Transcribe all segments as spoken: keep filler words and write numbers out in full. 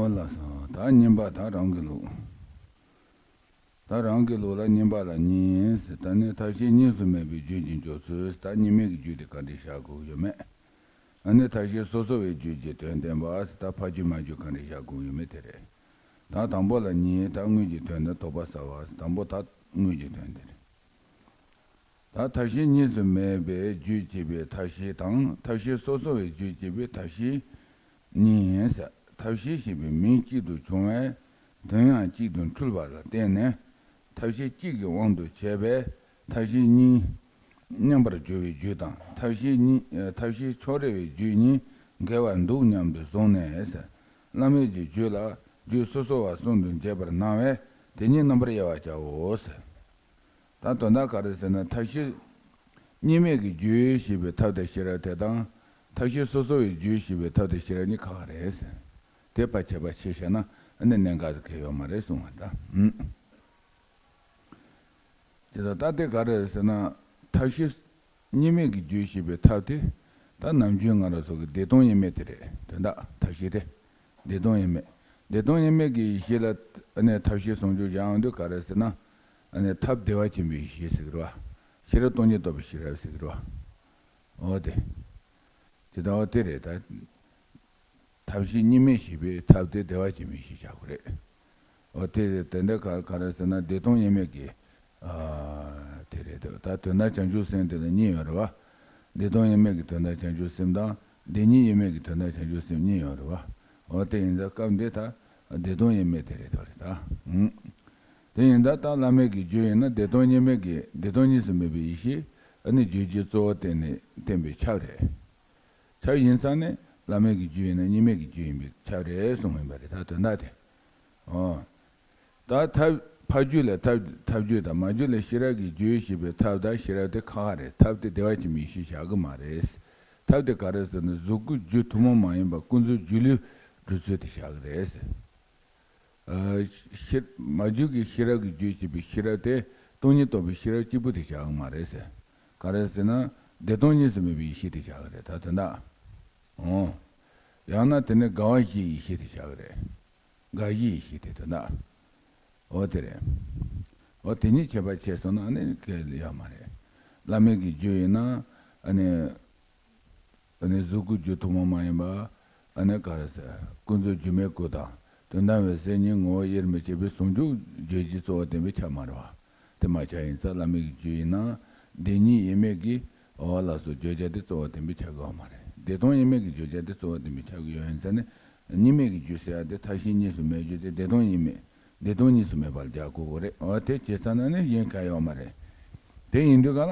ཨོ་ལགས་སོ། ད་གཉིས་པ་ད་རང་གི་ལུགས། ད་རང་གི་ལུགས་ལ་གཉིས་པ་ལ་གཉིས་ཟེར། ད་ནི་མཐའ་བཞི་གཉིས་སུ་མེད་པའི་རྒྱུད་ཀྱི་འཇོག་ཚུལ། ད་གཉིས་མེད་ཀྱི་རྒྱུད་དེ་ག་འདྲ་བཞག་དགོས་ཡོད་མེད། ཨ་ནི་མཐའ་བཞི་སོ་སོ་བའི་རྒྱུད་ཀྱི་དོན་བསྟན་པ་ཟེར། ད་ཕ་རྒྱུད་མ་རྒྱུད་ག་འདྲ་བཞག་དགོས་ཡོད་མེད་དེ་རེད། ད་དང་པོ་ལ་གཉིས། ད་དངོས་ཀྱི་དོན་དུ་དོགས་པ་ཟ་བ་ཟེར། དང་པོ་ད་དངོས་ཀྱི་དོན་དེ་རེད། ད་མཐའ་བཞི་གཉིས་སུ་མེད་པའི་རྒྱུད་ཅེས་པའི་མཐའ་བཞི་དང་། མཐའ་བཞི་སོ་སོ་བའི་རྒྱུད་ཅེས་པའི་མཐའ་བཞི་གཉིས་ཟེར། མཐའ་བཞི་ཞེས་པའི་མིང་གཅིག་ཏུ་བྱུང་བས་དོན་ཡང་གཅིག་ཏུ་འཁྲུལ་བ་ལ་བརྟེན་ནས། མཐའ་བཞི་གཅིག་གི་དབང་དུ་བྱས་པས་མཐའ་བཞི་གཉིས་མཉམ་པར་སྦྱོར་བའི་རྒྱུད་དང་། མཐའ་བཞི་གཉིས་མཐའ་བཞི་ཕྱོགས་རེ་བའི་རྒྱུད་གཉིས་འགལ་བར་འདུག་སྙམ་དུ་བཟུང་ནས་ཟེར། བླ་མེད་ཀྱི་རྒྱུད་ལ་རྒྱུད་སོ་སོ་བ་གསུམ་དུ་འབྱེད་པར་སྣང་བས་དེ་ཉིད་རྣམ་པར་དབྱེ་བར་བྱའོ་ཟེར། ད་དོན་དག་ག་རེ་ཟེར་ན། མཐའ་བཞི་གཉིས་མེད་ཀྱི་རྒྱུད་ཞེས་པའི་ཐབས་དང་ཤེས་རབ་དེ་དང་། མཐའ་བཞི་སོ་སོ་བའི་རྒྱུད་ཞེས་པའི་ཐབས་དང་ཤེས་རབ་གཉིས་ཁ་ཁ་རེད་ཟེར། དེ་ཕར་ཁྱད་པར་ཕྱེ་བཤད་ན་ཨ་ནི་གནད་འགག་ཟིག་གལ་ཡོད་མ་རེད་གསུང་བ་ད། ཨུམ། དེ་ད་ལྟ་དེ་ག་རེ་ཟེར་ན། མཐའ་བཞི་གཉིས་མེད་ཀྱི་རྒྱུད་ཞེས་པའི་ཐབས་དེ་ད་ནམ་རྒྱུན་ང་རང་ཚོ་གི་བདེ་སྟོང་དབྱེར་མེད་དེ་རེད། དོན་དག་མཐའ་བཞི་དེ་བདེ་སྟོང་དབྱེར་མེད། བདེ་སྟོང་དབྱེར་མེད་ཀྱི་ཡེ་ཤེས་ལ་ཨ་ནི་མཐའ་བཞི་ཟུང་འཇུག་བཞག་ཡོང་དུས་ག་རེ་ཟེར་ན། ཨ་ནི་ཐབས་བདེ་བ་ཆེན་པོའི་ཡེ་ཤེས་ཟེར་གི་རེད་བ། ཤེས་རབ་སྟོང་ཉིད་རྟོགས་པའི་ཤེས་རབ་ཟེར་གི་རེད་བ། འོ་དེ། དེ་ལྟ་བ་དེ་རེད་ད། མཐའ་བཞི་གཉིས་མེད་ཞེས་པའི་ཐབས་དེ་བདེ་བ་ཆེན་པོའི་ཡེ་ཤེས་བྱ་དགོས་རེད། འོ་དེ་དེ་འདྲ་ག་ག་རེ་ཟེར་ན། བདེ་སྟོང་དབྱེར་མེད་ཀྱི་ཨ་དེ་རེད་དོ། ད་དོན་དམ་བྱང་ཆུབ་སེམས་དེ་ལ་གཉིས་ཡོད་རེད་བ། བདེ་སྟོང་དབྱེར་མེད་ཀྱི་དོན་དམ་བྱང་ཆུབ་སེམས་དང་། བདེན་གཉིས་དབྱེར་མེད་ཀྱི་དོན་དམ་བྱང་ཆུབ་སེམས་གཉིས་ཡོད་རེད་བ། འོ་དེ་ཡིན་ཙང་སྐབས་འདི་ད་བདེ་སྟོང་དབྱེར་མེད་དེ་རེད་དོ་རེད་ད། ཨུམ། དེ་ཡིན་ད་ལྟ་བླ་མེད་ཀྱི་རྒྱུད་ཡིན་ན། བདེ་སྟོང་དབྱེར་མེད་ཀྱི་བདེ་སྟོང་གཉིས་སུ་མེད་པའི་ཡེ་ཤེས་ཨ་ནི་རྒྱུད་ཀྱི་གཙོ་བོ་བསྟན་ནས་བསྟན་པའི་ཆ་རེད། ཆ་ཡིན་ཙང་ནི་བླ་མེད་ཀྱི་རྒྱུད་ཡིན་ན་གཉིས་མེད་ཀྱི་རྒྱུད་ཡིན་པའི་ཆ་རེད་གསུངས་ཡིན་པ་རེད་ད་དོན་དག་དེ། འོ། ད་ཐབས་ཕ་རྒྱུད་ལས་ཐབས་ཐབས་རྒྱུད་དང་། མ་རྒྱུད་ལས་ཤེས་རབ་ཀྱི་རྒྱུད་ཞེས་པའི་ཐབས་དང་ཤེས་རབ་དེ་ཁ་ཁ་རེད། ཐབས་དེ་བདེ་བ་ཆེན་པོའི་ཡེ་ཤེས་བཞག་གི་མ་རེད། ཐབས་དེ་ག་རེ་ཟེར་ན། གཟུགས་སྐུ་རྒྱུ་ཐུན་མོང་མ་ཡིན་པ་ཀུན་རྫོབ་སྒྱུ་ལུས་སྒྲུབ་ཚུལ་དེ་བཞག་གི་རེད། ཨ་ཤེས་མ་རྒྱུད་ཀྱི་ཤེས་རབ་ཀྱི་རྒྱུད་ཅེས་པའི་ཤེས་རབ་དེ་སྟོང་ཉིད་རྟོགས་པའི་ཤེས་རབ་གཅིག་པུ་དེ་བཞག་གི་མ་རེད་ཟེར། ག་རེ་ཟེར་ན། བདེ་སྟོང་གཉིས་སུ་མེད་པའི་ཡེ་ཤེས་དེ་བཞག་གི་རེད་ད་དོན་དག་འོ། ཡང་ན་དེ་ནི་དགའ་བ་བཞིའི་ཡེ་ཤེས་དེ་བཞག་གི་རེད། དགའ་བཞིའི་ཡེ་ཤེས་དེ་དོན་དག་འོ་དེ་རེད། འོ་དེ་གཉིས་ཁྱད་པར་ཕྱེ་སོང་ན་ཨ་ནི་གལ་ཡོད་མ་རེད། བླ་མེད་ཀྱི་རྒྱུད་ཡིན་ན་ཨ་ནི། ཨ་ནི་གཟུགས་སྐུ་རྒྱུ་ཐུན་མོང་མ་ཡིན་པ། ཨ་ནི་ག་རེ་ཟེར། ཀུན་རྫོབ་སྒྱུ་མའི་སྐུ་དང་དོན་དམ་འོད་གསལ་གཉིས་ངོ་བོ་དབྱེར་མི་ཕྱེད་པའི་ཟུང་འཇུག་རྒྱུད་ཀྱི་གཙོ་བོ་བསྟན་པའི་ཆ་མ་རེད་བ། དེ་མ་ཆགས་ཡིན་ཙང་བླ་མེད་ཀྱི་རྒྱུད་ཡིན་ན་བདེན་གཉིས་དབྱེར་མེད་ཀྱི་འོ་ལགས་སོ་བརྗོད་བྱ་དེ་གཙོ་བོ་བསྟན་པའི་ཆ་གི་ཡོད་མ་རེད། བདེ་སྟོང་དབྱེར་མེད་ཀྱི་བརྗོད་བྱ་དེ་གཙོ་བོ་བསྟན་པའི་ཆ་གི་ཡོད་ཡིན་ཙང་ནི། གཉིས་མེད་ཀྱི་རྒྱུད་ཟེར་ཡ་དེ་མཐའ་བཞི་གཉིས་སུ་མེད་རྒྱུ་དེ་བདེ་སྟོང་དབྱེར་མེད། བདེ་སྟོང་གཉིས་སུ་མེད་པར་སྦྱར་དགོས་ཀྱི་རེད། འོ་དེ་བྱས་ཙང་ན་ནི་གཞན་གང་ཡང་ཡོད་མ་རེད། དེ་ཡིན་དུས་ག་ལ།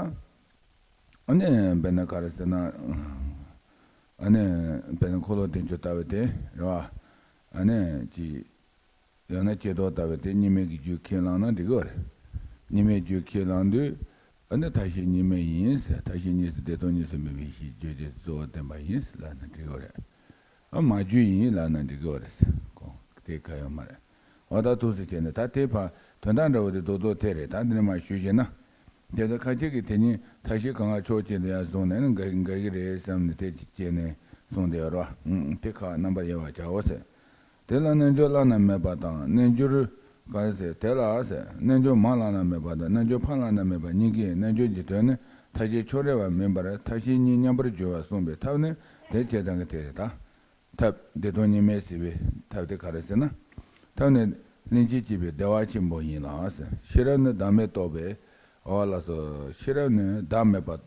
ཨ་ནི་དཔེར་ན་ག་རེ་ཟེར་ན། ཨ་ནི་དཔེར་ན་འཁོར་ལོ་བདེ་འབྱུང་ལྟ་བུ་དེ་རེད་བ། ཨ་ནི་ཅི། ཡང་ན་ཀྱེ་རྡོར་ལྟ་བུ་དེ་གཉིས་མེད་ཀྱི་རྒྱུད་ཁས་བླངས་ན་འགྲིག་གི་རེད། གཉིས་མེད་རྒྱུད་ཁས་བླངས་དུས། ཨ་ནི་མཐའ་བཞི་གཉིས་མེད་ཡིན་ཟེར། མཐའ་བཞི་གཉིས་སུ་བདེ་སྟོང་གཉིས་སུ་མེད་པའི་ཡེ་ཤེས་རྒྱུད་ཀྱི་གཙོ་བོ་བསྟན་པ་ཡིན་ཟེར་ལབ་ན་འགྲིག་གི་རེད། ཨ་མ་རྒྱུད་ཡིན་ལབ་ན་འགྲིག་གི་རེད་ཟེར། གོ་དེ་ག་ཡོད་མ་རེད། འོ་ད་ཐུགས་སུ་བྱས་ནས་ད་དེ་ཕར་དོན་དག་འདྲ་བོ་དེ་རྡོག་རྡོག་དེ་རེད། ད་འདི་ནས་མར་ཞུས་བྱས་ན། དེ་ཚོ་ཁ་ཅིག་གིས་དེ་ཉིད་མཐའ་བཞི་གང་ག་ཕྱོགས་གཅིག་ཏུ་ཡར་བཟུང་ནས་ནི་འགའ་འགའ་གི་རེད་བསམ་ནས་དེ་གཅིག་བྱས་ནས་གསུངས་བསྡད་ཡོད་རེད་བ། ཨང་། དེ་ཁ་རྣམ་པར་དབྱེ་བར་བྱའོ་ཟེར། དེ་ལ་རྣལ་འབྱོར་བླ་ན་མེད་པ་དང་། རྣལ་འབྱོར་ག་རེ་ཟེར། དེ་ལ་ཟེར། རྣལ་འབྱོར་མ་བླ་ན་མེད་པ་དང་རྣལ་འབྱོར་ཕ་བླ་ན་མེད་པ་གཉིས་ཀྱི་རྣལ་འབྱོར་གྱི་དོན་ནི་མཐའ་བཞི་ཕྱོགས་རེ་བ་མིན་པར་མཐའ་བཞི་གཉིས་མཉམ་པར་སྦྱོར་བར་གསུངས་པའི་ཐབས་ནི་དེ་བྱས་ཙང་གི་དེ་རེད་ད། ཐབས་བདེ་སྟོང་གཉིས་མེད་ཟེར་བའི་ཐབས་དེ་ག་རེ་ཟེར་ན། ཐབས་ནི་ལྷན་ཅིག་སྐྱེས་པའི་བདེ་བ་ཆེན་པོ་ཡིན་ལ་ཟེར། ཤེས་རབ་ནི་བདག་མེད་རྟོགས་པའི། འོ་ལགས་སོ། ཤེས་རབ་ནི་བདག་མེད་པ།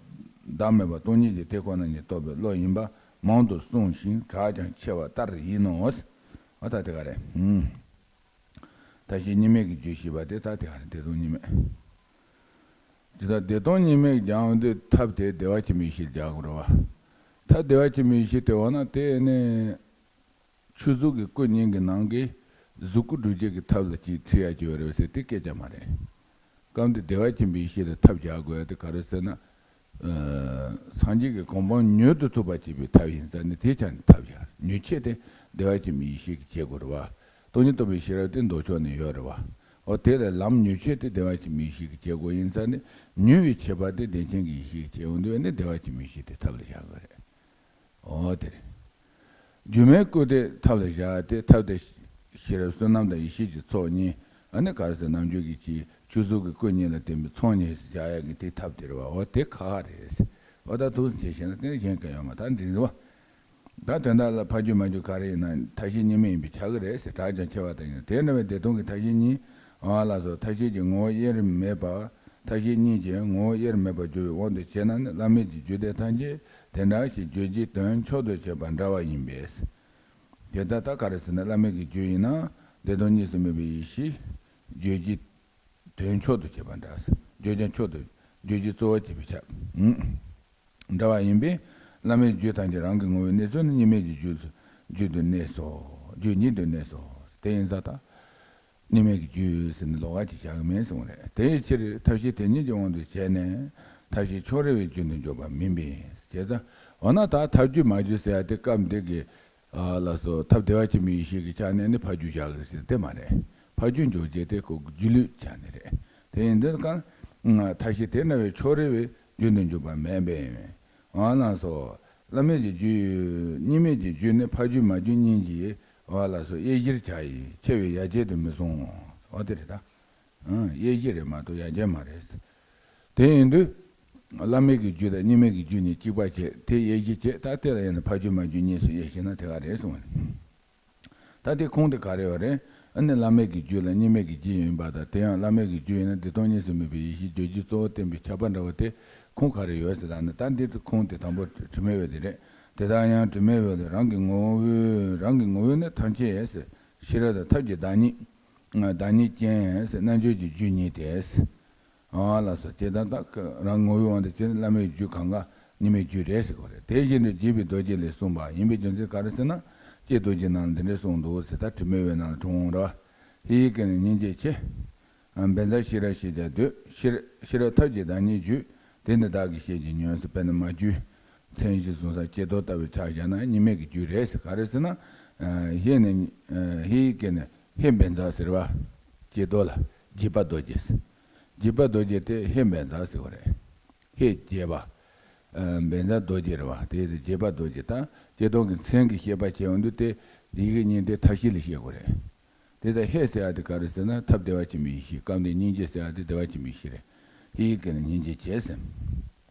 བདག་མེད་པ་སྟོང་ཉིད་ཀྱི་དེ་ཁོ་ན་ཉིད་རྟོགས་པའི་བློ་ཡིན་པ་མང་དུ་གསུངས་ཤིང་གྲགས་ཀྱང་ཆེ་བ་ལྟར་ཡིན་ནོ། འོ་ད་དེ་ག་རེད། ཨུམ། མཐའ་བཞི་གཉིས་མེད་ཀྱི་རྒྱུད་ཞེས་པ་དེ་ད་དེ་ག་རེད། བདེ་སྟོང་གཉིས་མེད། དེ་ལྟར་བདེ་སྟོང་གཉིས་མེད་ཀྱི་སྦྱང་བ་འདི་ཐབས་དེ་བདེ་བ་ཆེན་པོའི་ཡེ་ཤེས་སྦྱང་དགོས་རེད་བ། ཐབས་བདེ་བ་ཆེན་པོའི་ཡེ་ཤེས་དེ་འོ་ན་དེ་ནི། ཆོས་གཟུགས་ཀྱི་སྐུ་གཉིས་ཀྱི་ནང་གི་གཟུགས་སྐུ་སྒྲུབ་བྱེད་ཀྱི་ཐབས་ལ་ཅིག་ཁྲིད་ཡ་ཅིག་ཡོད་རེད་ཟེར་དེ་སྐད་ཆ་མ་རེད། སྐབས་འདི་བདེ་བ་ཆེན་པོའི་ཡེ་ཤེས་ལ་ཐབས་རྒྱག་དགོས་ཡ་དེ་ག་རེ་ཟེར་ན། ཨ་སངས་རྒྱས་ཀྱི་གོ་འཕང་མྱུར་དུ་ཐོབ་པ་བྱེད་པའི་ཐབས་ཡིན་ཙང་ནི་དེའི་ཆ་ནས་ཐབས་རྒྱག་རེད། མྱུར་ཆེད་དེ་བདེ་བ་ཆེན་པོའི་ཡེ་ཤེས་ཀྱིས་བྱེད་དགོས་རེད་བ། སྟོང་ཉིད་རྟོགས་པའི་ཤེས་རབ་དེ་མདོ་ཕྱོགས་ནས་ཡོད་རེད་བ། འོ་དེ་ལས་ལམ་མྱུར་ཆེད་དེ་བདེ་བ་ཆེན་པོའི་ཡེ་ཤེས་ཀྱིས་བྱེད་དགོས་ཡིན་ཙང་ནི་མྱུར་བའི་ཁྱད་པར་དེ་བདེ་ཆེན་གྱི་ཡེ་ཤེས་ཀྱིས་བྱེད་འོང་དུས་ནི་བདེ་བ་ཆེན་པོའི་ཡེ་ཤེས་དེ་ཐབས་ལ་བཞག་དགོས་རེད། འོ་དེ་རེད། སྒྱུ་མའི་སྐུ་དེ་ཐབས་ལ་བཞག་སྟེ་ཐབས་དེ་ ཤེས་རབ་བསོད་ནམས་དང་ཡེ་ཤེས་ཀྱི་ཚོགས་གཉིས། ཨ་ནི་ག་རེ་ཟེར། རྣལ་འབྱོར་གྱི་ཆོས་ཆོས་གཟུགས་ཀྱི་སྐུ་གཉིས་ལ་བརྟེན་པའི་ཚོགས་གཉིས་སུ་བཞག་ཡག་གི་དེ་ཐབས་དེ་རེད་བ། འོ་དེ་ཁག་ཁག་རེད། འོ་ད་ཐུགས་བཞེད་བྱས་ན་དེ་གཞན་གང་ཡོད་མ། ད་འདི་རེད་བ། ད་དོན་དག་ལ་ཕ་རྒྱུད་མ་རྒྱུད་ག་རེ་ཡིན་ན་མཐའ་བཞི་གཉིས་མེད་ཡིན་པས་ཁྱབ་ཀྱི་རེད་ཟེར། གྲགས་ཀྱང་ཆེ་བ་དང་ཡིན། དེ་འདྲ་བའི་བདེ་སྟོང་གི་མཐའ་བཞི་གཉིས། འོ་ལགས་སོ། མཐའ་བཞི་གི་ངོ་བོ་དབྱེར་མེད་པ། མཐའ་བཞི་གཉིས་ཀྱི་ངོ་བོ་དབྱེར་མེད་པར་གྱུར་པའི་དབང་དུ་བྱས་ན་ནི། བླ་མེད་ཀྱི་རྒྱུད་སྡེ་ཐམས་ཅད་དེ་འདྲ་ཞིག་རྗོད་བྱེད་དོན་མཆོག་ཏུ་བྱེད་པ་འདྲ་བ་ཡིན་པས། དེ་ལྟར་ད་ག་རེ་ཟེར་ན། བླ་མེད་ཀྱི་རྒྱུད་ཡིན་ན་བདེ་སྟོང་གཉིས་སུ་མེད་པའི་ཡེ་ཤེས་རྗོད་བྱེད་དོན་མཆོག་ཏུ་བྱེད་པ་འདྲ། རྗོད་བྱ་མཆོག་ཏུ། རྗོད་བྱེད་གཙོ་བོར་བྱེད་པས་ཁྱབ། འདྲ་བ་ཡིན་པས། བླ་མེད་རྒྱུད་ཐམས་ཅད་རང་གི་ངོ་བོའི་གནས་ཚུལ་ནི་གཉིས་མེད་ཀྱི་རྒྱུད་རྒྱུད་དུ་གནས་སོ། རྒྱུད་ཉིད་དུ་གནས་སོ། དེ་ཡིན་ཙང་ད་གཉིས་མེད་ཀྱི་རྒྱུད་ཟེར་ནས་ལོགས་ཀ་ཅིག་བཞག་གི་མེད་གསུངས་རེད། དེའི་ཕྱིར་མཐའ་བཞི་དེ་ཉིད་ཀྱི་དབང་དུ་བྱས་ནས་མཐའ་བཞི་ཕྱོགས་རིས་པའི་རྒྱུད་དུ་འཇོག་པ་མིན་པས། བྱས་ཙང་འོ་ན་ད་མཐའ་རྒྱུད་མ་རྒྱུད་ཟེར་ཡ་དེ་སྐབས་འདི་གི། ཨ་ལགས་སོ། ཐབས་བདེ་བ་ཆེན་པོའི་ཡེ་ཤེས་ཀྱི་ཆ་ནས་ནི་ཕ་རྒྱུད་བཞག་གི་ཟེར་དེ་མ་རེད། ཕ་རྒྱུད་འཇོག་བྱེད་དེ་ཁོ་སྒྱུ་ལུས་ཆ་ནས་རེད། དེ་ཡིན་དུས་ཀྱང་མཐའ་བཞི་དེ་འདྲ་བའི་ཕྱོགས་རིས་པའི་རྒྱུད་དུ་འཇོག་པ་མེད་པས། འོ་ལགས་སོ། བླ་མེད་ཀྱི་རྒྱུད། གཉིས་མེད་ཀྱི་རྒྱུད་ནི་ཕ་རྒྱུད་མ་རྒྱུད་གཉིས་ཀྱི། འོ་ལགས་སོ། དབྱེ་གཞིར་བྱ་ཡི་ཆེ་བའི་ཡ་གྱལ་དུ་མི་གསུངས། འོ་དེ་རེད་ད། ཨང་། དབྱེ་གཞི་རེད་མ་གཏོགས་ཡ་གྱལ་མ་རེད། དེ་ཡིན་དུས། བླ་མེད་ཀྱི་རྒྱུད་དང་གཉིས་མེད་ཀྱི་རྒྱུད་གཉིས་གཅིག་པ་བྱས། དེ་དབྱེ་གཞི་བྱས། ད་དེ་ལ་དབྱེ་ན་ཕ་རྒྱུད་མ་རྒྱུད་གཉིས་སུ་དབྱེ་ཞེ་ན་དེ་ག་རེད་གསུངས་པ་རེད། ད་དེ་ཁུངས་དེ་ག་རེ་ཡོད་རེད། ཨ་ནི་བླ་མེད་ཀྱི་རྒྱུད་ལ་གཉིས་མེད་ཀྱི་རྒྱུད་ཡིན་པ་དང་། དེ་ཡང་བླ་མེད་ཀྱི་རྒྱུད་ཡིན་ན་བདེ་སྟོང་གཉིས་སུ་མེད་པའི་ཡེ་ཤེས་རྗོད་བྱེད་གཙོ་བོར་བསྟན་པས་ཁྱབ་པ་འདྲ་བ་དེ་ཁུངས་ག་རེ་ཡོད་ཟེར་ལབ་ན། ད་འདི་ཁུངས་དེ་དང་པོ་དྲི་མེད་འོད་དེ་རེད། དེ་ལྟར་ཡང་དྲི་མེད་འོད་དེ་རང་གི་ངོ་བོ། རང་གི་ངོ་བོ་ནི་ཐམས་ཅད་ཟེར། ཤེས་རབ་དང་ཐབས་ཀྱི་བདག་ཉིད། བདག་ཉིད་ཅན་ཟེར། རྣལ་འབྱོར་གྱི་རྒྱུད་ཉིད་དེ། ཨ་ལགས་སོ། བྱས་ཙང་ད་རང་ངོ་བོའི་དབང་དུ་བྱས་ན་བླ་མེད་རྒྱུད་གང་ག་གཉིས་མེད་རྒྱུད་རེད་ཟེར་གོ་རེད། དེ་བཞིན་དུ་རྒྱས་པའི་རྡོ་རྗེ་ལས་གསུངས་པ་ཡིན་པའི་རྒྱུ་མཚན་ག་རེ་ཟེར་ན། ཀྱེ་རྡོ་རྗེ་ནང་ལ་འདི་འདྲ་གསུངས་འདུག་ཟེར། ད་དྲི་མེད་འོད་ནང་ལ་འཁྲུངས་འོང་ར། ཧི་ཡི་སྐད་ནི་སྙིང་རྗེ་ཆེ། བཛྲ་ཤེས་རབ་ཤེས་བྱ་འདོད། ཤེས་ཤེས་རབ་ཐབས་ཀྱི་བདག་ཉིད་རྒྱུད། དེ་ནི་བདག་གིས་བཤད་ཀྱི་ཉོན་ཟེར། དཔེར་ན་མ་རྒྱུད་མཚན་གཞི་གསུང་ས་ཀྱེ་རྡོ་ལྟ་བུའི་ཆ་བཞག་ན་གཉིས་མེད་ཀྱི་རྒྱུད་རེད་ཟེར། ག་རེ་ཟེར་ན། ཧི་ནི། ཧི་ཡི་སྐད་ནི་ཧེ་བཛྲ་ཟེར་བ། ཀྱེ་རྡོ་ལ་བརྒྱད་པ་རྡོ་རྗེ་ཟེར། བརྒྱད་པ་རྡོ་རྗེ་དེ་ཧེ་བཛྲ་ཟེར་བ་རེད། ཧེ་བརྒྱད་པ། ཨ། བཛྲ་རྡོ་རྗེ་རེད་བ། དེ་བརྒྱད་པ་རྡོ་རྗེ་དང་ཀྱེ་རྡོ་གི་མཚན་གྱི་བཤད་པ་བྱས་ཡོང་དུས་དེ་ཡི་གེ་གཉིས་དེ་མཐའ་བཞི་ལ་བཤད་དགོས་རེད། དེ་ལྟར་ཧེ་ཟེར་ཡ་དེ་ག་རེ་ཟེར་ན་ཐབས་བདེ་བ་ཆེན་པོའི་ཡེ་ཤེས། སྐབས་འདིའི་སྙིང་རྗེ་ཟེར་ཡ་དེ་བདེ་བ་ཆེན་པོའི་ཡེ་ཤེས་རེད། ཧི་ཡི་སྐད་ནི་སྙིང་རྗེ་ཆེ་ཟེར།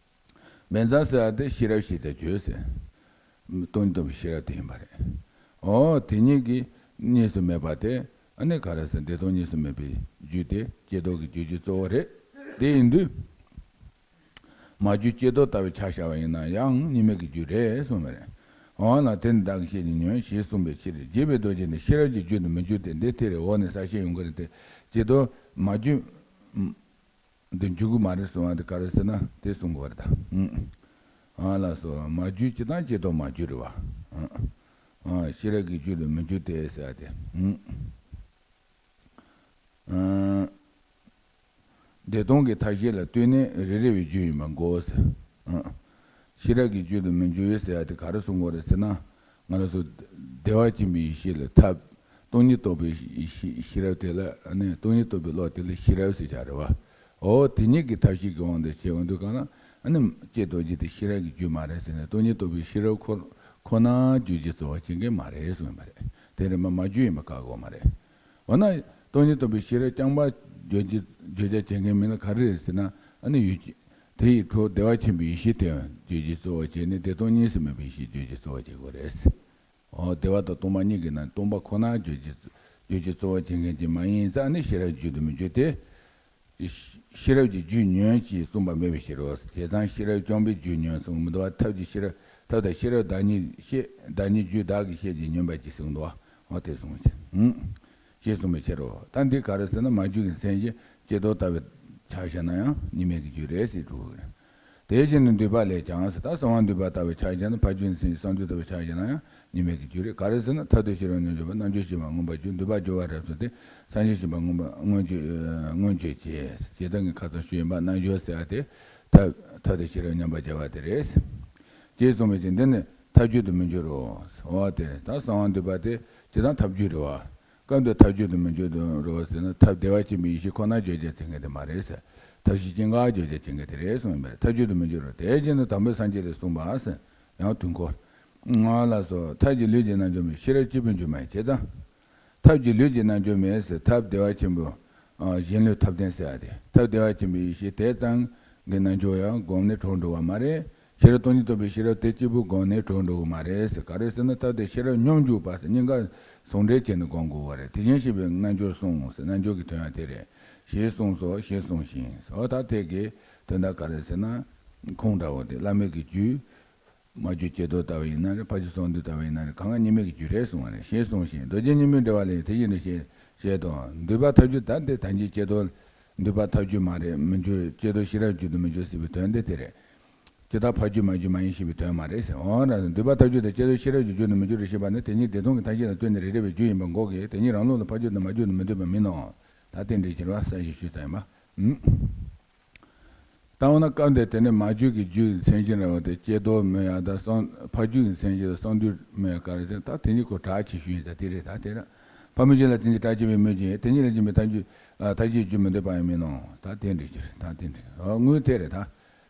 བཛྲ་ཟེར་ཡ་དེ་ཤེས་རབ་ཤེས་བྱ་རྒྱུད་ཟེར། སྟོང་ཉིད་རྟོགས་པའི་ཤེས་རབ་དེ་ཡིན་པ་རེད། འོ་དེ་ཉིད་ཀྱི་གཉིས་སུ་མེད་པ་དེ། ཨ་ནི་ག་རེ་ཟེར། བདེ་སྟོང་གཉིས་སུ་མེད་པའི་རྒྱུད་དེ་ཀྱེ་རྡོ་གི་རྗོད་བྱེད་གཙོ་བོ་རེད། དེ་ཡིན་དུས། མ་རྒྱུད་ཀྱེ་རྡོ་ལྟ་བུའི་ཆ་བཞག་པ་ཡིན་ན་ཡང་གཉིས་མེད་ཀྱི་རྒྱུད་རེད་གསུངས་པ་རེད། འོ་ན་དེ་ནི་བདག་གིས་བཤད་ཀྱི་ཉོན་ཞེས་གསུངས་པའི་ཕྱིར། རྒྱས་པའི་རྡོ་རྗེ་ནི་ཤེས་རབ་ཀྱི་རྒྱུད་དུ་མི་འགྱུར་ཏེ། འདི་དེ་རེད། འོག་ནས་གསལ་བཤད་ཡོང་གི་རེད་དེ། ཀྱེ་རྡོ་མ་རྒྱུད་འདི་འགྱུར་གྱི་མ་རེད་གསུངས་པ་འདི་ག་རེ་ཟེར་ན་དེ་གསུང་དགོས་པ་རེད་ད། ཨ་ལགས་སོ། མ་རྒྱུད་སྤྱིར་བཏང་ཀྱེ་རྡོ་མ་རྒྱུད་རེད་བ། ཨ། ཤེས་རབ་ཀྱི་རྒྱུད་དུ་མི་འགྱུར་ཏེ་ཟེར་བ་དེ། ཨ། བདེ་སྟོང་གི་མཐའ་བཞི་ལ་ལྟོས་ནས་རེ་རེ་བའི་རྒྱུད་ཡིན་པ་དགོས་ཟེར། ཨ། ཤེས་རབ་ཀྱི་རྒྱུད་དུ་མི་འགྱུར་ཟེར་ཡ་དེ་ག་རེ་གསུང་དགོས་རེད་ཟེར་ན། ང་རང་ཚོ་བདེ་བ་ཆེན་པོའི་ཡེ་ཤེས་ལ་ཐབས། སྟོང་ཉིད་རྟོགས་པའི་ཡེ་ཤེས་ཤེས་རབ་དེ་ལ། ཨ་ནི་སྟོང་ཉིད་རྟོགས་པའི་བློ་དེ་ལ་ཤེས་རབ་ཟེར་བྱ་རེད་བ། འོ་དེ་ཉིད་ཀྱི་མཐའ་བཞི་གི་དབང་དུ་བྱས་ཡོང་དུས་གང་ལ། ཨ་ནི་ཀྱེ་རྡོ་རྗེ་དེ་ཤེས་རབ་ཀྱི་རྒྱུད་མ་རེད་ཟེར་ནས། སྟོང་ཉིད་རྟོགས་པའི་ཤེས་རབ་ཁོ་ཁོ་ན་རྗོད་བྱེད་གཙོ་བོ་བྱེད་མཁན་མ་རེད་གསུངས་པ་རེད། དེ་རེད་མ། མ་རྒྱུད་ཡིན་པ་བཀག་དགོས་མ་རེད། འོ་ན་སྟོང་ཉིད་རྟོགས་པའི་ཤེས་རབ་རྐྱང་པ་རྗོད་བྱེད་བརྗོད་བྱ་བྱེད་མཁན་མིན་ན་ག་རེ་རེད་ཟེར་ན། ཨ་ནི་ཡུལ་དེ་ཡི་གྲོགས་བདེ་བ་ཆེན་པོའི་ཡེ་ཤེས་དེ་ཡང་རྗོད་བྱེད་གཙོ་བོ་བྱས་ནས་བདེ་སྟོང་གཉིས་སུ་མེད་པའི་ཡེ་ཤེས་རྗོད་བྱེད་གཙོ་བོ་བྱེད་དགོས་རེད། འོ་བདེ་བ་དང་སྟོང་པ་གཉིས་ཀྱི་ནང་སྟོང་པ་ཁོ་ན་རྗོད་བྱེད་རྗོད་བྱེད་གཙོ་བོ་བྱེད་མཁན་ཅིག་མ་ཡིན་ཙང་ནི་ཤེས་རབ་རྒྱུད་དུ་མི་འགྱུར་ཏེ། ཤེས་རབ་ཀྱི་རྒྱུད་ཉོན་ཞེས་གསུངས་པ་མེད་པའི་ཕྱིར་རོ། བྱས་ཙང་ཤེས་རབ་རྐྱང་པའི་རྒྱུད་ཉོན་གསུངས་མི་འདུག་བ། ཐབས་ཀྱི་ཤེས་རབ། ཐབས་དང་ཤེས་རབ་བདག་ཉིད་བཤད། བདག་ཉིད་རྒྱུད་བདག་གིས་བཤད་ཅིང་ཉོན་པ་ཅིག་གསུངས་འདུག་བ། འོ་དེ་གསུངས་ཤིང་། ཞེས་གསུངས་པའི་ཕྱིར་རོ། ད་འདི་ག་རེ་ཟེར་ན། མ་རྒྱུད་ཀྱི་མཚན་གཞི་ཀྱེ་རྡོ་ལྟ་བུའི་ཆ་བཞག་ན་ཡང་གཉིས་མེད་ཀྱི་རྒྱུད་རེད་ཟེར་འགྲོ་གི་རེད། དེ་བཞིན་དུ་འདུས་པ་ལས་ཀྱང་ཟེར། ད་གསང་བ་འདུས་པ་ལྟ་བུའི་ཆ་བཞག་ན། ཕ་རྒྱུད་ཀྱི་མཚན་གཞི་གསང་འདུས་ལྟ་བུའི་ཆ་བཞག་ན་ཡང་གཉིས་མེད་ཀྱི་རྒྱུད་རེད། ག་རེ་ཟེར་ན། ཐབས་དང་ཤེས་རབ་མཉམ་འཇོག་པ། རྣལ་འབྱོར་ཞེས་པ་མངོན་པར་བརྗོད། འདུས་པ་སྦྱོར་བ་རབ་གསལ་ཏེ། སངས་རྒྱས་ཞེས་པ་མངོན་པར་མངོན་བརྗོད། མངོན་བརྗོད་བྱེད། ཇི་ལྟར་ངས་ཁ་སང་ཞུས་ཡིན་པ། རྣལ་འབྱོར་ཟེར་བ་དེ་ཐབས་ཐབས་དང་ཤེས་རབ་མཉམ་པར་སྦྱར་བ་དེ་རེད། ཅེས་གསུངས་པའི་ཕྱིར་འདི་ནི་ཐབས་རྒྱུད་དུ་མི་འགྱུར་རོ། འོ་དེ་ད་གསང་བ་འདུས་པ་དེ་ཇི་ལྟར་ཐབས་རྒྱུད་རེད་བ། སྐབས་འདིར་ཐབས་རྒྱུད་དུ་མི་འགྱུར་རོ་ཟེར་ན། ཐབས་བདེ་བ་ཆེན་པོའི་ཡེ་ཤེས་ཁོ་ན་རྗོད་བྱེད་ཟེར་མཁན་དེ་མ་རེད་ཟེར། ཐབས་ཤེས་སྐྱེ་འགག་རྗོད་བྱེད་ཅན་གྱི་དེ་རེད་གསུངས་པས། ཐབས་རྒྱུད་དུ་མི་འགྱུར་རོ། དེ་བཞིན་དུ་དང་པོའི་སངས་རྒྱས་ལས་གསུངས་པ་ཟེར། ཡང་དུས་འཁོར། ང་ལ་སོགས་ཐབས་ཀྱི་ལུས་ཀྱི་རྣལ་འབྱོར་མའི་ཤེས་རབ་གཅིག་པུའི་འགྱུར་མ་ཡིན། བྱས་ཙང་། ཐབས་ཀྱིས་ལུས་ཀྱི་རྣལ་འབྱོར་མེད་ཟེར། ཐབས་བདེ་བ་ཆེན་པོ། ཨ། གཞན་ལུས་ཐབས་ལྡན་ཟེར་ཡ་དེ། ཐབས་བདེ་བ་ཆེན་པོའི་ཡེ་ཤེས་དེ་ཙམ་གྱི་རྣལ་འབྱོར་ཡང་བསྒོམས་ནས་གྲོལ་འགྲོ་བ་མ་རེད། ཤེས་རབ་སྟོང་ཉིད་རྟོགས་པའི་ཤེས་རབ་དེ་གཅིག་པུ་བསྒོམས་ནས་གྲོལ་འགྲོ་གི་མ་རེད་ཟེར། ག་རེ་ཟེར་ན། ཐབས་དེ་ཤེས་རབ་སྙོམས་འཇུག་པ་ཟེར། གཉིས་ཀ་ཟུང་འབྲེལ་བྱས་ནས་བསྒོམ་དགོས་པ་རེད། དེ་བཞིན་གཤེགས་པའི་རྣལ་འབྱོར་གསུངས་ཟེར། རྣལ་འབྱོར་གྱི་དོན་ཡང་དེ་རེད། ཞེས་གསུངས་སོ། ཞེས་གསུངས་ཤིང་། འོ་ད་དེ་གི་དོན་དག་ག་རེ་ཟེར་ན། ཁུངས་འདྲ་བོ་དེ་བླ་མེད་ཀྱི་རྒྱུད། མ་གྱུར་ཀྱེ་རྡོར་ལྟ་བུ་ཡིན་ན་རེད། ཕ་རྒྱུད་གསང་འདུས་ལྟ་བུ་ཡིན་ན་རེད། གང་ག་གཉིས་མེད་ཀྱི་རྒྱུད་རེད་གསུང་བ་རེད། ཞེས་གསུངས་ཤིང་། རྡོ་རྗེ་སྙིང་པོའི་འགྲེལ་པ་ལས་དེ་བཞིན་དུ་ཞེས་ཞེས་དང་། འདུས་པ་ཐབས་རྒྱུད་ད་དེ་ཐམས་ཅད་ཀྱེ་རྡོར། འདུས་པ་ཐབས་རྒྱུད་མ་རེད། མི་འགྱུར། ཀྱེ་རྡོར་ཤེས་རབ་རྒྱུད་དུ་མི་འགྱུར་ཟེར་བའི་དོན་དེ་དེ་རེད། ཇི་ལྟར་ཕ་རྒྱུད་མ་རྒྱུད་མ་ཡིན་ཞེས་པའི་དོན་མ་རེད་ཟེར། འོ་ན་འདུས་པ་ཐབས་རྒྱུད་དང་ཀྱེ་རྡོར་ཤེས་རབ་ཀྱི་རྒྱུད་དུ་མི་འགྱུར་རོ་ཞེས་པ་ནི་དེ་ཉིད་བདེ་སྟོང་གི་མཐའ་བཞི་ལ་ལྟོས་ནས་རིགས་རེ་བའི་རྒྱུད་ཡིན་པ་འགོག་གི། དེ་ཉིད་རང་ལུགས་ལ་ཕ་རྒྱུད་དང་མ་རྒྱུད་དུ་མི་འདོད་པ་མིན་ནོ། ད་དེ་འདྲའི་ཕྱིར་བ་ས་ཞེས་ཞུས་ཙམ་ཡིན་པ། ད་འོ་ན་སྐབས་འདིར་དེ་ནི་མ་རྒྱུད་ཀྱི་རྒྱུད་ཀྱི་མཚན་གཞི་འདྲ་བོ་དེ་ཀྱེ་རྡོར་སྨོས་ཡ་དང་། གསང་། ཕ་རྒྱུད་ཀྱི་མཚན་གཞི་དང་གསང་འདུས་སྨོས་ཡ་ག་རེ་ཟེར། ད་དེ་གཉིས་ཁོ་གྲགས་ཆེ་ཤོས་ཡིན་ཙང་དེ་རེད། ད་དེ་ར་ཕ་མའི་རྒྱུད་ལ་བརྟེན་ཅིང་གྲགས་ཆེ་བའི་མོད་ཀྱི། དེ་ཉིད་ལ་སྦྱིན་པའི་ཐབས་རྒྱུད། ཨ། ཐབས་ཤེས་རྒྱུད་མི་འདོད་པ་ཡང་མིན་ནོ། ད་དེ་འདྲའི་ཕྱིར། ད་དེ་འདྲའི། ཨ། དངོས་དེ་རེད་ད།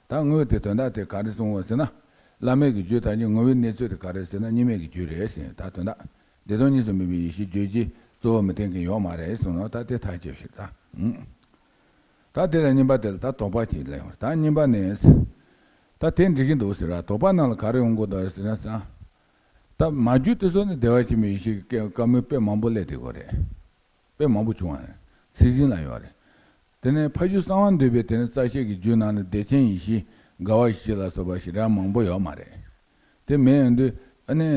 ད་དངོས་དེ་དོན་དག་དེ་ག་རེ་གསུངས་པ་ཟེར་ན། བླ་མེད་ཀྱི་རྒྱུད་ཐམས་ཅད་ངོ་བོའི་གནས་ཚུལ་དེ་ག་རེ་ཟེར་ན། གཉིས་མེད་ཀྱི་རྒྱུད་རེད་ཟེར། ད་དོན་དག་བདེ་སྟོང་གཉིས་སུ་མེད་པའི་ཡེ་ཤེས་རྗོད་བྱེད་གཙོ་བོ་མི་བརྟེན་མཁན་ཡོད་མ་རེད་གསུངས་ནོ། ད་དེ་ཐག་བཅད་ཕྱིར་ད། ཨུ། ད་དེ་ལ་གཉིས་པ་དེ་ལ་ད་དོགས་པ་ཅིག་སླེབས་ཡོང་། ད་གཉིས་པ་ནི། ད་དེ་འགྲིག་གི་འདུག་ཟེར་བ། དོགས་པ་ནང་ལ་ག་རེ་ཡོང་གི་འདུག་ཟེར་ན་ས། ད་མ་རྒྱུད་དེ་ཚོ་ནི་བདེ་བ་ཆེན་པོའི་ཡེ་ཤེས་ཀྱི་བཀའ་མོལ་དཔེ་མང་པོ་སླེབས་བསྡད་ཡོད་རེད། དཔེ་མང་པོ་བྱུང་བ་རེད། ཚིག་ཟིན་ལ་ཡོད་རེད། དེ་ནས་ཕ་རྒྱུད་གསང་བ་འདུས་པའི་དེ་ནི་རྩ་ཤེས་ཀྱི་རྒྱུད་ནང་ནས་བདེ་ཆེན་ཡེ་ཤེས་དགའ་བ་ཡེ་ཤེས་ལ་སོགས་པ་ཞེ་དྲག་མང་པོ་ཡོད་མ་རེད། དེ་མེད་ཡོང་དུས་ཨ་ནི་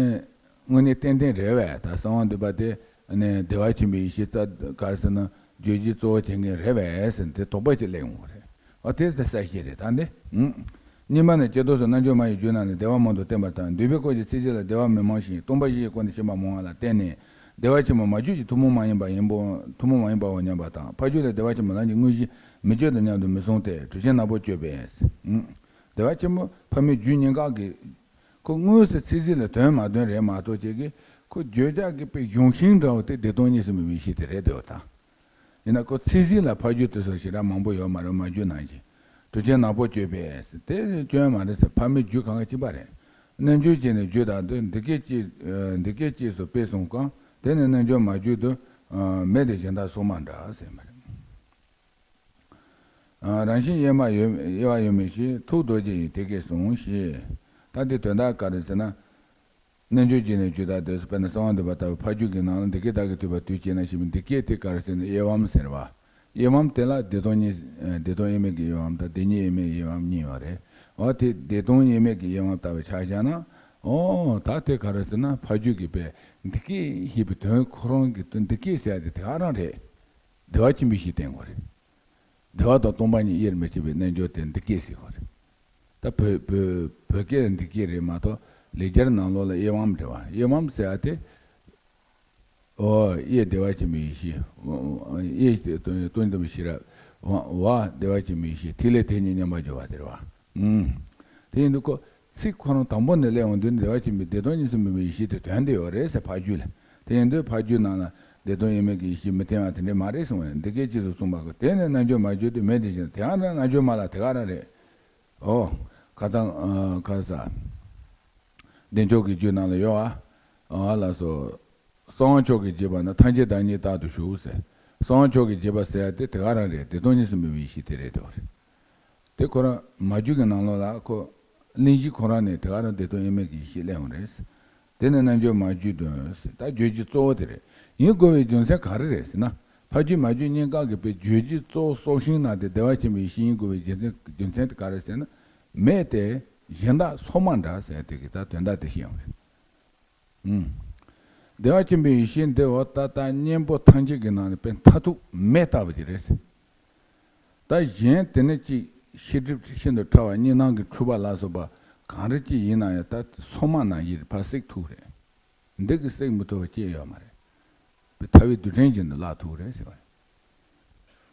དངོས་གནས་ཏན་ཏན་རེད་པས། ད་གསང་བ་འདུས་པ་དེ་ཨ་ནི་བདེ་བ་ཆེན་པོའི་ཡེ་ཤེས་རྩ་ག་རེ་ཟེར་ན་རྗོད་བྱེད་གཙོ་བོ་བྱེད་མཁན་རེད་པས་ཟེར་ནས་དེ་དོགས་པ་ཅིག་སླེབས་ཡོང་གི་རེད། ཨ་དེ་ད་གསལ་བཤད་རེད་ད་འདི། ཨུམ། གཉིས་པ་ནི་ཀྱེ་རྡོར་སོགས་རྣལ་འབྱོར་མ་ཡི་རྒྱུད་རྣམས་ལས་བདེ་བ་མང་དུ་བསྟན་པ་དང་། འདུས་པའི་སྐོར་གྱི་ཚིག་གཞི་ལ་བདེ་བ་མི་མང་ཞིང་སྟོང་པ་བཞི་ཡི་སྒོ་ནས་ཞེན་པ་མང་བ་ལ་བརྟེན་ནས་བདེ་བ་ཆེན་པོ་མ་རྒྱུད་ཀྱི་ཐུན་མོང་མ་ཡིན་པ་ཡིན་པོ། ཐུན་མོང་མ་ཡིན་པའོ་སྙམ་པ་དང་། ཕ་རྒྱུད་ལ་བདེ་བ་ཆེན་པོ་ལམ་གྱི་དངོས་གཞི་མི་བརྗོད་དོ་སྙམ་དུ་མི་གསུངས་ཏེ། གྲུབ་ཆེན་ནག་པོ་སྤྱོད་པས། ཨུམ། བདེ་བ་ཆེན་པོ་ཕ་མའི་རྒྱུད་གཉིས་ཀ་གི་ཁོ་དངོས་སུ་ཚིག་ཟིན་ལ་དོན་མ་དོན་རེད་མ་གཏོགས་ཅིག་གི་ཁོ་བརྗོད་བྱ་གི་དཔེ་གཞུང་ཤིང་འདྲ་བོ་དེ་བདེ་སྟོང་གཉིས་སུ་མེད་པའི་ཡེ་ཤེས་དེ་རེད་དེ་བ་དང་། ཡིན་ན་ཁོ་ཚིག་ཟིན་ལ་ཕ་རྒྱུད་དེ་ཚོ་ཞེ་དྲག་མང་པོ་ཡོད་མ་རེད། མ་རྒྱུད་ནང་བཞིན། གྲུབ་ཆེན་ནག་པོ་སྤྱོད་པས་དེ་སྐྱོན་མ་རེད་ཟེར། ཕ་མའི་རྒྱུད་གང་ག་གཅིག་པ་རེད། རྣལ་འབྱོར་བྱས་ནས་རྒྱུད་དག་ཏུ་འདི་སྐད་ཅེས། འདི་སྐད་ཅེས་སུ་དཔེ་གསུངས་ཀྱང་། དེ་ནི་རྣལ་འབྱོར་མ་རྒྱུད་དུ། མེ་དེ་གཞན་དག་སོ་མ་འདྲ་ཟེར་མ་རེད། རང་བཞིན་དབྱེར་མ་ཡོད། དབྱེ་བ་ཡོད་མོད་ཀྱི། ཐུགས་རྡོ་རྗེ་ཡིས་དེ་སྐད་གསུངས་ཞེས། ད་འདི་དོན་དག་ག་རེ་ཟེར་ན། རྣལ་འབྱོར་གྱི་ནི་རྒྱུད་དག་དེ་སུ་དཔེར་ན་གསང་བ་འདུས་པ་ལྟ་བུ་ཕ་རྒྱུད་ཀྱི་ནང་ལ་འདི་སྐད་བདག་གིས་ཐོས་པ་དུས་གཅིག་ན་ཞེས་པའི་འདི་སྐད་དེ་ག་རེ་ཟེར་ན་དབྱེ་བའམ་ཟེར་བ། དབྱེ་བའམ་དེ་ལ་བདེ་སྟོང་གཉིས། བདེ་སྟོང་དབྱེར་མེད་ཀྱི་དབྱེ་བའམ་དང་བདེན་གཉིས་དབྱེར་མེད་དབྱེ་བའམ་གཉིས་ཡོད་རེད། འོ་དེ་བདེ་སྟོང་དབྱེར་མེད་ཀྱི་དབྱེ་བ་ལྟ་བུ་ཆ་བཞག་ན། འོ་ད་དེ་ག་རེ་ཟེར་ན་ཕ་རྒྱུད་ཀྱི་དཔེ་འདི་སྐད་ཞེས་པའི་དོན་ཁོ་རང་གི་དོན་འདི་སྐད་ཟེར་ཡ་དེ་དེ་ག་རང་རེད། བདེ་བ་ཆེན་པོའི་ཡེ་ཤེས་བསྟན་དགོས་རེད། བདེ་བ་དང་སྟོང་པ་ཉིད་དབྱེར་མི་ཕྱེད་པའི་རྣལ་འབྱོར་དེ་འདི་སྐད་ཟེར་དགོས་རེད། ད་བོད་བོད་བོད་སྐད་འདི་སྐད་རེད་མ་གཏོགས་ལེགས་སྦྱར་ནང་ལོགས་ལ་དབྱེ་བའམ་འབྲེལ་བ། དབྱེ་བའམ་ཟེར་ཡ་དེ། འོ་དབྱེ་བདེ་བ་ཆེན་པོའི་ཡེ་ཤེས། དབྱེ་སྟོང་ཉིད་རྟོགས་པའི་ཤེས་རབ། བ་བདེ་བ་ཆེན་པོའི་ཡེ་ཤེས། ཐིག་ལེ་དེ་ཉིད་མཉམ་པར་སྦྱོར་བ་དེ་རེད་བ། ཨུམ། དེ་ཡིན་དུས་ཁོ་ཚིག་ཁོ་རང་དང་པོ་ནས་སླེབས་འོང་དུས་ནི་བདེ་བ་ཆེན་པོའི་བདེ་སྟོང་གཉིས་སུ་མེད་པའི་ཡེ་ཤེས་དེ་དོན་དེ་ཡོད་རེད་ཟེར་ཕ་རྒྱུད་ལ། དེ་ཡིན་དུས་ཕ་རྒྱུད་ནང་ལ་བདེ་སྟོང་དབྱེར་མེད་ཀྱི་ཡེ་ཤེས་མི་བསྟན་པ་དེ་འདྲ་མ་རེད་གསུངས་པས། འདི་སྐད་ཅེས་སུ་གསུངས་པ་ཀུན། དེ་ནི་རྣལ་འབྱོར་མ་རྒྱུད་དུ་མེད་དེ་བཞིན། དེའང་རྣལ་འབྱོར་མ་ལ་དེ་ག་རང་རེད། ཨོ། ཁ་ཚང་། ཁ་ས། བདེ་མཆོག་གི་རྒྱུད་ནང་ལ་ཡོད་ཨ། ཨ་ལགས་སོ། གསང་བ་མཆོག་གི་རྒྱས་པ་ནི་ཐམས་ཅད་བདག་ཉིད་རྟག་ཏུ་ཞུགས་ཟེར། གསང་བ་མཆོག་གི་རྒྱས་པ་ཟེར་ཡ་དེ་དེ་ག་རང་རེད། བདེ་སྟོང་གཉིས་སུ་མེད་པའི་ཡེ་ཤེས་དེ་རེད་དོ། དེ་ཁོ་རང་མ་རྒྱུད་ཀྱི་ནང་ལོགས་ལ་ཁོ་གླེང་གཞི་ཁོ་རང་ནས་དེ་ག་རང་བདེ་སྟོང་དབྱེར་མེད་ཀྱི་ཡེ་ཤེས་སླེབས་ཡོང་རེད། དེ་ནི་རྣལ་འབྱོར་མ་རྒྱུད་དུ་ཟེར། ད་རྗོད་བྱེད་གཙོ་བོ་དེ་རེད། ཡིན་དགོས་པའི་རྒྱུ་མཚན་ག་རེ་རེད་ཟེར་ན། ཕ་རྒྱུད་མ་རྒྱུད་གཉིས་ཀ་གི་དཔེ་རྗོད་བྱེད་གཙོ་བོ་སྲོག་ཤིང་ན་དེ་བདེ་བ་ཆེན་པོའི་ཡེ་ཤེས་ཡིན་དགོས་པའི་རྒྱུ་མཚན་རྒྱུ་མཚན་དེ་ག་རེ་ཟེར་ན། མེ་དེ་གཞན་དག་སོ་མ་འདྲ་ཟེར་དེ་གི་ད་དོན་དག་དེ་ཤེས་ཡོང་རེད། ཨུམ། བདེ་བ་ཆེན་པོའི་ཡེ་ཤེས་འདི་འོ་ད་ལྟ་གཉེན་པོ་ཐམས་ཅད་ཀྱི་ནང་ནས་དཔེ་མཐར་ཐུག་མེ་ལྟ་བུ་ཅིག་རེད། ད་གཞན་དེ་ནི་གཅིག་ཤེས་སྒྲིབ་ཤིན་ཏུ་ཕྲ་བ་གཉིས་སྣང་གི་འཁྲུལ་པ་ལ་སོགས་པ་གང་རེ་ཅིག་ཡིན་ན་ཡང་ད་སོ་མ་ནང་བཞིན་ཕར་བསྲེག་ཐུབ་རེད། འདི་གི་བསྲེག་མི་ཐུབ་པ་ཅི་ཡོད་མ་རེད། པའི་ཐར་པའི་རྡུལ་ཕྲན་བཞིན་དུ་བརླག་ཐུབ་རེད་ཟེར་བ་རེད།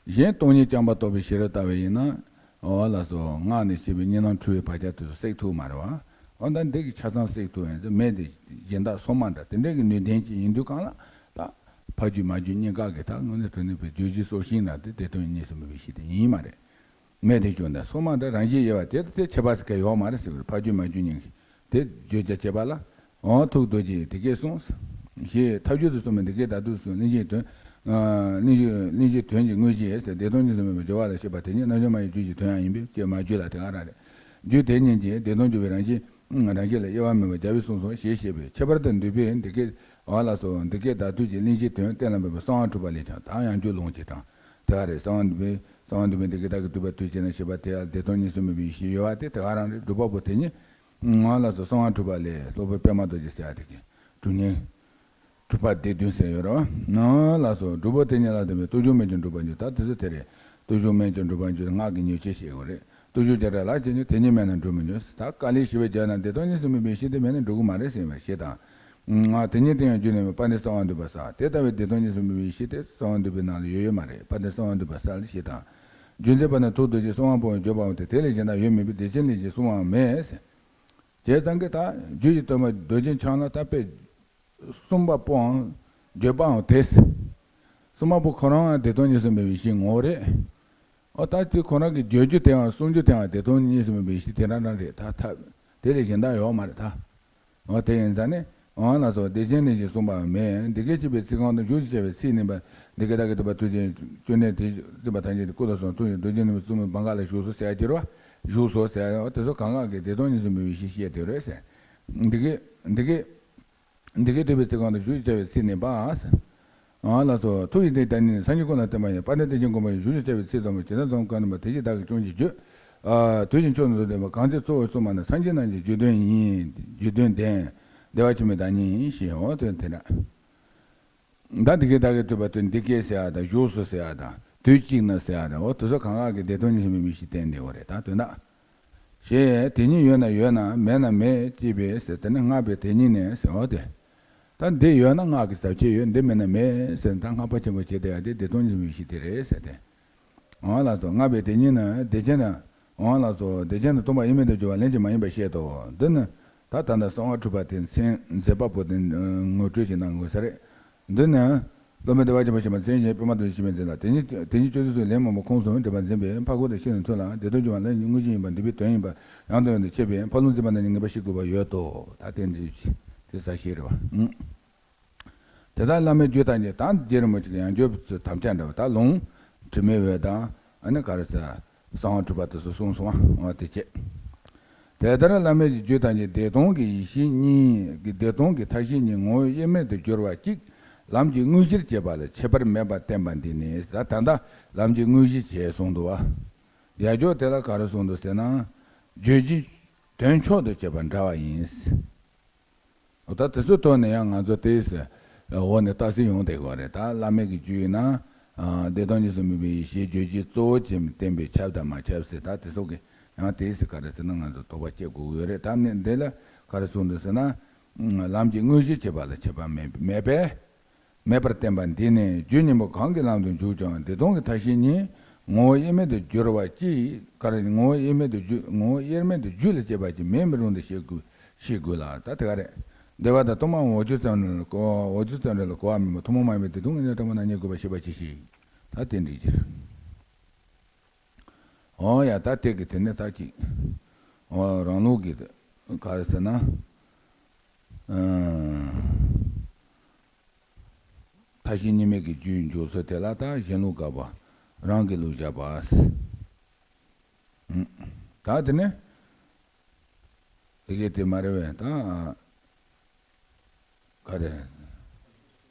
གཞན་སྟོང་ཉིད་རྐྱང་པ་རྟོགས་པའི་ཤེས་རབ་ལྟ་བུ་ཡིན་ན། འོ་ལགས་སོ། སྔགས་ནས་བཤད་པའི་གཉིས་སྣང་འཁྲུལ་པའི་བག་ཆགས་དེ་ཚོ་བསྲེག་ཐུབ་མ་རེད་བ། འོ་ད་འདི་གི་ཆ་ཚང་བསྲེག་ཐུབ་ཡིན་ཟེར། མེ་དེ་གཞན་དག་སོ་མ་འདྲ་དེ་འདྲ་གི་ནུས་ལྡན་ཅིག་ཡིན་དུས་གང་ལ་ད་ཕ་རྒྱུད་མ་རྒྱུད་གཉིས་ཀ་གི་ད་དངོས་གནས་དྲང་གནས་པའི་རྗོད་བྱེད་སྲོག་ཤིང་ལ་དེ་བདེ་སྟོང་གཉིས་སུ་མེད་པའི་ཡེ་ཤེས་དེ་ཡིན་མ་རེད། མེ་དེ་བྱུང་ནས་སོ་མ་དེ་རང་བཞིན་དབྱེ་བ་དེ་དེ་ཁྱད་པར་ཟེར་མཁན་ཡོད་མ་རེད་ཟེར་བར། ཕ་རྒྱུད་མ་རྒྱུད་གཉིས་ཀྱི་དེ་བརྗོད་བྱ་བྱེད་པ་ལ། འོ་ཐུགས་རྡོ་རྗེ་ཡིས་དེ་སྐད་གསུངས། ཞེས་ཐབས་བརྒྱུད་དུ་གསུངས་པའི་འདི་སྐད་བདག་ཐུགས་སུ་གླེང་གཞིའི་དོན། ཨ་གླེང་གཞི་གླེང་གཞིའི་དོན་གྱི་དངོས་གཞི་ཟེར་བདེ་སྟོང་གཉིས་སུ་མེད་པའི་སྦྱོར་བ་ལ་བཤད་པ་དེ་ཉིད་རྣམ་གཞག་མ་ཡི་རྒྱུད་ཀྱི་དོན་ཡང་ཡིན་པས་ཀྱེ་མ་རྒྱུད་ལ་དེ་ག་རང་རེད། རྒྱུད་དེ་ཉིད་ཀྱིས་བདེ་སྟོང་སྦྱོར་བའི་རང་བཞིན་རང་བཞིན་ལ་དབྱེ་བ་མེད་པར་རྒྱལ་བས་གསུངས་སོ་ཞེས་བཤད་པས་ཁྱད་པར་དུ་འདུས་པས་འདི་སྐད་འོ་ལགས་སོ། འདི་སྐད་བདག་ཐུགས་ཀྱི་གླེང་གཞིའི་དོན་གཏན་ལ་འབེབས་པ་གསང་བ་འཁྲུལ་པ་ལས་ཀྱང་ད་ཡང་རྒྱུད་ལུང་གཅིག་དང་དེ་ག་རེད། གསང་བ་འདུས་པའི་གསང་བ་འདུས་པའི་འདི་སྐད་བདག་གིས་ཐུབ་པ་དུས་གཅིག་ན་ཞེས་པ་དེ་ཡང་བདེ་སྟོང་གཉིས་སུ་མེད་པའི་ཡེ་ཤེས་ཡོད་པ་དེ་དེ་ག་རང་རེད། སྒྲུབ་པ་པོ་དེ་ཉིད་ངོ་ལ་སོགས་གསང་བ་འཁྲུལ་པ་ལས་སློབ་དཔོན་པདྨ་རྡོ་རྗེ་ཟེར་ཡ་དེ་གིས་གྲུབ་བརྙེས་གྲུབ་པ་སྡེ་བདུན་ཟེར་ཡོད་རེད་བ། ངོ་ལ་སོགས་སྒྲུབ་པོ་དེ་ཉིད་ལ་ལྟོས་པའི་སྟོབས་བཅུ་མེད་ཀྱང་འགྲུབ་པར་འགྱུར། ད་དེ་ཚོ་དེ་རེད། སྟོབས་བཅུ་མེད་ཀྱང་འགྲུབ་པར་འགྱུར། སྔགས་ཀྱི་མྱུར་ཆེན་བཤད་དགོས་རེད། སྟོབས་བཅུ་བརྒྱ་ཕྲག་ལ་བྱེད་ཉིད་དེ་ཉིད་མེད་ན་འགྲུབ་མི་འགྱུར། ད་བཀའ་ལས་ཞུ་བའི་རྒྱབ་ན་བདེ་སྟོང་གཉིས་སུ་མེད་པའི་ཡེ་ཤེས་དེ་མེད་ན་འགྲུབ་ཀྱི་མ་རེད་ཟེར་བའི་ཞེས་དང་། ང་དེ་ཉིད་དེ་ཡང་རྒྱུད་ནས་མེད་པ་ནི་གསང་བ་འདུས་པ་ཟེར། དེ་ལྟ་བུའི་བདེ་སྟོང་གཉིས་སུ་མེད་པའི་ཡེ་ཤེས་དེ་གསང་བ་འདུས་པའི་ནང་ལ་ཡོད་ཡོད་མ་རེད། པ་དེ་གསང་བ་འདུས་པ་གསལ་ཞེས་དང་། རྒྱུ་མཚན་པ་ནི་ཐུགས་རྡོ་རྗེ་གསང་བ་པོ་བརྗོད་པའམ་དེ་དེ་ལས་གཞན་དག་ཡོད་མིན་པས་བདེ་ཆེན་ལས་ཀྱང་གསུང་བའང་མེད། བྱས་ཙང་གི་ད་རྒྱུད་ཀྱི་སྟོན་པ་རྡོ་རྗེ་འཆང་ལ་ད་དཔེ་གསུངས་པ་པོའང་བརྗོད་པའང་དེ། གསུངས་པ་པོ་ཁོ་རང་བདེ་སྟོང་གཉིས་སུ་མེད་པའི་ཡེ་ཤེས་ངོ་བོ་རེད། ཨོ་ད་དེ་ཁོ་རང་གི་བརྗོད་རྒྱུ་དེའང་གསུང་རྒྱུ་དེའང་བདེ་སྟོང་གཉིས་སུ་མེད་པའི་ཡེ་ཤེས་དེ་རང་རང་རེད། ད་ཐབས་དེ་ལས་གཞན་དག་ཡོད་མ་རེད་ད། འོ་དེ་ཡིན་ཙང་ནི་འོ་ལགས་སོ། བདེ་ཆེན་ལས་ཀྱང་གསུངས་པ་མེད། འདི་སྐད་ཅེས་པའི་ཚིག་གང་དུ་བཞུགས་ཞེས་བྱ་བའི་ཚིག་ནི་པ་འདི་སྐད་བདག་གིས་ཐུབ་པ་དུས་གཅིག་བཅོམ་ལྡན་དེ་སྲིད་པ་ཐམས་ཅད་ཀྱི་སྐུ་དང་གསུང་ཐུགས་ཀྱི་རྡོ་རྗེ་ནི་བཙུན་མོའི་བང་ག་ལ་བཞུགས་སོ་ཟེར་ཡ་དེ་རུ་བཞུགས་སོ་ཟེར་ཡ་དེ་ཚོ་གང་ག་གི་བདེ་སྟོང་གཉིས་སུ་མེད་པའི་ཡེ་ཤེས་བཤད་དེ་རེད་ཟེར། འདི་སྐད་འདི་སྐད་འདི་སྐད་ཐུབ་པའི་ཚིག་གང་དུ་བཞུགས་ཞེས་བྱ་བའི་ཚིག་ནི་པ། ཨ་ལགས་སོ། ཐུགས་ཡིད་བརྟན་དང་ནི་སངས་རྒྱས་ཀུན་ལ་བརྟེན་པ་ཡིན། དཔལ་ལྡན་བདེ་ཆེན་མགོན་པོ་ཡིས་བཞུགས་ཞེས་བྱ་བའི་ཚིག་དང་པོ་ཇི་ལྟར་བརྩམས་ཀུན་ནས་པ་དེ་བཞིན་བདག་གིས་སྐྱོན་གྱིས་བརྗོད། ཨ་དུས་གཞན་ཕྱོགས་ནས་བཟུང་སྟེ་པ་གང་ཚེ་གཙོ་བོར་གསུངས་པ་ནི་སངས་རྒྱས་རྣམས་ཀྱི་རྒྱུད་དོན་ཡིན། རྒྱུད་དོན་ལྡན། བདེ་བ་ཆེན་པོའི་བདག་ཉིད་ཡིན་ཞེས་འོ་དོན་དེ་འདྲ། ད་འདི་སྐད་བདག་གིས་ཐུབ་པ་དུས་འདི་སྐད་ཟེར་ཡ་དང་བཞུགས་སོ་ཟེར་ཡ་དང་དུས་གཅིག་ན་ཟེར་ཡ་དང་འོ་དེ་ཚོ་གང་ག་གི་བདེ་སྟོང་གཉིས་སུ་མེད་པའི་ཡེ་ཤེས་བསྟན་དེ་འོ་རེད་ད་དོན་དག་ཞེས་དེ་ཉིད་ཡོད་ན་ཡོད་ན་མེད་ན་མེད་ཅེས་པས་ཟེར། དེ་ནི་སྔགས་པས་དེ་ཉིད་ནས་ཟེར་བ་དེ། ད་འདི་ཡོད་ན་སྔགས་ཀྱི་ཟབ་ཆོས་ཡོད། འདི་མེད་ན་མེད་ཟེར། ད་སྔགས་པ་ཆེན་པོ་བྱེད་བསྡད་ཡ་དེ་བདེ་སྟོང་གཉིས་སུ་མེད་པའི་ཡེ་ཤེས་དེ་རེད་ཟེར་ཏེ། འོ་ལགས་སོ། སྔགས་པས་དེ་ཉིད་ནི་བདེ་ཆེན་དང་། འོ་ལགས་སོ། བདེ་ཆེན་དང་སྟོང་པ་དབྱེར་མེད་དུ་གྱུར་པ་ལན་ཅིག་མ་ཡིན་པར་བཤད་དོ། འདི་ནི་ད་ད་ལྟ་གསང་བ་འཁྲུལ་པ་དེ་མཚན་མཛད་པ་པོ་དེ་ངོ་སྤྲོད་ཅིག་གནང་དགོས་ས་རེད། འདི་ནི། སློབ་དཔོན་བདེ་བ་ཆེན་པོ་ཞེས་པ་མཚན་གཞན་པདྨ་རྡོ་རྗེ་ཞེས་པའི་མཚན་ལ། དེ་ཉིད་དེ་ཉིད་སྤྱོད་ཚུལ་སོགས་ལན་མང་པོ་ཁུངས་སུ་འདྲེན་པར་འཛིན་པས་ཕར་ཁུག་ཏུ་ཤེས་ནས་ཚུལ་ལ་བདེ་སྟོང་སྦྱོར་བ་ལ་དངོས་གཞི་ཡིན་པར་འདུས་པའི་དོན་ཡིན་པ་ཡང་དོན་དུ་འཆད་པས་ཕར་ལུགས་འཛིན་པ་རྣམས་ཀྱིས་ངེས་པར་ཤེས་དགོས་པ་ཡོད་དོ། ད་དེ་འདི་དེ་ས་ཤེས་རེད་བ། དེ་ལྟར་བླ་མའི་རྒྱུད་ཐམས་ཅད་དང་རྗེ་རིན་པོ་ཆེ་གི་ཡང་རྒྱུད་དམ་བཅའ་འདྲ་བ་ད་ལུང་དྲི་མེད་འོད་དང་ཨ་ནི་ག་རེ་ཟེར། གསང་བ་འཁྲུལ་པ་དེ་ཚོ་གསུངས་སོང་བ་དེ་བྱས། དེ་ལྟར་བླ་མེད་ཀྱི་རྒྱུད་ཐམས་ཅད་བདེ་སྟོང་གི་ཡེ་ཤེས་ཉིད་ཀྱི་བདེ་སྟོང་གི་མཐའ་བཞི་ཉིད་ངོ་བོ་དབྱེར་མེད་དུ་གྱུར་པ་གཅིག་ལམ་གྱི་དངོས་གཞིར་བྱེད་པ་ལ་ཁྱད་པར་མེད་པར་བསྟན་པ་འདི་ནི་ད་ད་ལྟ་ལམ་གྱི་དངོས་གཞི་བྱས་གསུངས་འདུག་བ། ཡ་ཇོ་དེ་ལ་ག་རེ་གསུངས་འདུག་ཟེར་ན། བརྗོད་བྱའི་དོན་མཆོག་ཏུ་བྱེད་པ་འདྲ་བ་ཡིན། འོ་ད་དེ་ཚོའི་ཐོག་ནས་ཡང་ང་ཚོ་དེས་འོག་ནས་བརྟག་དཔྱད་ཡོང་བསྡད་དགོས་རེད། ད་བླ་མེད་ཀྱི་རྒྱུད་ཡིན་ན། བདེ་སྟོང་གཉིས་སུ་མེད་པའི་ཡེ་ཤེས་རྗོད་བྱེད་གཙོ་བོ་ཅན་བསྟན་པས་ཁྱབ་དང་མ་ཁྱབ་ཟེར། ད་དེ་ཚོ་གི་ཡང་དེས་ག་རེ་ཟེར་ན་ང་ཚོ་དོགས་པ་སྐྱེ་དགོས་ཀྱི་ཡོད་རེད། ད་ནི་འདི་ལ་ག་རེ་གསུངས་འདུག་ཟེར་ན། ལམ་གྱི་དངོས་གཞིར་བྱེད་པ་ལ་ཁྱད་པར་མེད་མེད་པས། མེད་པར་བསྟན་པ་འདི་ནི་རྒྱུད་གཉིས་པོ་གང་གི་ལམ་དུ་འཇུག་ཀྱང་བདེ་སྟོང་གི་མཐའ་བཞི་ཉིད་ངོ་བོ་དབྱེར་མེད་དུ་གྱུར་པ་ཅིག་ག་རེ་ངོ་བོ་དབྱེར་མེད་དུ་རྒྱུད་ངོ་བོ་དབྱེར་མེད་དུ་རྒྱུད་ལ་སྐྱེས་པ་ཅིག་མེད་མི་རུང་དུ་ཤེས་དགོས་ཤེས་དགོས་ལ་ད་དེ་ག་རེད། འདི་བ་དང་གཏུམ་མོ་འོ་ཆུ་ཙམ་རེ་ལ་གོ་འོ་ཆུ་ཙམ་རེ་ལ་གོ་བ་མིན་པ་ཐུན་མོང་མ་ཡིན་པའི་བདེ་སྟོང་གི་གནས་དྲང་པོ་རྣམ་གཉིས་དགོས་པ་ཤེས་པ་ཅི་ཞིག་ད་དེ་འདྲའི་ཕྱིར། འོ་ཡ་ད་དེ་གི་དེ་ནས་ད་ཅིག་འོ་རང་ལུགས་ཀྱི་ག་རེ་ཟེར་ན། ཨ། མཐའ་བཞི་གཉིས་མེད་ཀྱི་རྒྱུད་འཇུག་ཚུལ་དེ་ལ་ད་གཞན་ལུགས་དགག་པ། རང་གི་ལུགས་བཞག་པ། ཨ། ད་དེ་ནས་དེ་གས་དེ་མ་རེད་པས་ད། ག་རེ།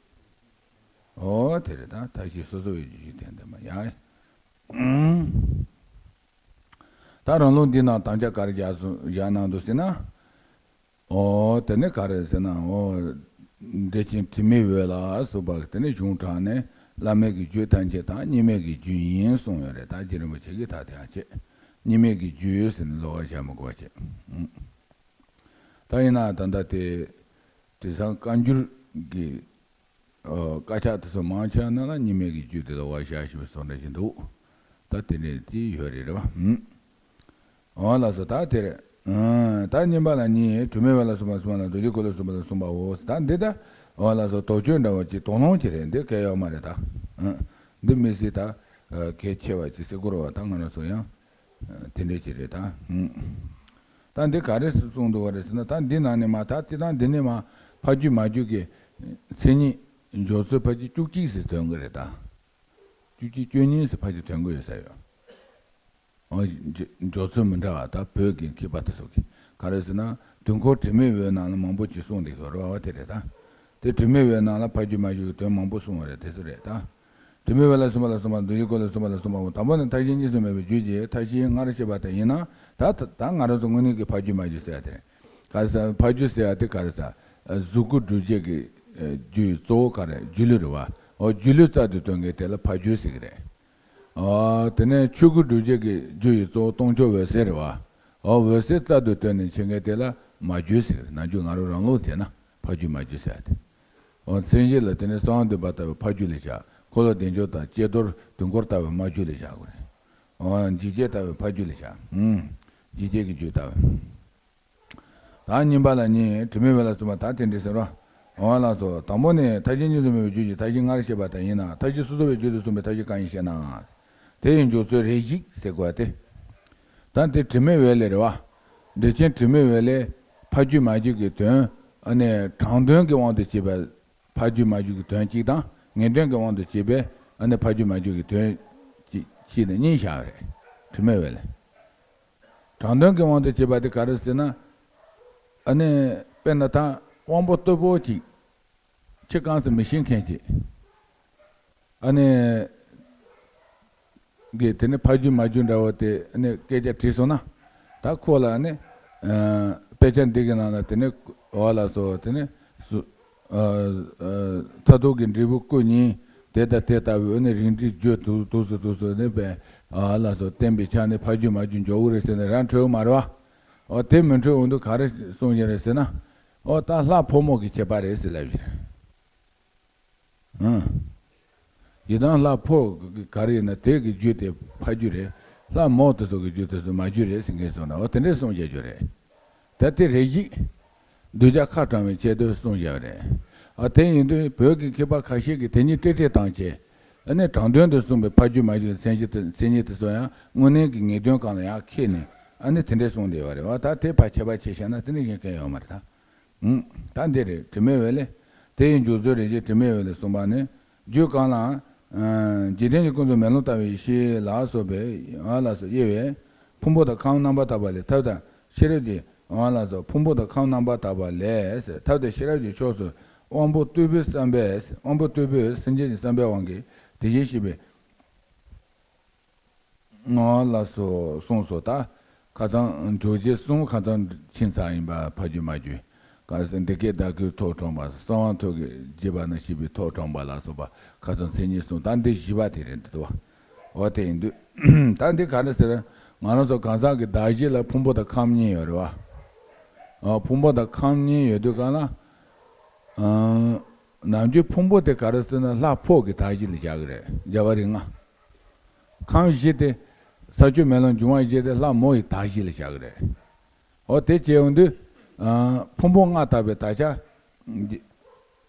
ཨོ་དེ་རེད་ད་མཐའ་བཞི་སོ་སོ་བའི་རྒྱུད་ཀྱི་དོན་དེ་མ་ཡ། ཨང་། ད་རང་ལུགས་འདི་ནང་དམ་བཅའ་ག་རེ་བཞག་སོ་བཞག་གནང་འདུག་ཟེར་ན། ཨོ། དེ་ནི་ག་རེ་ཟེར་ན། ཨོ། འགྲེལ་ཆེན་དྲི་མེད་འོད་ལ་སོགས་པ་དེ་ནི་གཞུང་དྲངས་ནས་བླ་མེད་ཀྱི་རྒྱུད་ཐམས་ཅད་དང་གཉིས་མེད་ཀྱི་རྒྱུད་ཡིན་གསུངས་ཡོད་རེད། ད་རྗེ་རིན་པོ་ཆེ་གིས་ད་དེ་ཡང་བྱས། གཉིས་མེད་ཀྱི་རྒྱུད་ཟེར་ནས་ལོགས་ཀ་བཞག་མི་དགོས་པ་བྱས། ད་ཡིན་ན་ད་ལྟ་དེ་དེང་སང་བཀའ་འགྱུར་གྱི་ཨོ། དཀར་ཆག་དེ་ཚོ་མང་ཆེ་བ་ནང་ལ་གཉིས་མེད་ཀྱི་རྒྱུད་དེ་ལ་བ་ཤ་ཞེས་པའི་བཟོ་འདྲ་ཞིག་འདུག་ད་དེ་འདྲས་དེ་ཡོད་རེད་རེད་བ། ཨུམ། འོ་ལགས་སོ། ད་དེ་རེད། ཨུམ། ད་གཉིས་པ་ལ་གཉིས། དྲི་མེད་འོད་ལ་གསུངས་པ་གསུངས་པ་ལ་རྡོ་རྗེ་འཁོར་ལོ་གསུངས་པ་ལ་གསུངས་པའོ། ད་འདི་ད། འོ་ལགས་སོ། དོགས་གཅོད་འདྲ་བོ་ཅིག་དོགས་སློང་ཅིག་རེད། འདི་གལ་ཡོད་མ་རེད་ད། ཨུམ། འདི་མི་སྲིད་ད། གལ་ཆེ་བ་ཅིག་སེ་གོ་ར་བ་ད་ང་རང་ཚོ་ཡང་། དེ་འདྲས་ཅིག་རེད་ད། ད་འདི་ག་རེ་གསུངས་འདུག་བ་རེད་ཟེར་ན། ད་འདི་ནང་ནས་མ་ད་དེ་དང་འདི་ནས་མ་ཕ་རྒྱུད་མ་རྒྱུད་ཀྱི་ མཚན་ཉིད་འཇོག་ཚུལ་ཕལ་ཆེར་བཅུ་གཅིག་ཟེར་འདོན་གྱི་རེད་ད། བཅུ་གཅིག་བཅུ་གཉིས་ཟེར་ཕལ་ཆེར་འདོན་གྱི་ཡོད་ས་ཡོད། འོ་འཇོག་འཇོག་ཚུལ་མི་འདྲ་བ་ད་བོད་ཀྱི་མཁས་པ་དེ་ཚོ་གིས་ག་རེ་ཟེར་ན། དུས་འཁོར་དྲི་མེད་འོད་ནང་ལ་མང་པོ་ཅིག་གསུངས་བསྡད་ཀྱི་ཡོད་རེད་བ། དེ་རེད་ད། དེ་དྲི་མེད་འོད་ནང་ལ་ཕ་རྒྱུད་མ་རྒྱུད་ཀྱི་དོན་མང་པོ་གསུངས་པ་རེད། དེ་ཚོ་རེད་ད། དྲི་མེད་འོད་ལ་གསུངས་པ་ལ་གསུངས་པ། འདུལ་བྱེད་སྐོར་ལ་གསུངས་པ་ལ་གསུངས་པ། དང་པོ་ནི་མཐའ་བཞི་གཉིས་སུ་མེད་པའི་རྒྱུད་ཀྱི་མཐའ་བཞིའི་སྔར་བཤད་པ་དེ་ཡིན་ན། ད་ད་ང་རང་ཚོ་དངོས་གནས་ཀྱི་ཕ་རྒྱུད་མ་རྒྱུད་ཟེར་ཡ་དེ་རེད། ག་རེ་ཟེར། ཕ་རྒྱུད་ཟེར་ཡ་དེ་ག་རེ་ཟེར། གཟུགས་སྐུ་སྒྲུབ་བྱེད་ཀྱི་རྒྱུ་ཡི་གཙོ་བོ་ག་རེ། སྒྱུ་ལུས་རེད་བ། འོ་སྒྱུ་ལུས་རྩལ་དུ་སྟོན་མཁན་དེ་ལ་ཕ་རྒྱུད་ཟེར་གྱི་རེད། འོ་དེ་ནས་ཆོས་སྐུ་སྒྲུབ་བྱེད་ཀྱི་རྒྱུ་ཡི་གཙོ་བོ་སྟོང་ཕྱོགས་འོད་གསལ་རེད་བ། འོ་འོད་གསལ་རྩལ་དུ་སྟོན་ནས་བྱེད་མཁན་དེ་ལ་མ་རྒྱུད་ཟེར་གྱི་རེད། ནམ་རྒྱུན་ང་རང་རང་ལུགས་བྱས་ན་ཕ་རྒྱུད་མ་རྒྱུད་ཟེར་ཡ་དེ། འོ་མཚན་གཞི་ལ་དེ་ནས་གསང་བ་འདུས་པ་ལྟ་བུའི་ཕ་རྒྱུད་ལ་བཞག་འཁོར་ལོ་བདེ་མཆོག་དང་ཀྱེ་རྡོར་དུས་འཁོར་ལྟ་བུའི་མ་རྒྱུད་ལ་བཞག་དགོས་རེད། འོ་འཇིགས་བྱེད་ལྟ་བུའི་ཕ་རྒྱུད་ལ་བཞག་ཨུམ། འཇིགས་བྱེད་ཀྱི་རྒྱུད་ལྟ་བུ། ད་གཉིས་པ་ལ་གཉིས། དྲི་མེད་འོད་ལ་གསུངས་པ་ད་དེ་འདྲ་ཟེར་རོ། འོ་ལགས་སོ། དང་པོ་ནི་མཐའ་བཞི་གཉིས་སུ་མེད་པའི་རྒྱུད་ཀྱི་མཐའ་བཞི་སྔར་བཤད་པ་དེ་ཡིན་ན། མཐའ་བཞི་སོ་སོ་བའི་རྒྱུད་དུ་གསུངས་པའི་མཐའ་བཞི་གང་ཡིན་ཞེ་ན། དེ་ཡི་འཇོག་ཚུལ་རེ་ཞིག་ཟེར་དགོས་ཏེ། ད་འདི་དྲི་མེད་འོད་ལས་རེད་བ། འགྲེལ་ཆེན་དྲི་མེད་འོད་ལས་ཕ་རྒྱུད་མ་རྒྱུད་ཀྱི་དོན། ཨ་ནི་དྲང་དོན་གྱི་དབང་དུ་བྱས་པའི་ཕ་རྒྱུད་མ་རྒྱུད་ཀྱི་དོན་གཅིག་དང་། ངེས་དོན་གྱི་དབང་དུ་བྱས་པའི་ཨ་ནི་ཕ་རྒྱུད་མ་རྒྱུད་ཀྱི་དོན་གཅིག་བྱས་ནས་གཉིས་བཞག་པ་རེད། དྲི་མེད་འོད་ལས། དྲང་དོན་གྱི་དབང་དུ་བྱས་པ་དེ་ག་རེ་ཟེར་ན། ཨ་ནི་དཔེར་ན་ད་དབང་པོ་རྟུལ་པོ་ཅིག་ཕྱི་གང་ཟེར་མི་ཤེས་མཁན་ཅིག་ཨ་ནི་གིས་དེ་ནི་ཕ་རྒྱུད་མ་རྒྱུད་འདྲ་བོ་དེ་ཨ་ནི་སྐད་ཆ་དྲིས་སོང་ན། ད་ཁོ་ལ་ཨ་ནི་དཔེ་ཆ་འདི་གི་ནང་ལ་དེ་ནི་འོ་ལགས་སོ། དེ་ནི་སུ་མཐར་ཐུག་གི་འབྲས་བུ་སྐུ་གཉིས་དེ་དང་དེ་ལྟ་བུའི་ཨ་ནི་རིགས་འགྲེ་བརྗོད་དུ་དུས་སུ་དུས་སུ་ནི་པས། ཨ་ལགས་སོ། བསྟན་པའི་ཆ་ནས་ཕ་རྒྱུད་མ་རྒྱུད་འཇོག་གི་རེད་ཟེར་ནས་ར་འཕྲོད་མ་རེད་བ། འོ་དེ་མི་འཕྲོད་འོང་དུས་ག་རེ་གསུངས་བཞིན་རེད་ཟེར་ན། འོ་ད་ལྷ་ཕོ་མོ་གི་ཁྱད་པར་རེད་ཟེར་ལབ་བཞིན་རེད། ཨང་། ཡི་དམ་ལྷ་ཕོ་ག་རེ་ཡིན་ན་དེ་གི་རྒྱུད་དེ་ཕ་རྒྱུད་རེད། ལྷ་མོ་དེ་ཚོ་གི་རྒྱུད་དེ་ཚོ་མ་རྒྱུད་རེད་ཟེར་མཁན་སོང་ན། འོ་དེ་འདྲས་གསུངས་བཞག་རྒྱུ་རེད། ད་དེ་རེ་ཞིག་གདུལ་བྱ་ཁ་དྲང་བའི་ཆེད་དུ་གསུངས་བཞག་རེད། ཨ་དེ་ཡིན་དུས་བོད་ཀྱི་མཁས་པ་ཁ་ཤས་ཀྱིས་དེ་གཉིས་ཏྲེ་ཏྲེ་བཏང་བྱས། ཨ་ནི་དྲང་དོན་དུ་གསུངས་པའི་ཕ་རྒྱུད་མ་རྒྱུད་མཚན་གཞི་དེ་མཚན་ཉིད་དེ་ཚོ་ཡང་དངོས་གནས་ཀྱི་ངེས་དོན་སྒང་ལ་ཡང་ཁེལ་ནས་ཨ་ནི་དེ་འདྲས་གསུངས་བསྡད་པ་རེད་བ། ད་དེ་ཕར་ཁྱད་པར་ཕྱེ་བཞག་ན་དེ་འདྲས་ཡིན་མཁན་ཡོད་མ་རེད་ད། ཨུམ། ད་འདི་རེད། དྲི་མེད་འོད་ལས། དེ་ཡི་འཇོག་ཚུལ་རེ་ཞིག་དྲི་མེད་འོད་ལས་གསུངས་པ་ནི། རྒྱུད་གང་ལ། ཨ་འཇིག་རྟེན་གྱི་ཀུན་རྫོབ་མེ་ལོང་ལྟ་བུའི་ཡེ་ཤེས་ལ་སོགས་པའི་ཨ་ལ་སོགས་དབྱེ་བས། ཕུང་པོ་དང་ཁམས་རྣམ་པར་དག་པ་ལས་ཐབས་དང་ཤེས་རབ་ཀྱི་ཨ་ལ་སོགས་ཕུང་པོ་དང་ཁམས་རྣམ་པར་དག་པ་ལས་ཐབས་དང་ཤེས་རབ་ཀྱི་ཕྱོགས་སུ་དབང་པོ་རྟུལ་པོའི་བསམ་པས། དབང་པོ་རྟུལ་པོས་སེམས་ཅན་གྱི་བསམ་པའི་དབང་གིས་དེ་བཞིན་གཤེགས་པའི་ངོ་ལ་སོགས་གསུངས་སོ། ད་ཁ་སང་འཇོག་བྱེད་གསུམ་ཁ་སང་ཕྱིན་ཚར་ཡིན་པ། ཕ་རྒྱུད་མ་རྒྱུད། ག་རེ་ཟེར། འདི་སྐད་བདག་གིས་ཐོས་དྲངས་པ། གསང་བ་ཐོད་ཀྱིས་བརྒྱན་པ་ན་ཤེས་པས་ཐོས་དྲངས་པ་ལ་སོགས་པ་ཁ་སང་མཚན་ཉིད་གསུམ། ད་འདི་བཞི་པ་དེ་རེད་འདུག་བ། འོ་དེ་ཡིན་དུས་ད་འདི་ག་རེ་ཟེར། ང་རང་ཚོ་གང་ཟག་གི་གདགས་གཞི་ལ་ཕུང་པོ་དང་ཁམས་གཉིས་ཡོད་རེད་བ། འོ་ཕུང་པོ་དང་ཁམས་གཉིས་ཡོད་དུས་གང་ལ། ཨང་། ནམ་རྒྱུན་ཕུང་པོ་དེ་ག་རེ་ཟེར་ན་ལྷ་ཕོ་གི་གདགས་གཞི་ལ་བཞག་གི་རེད། རྒྱལ་བ་རིགས་ལྔ། ཁམས་བཞི་དེ། ས་ཆུ་མེ་རླུང་འབྱུང་བ་བཞི་དེ་ལྷ་མོ་ཡི་གདགས་གཞི་ལ་བཞག་གི་རེད། འོ་དེ་བྱས་ཡོང་དུས། ཨ་ཕུང་པོ་ལྔ་དག་པའི་དག་ཆ།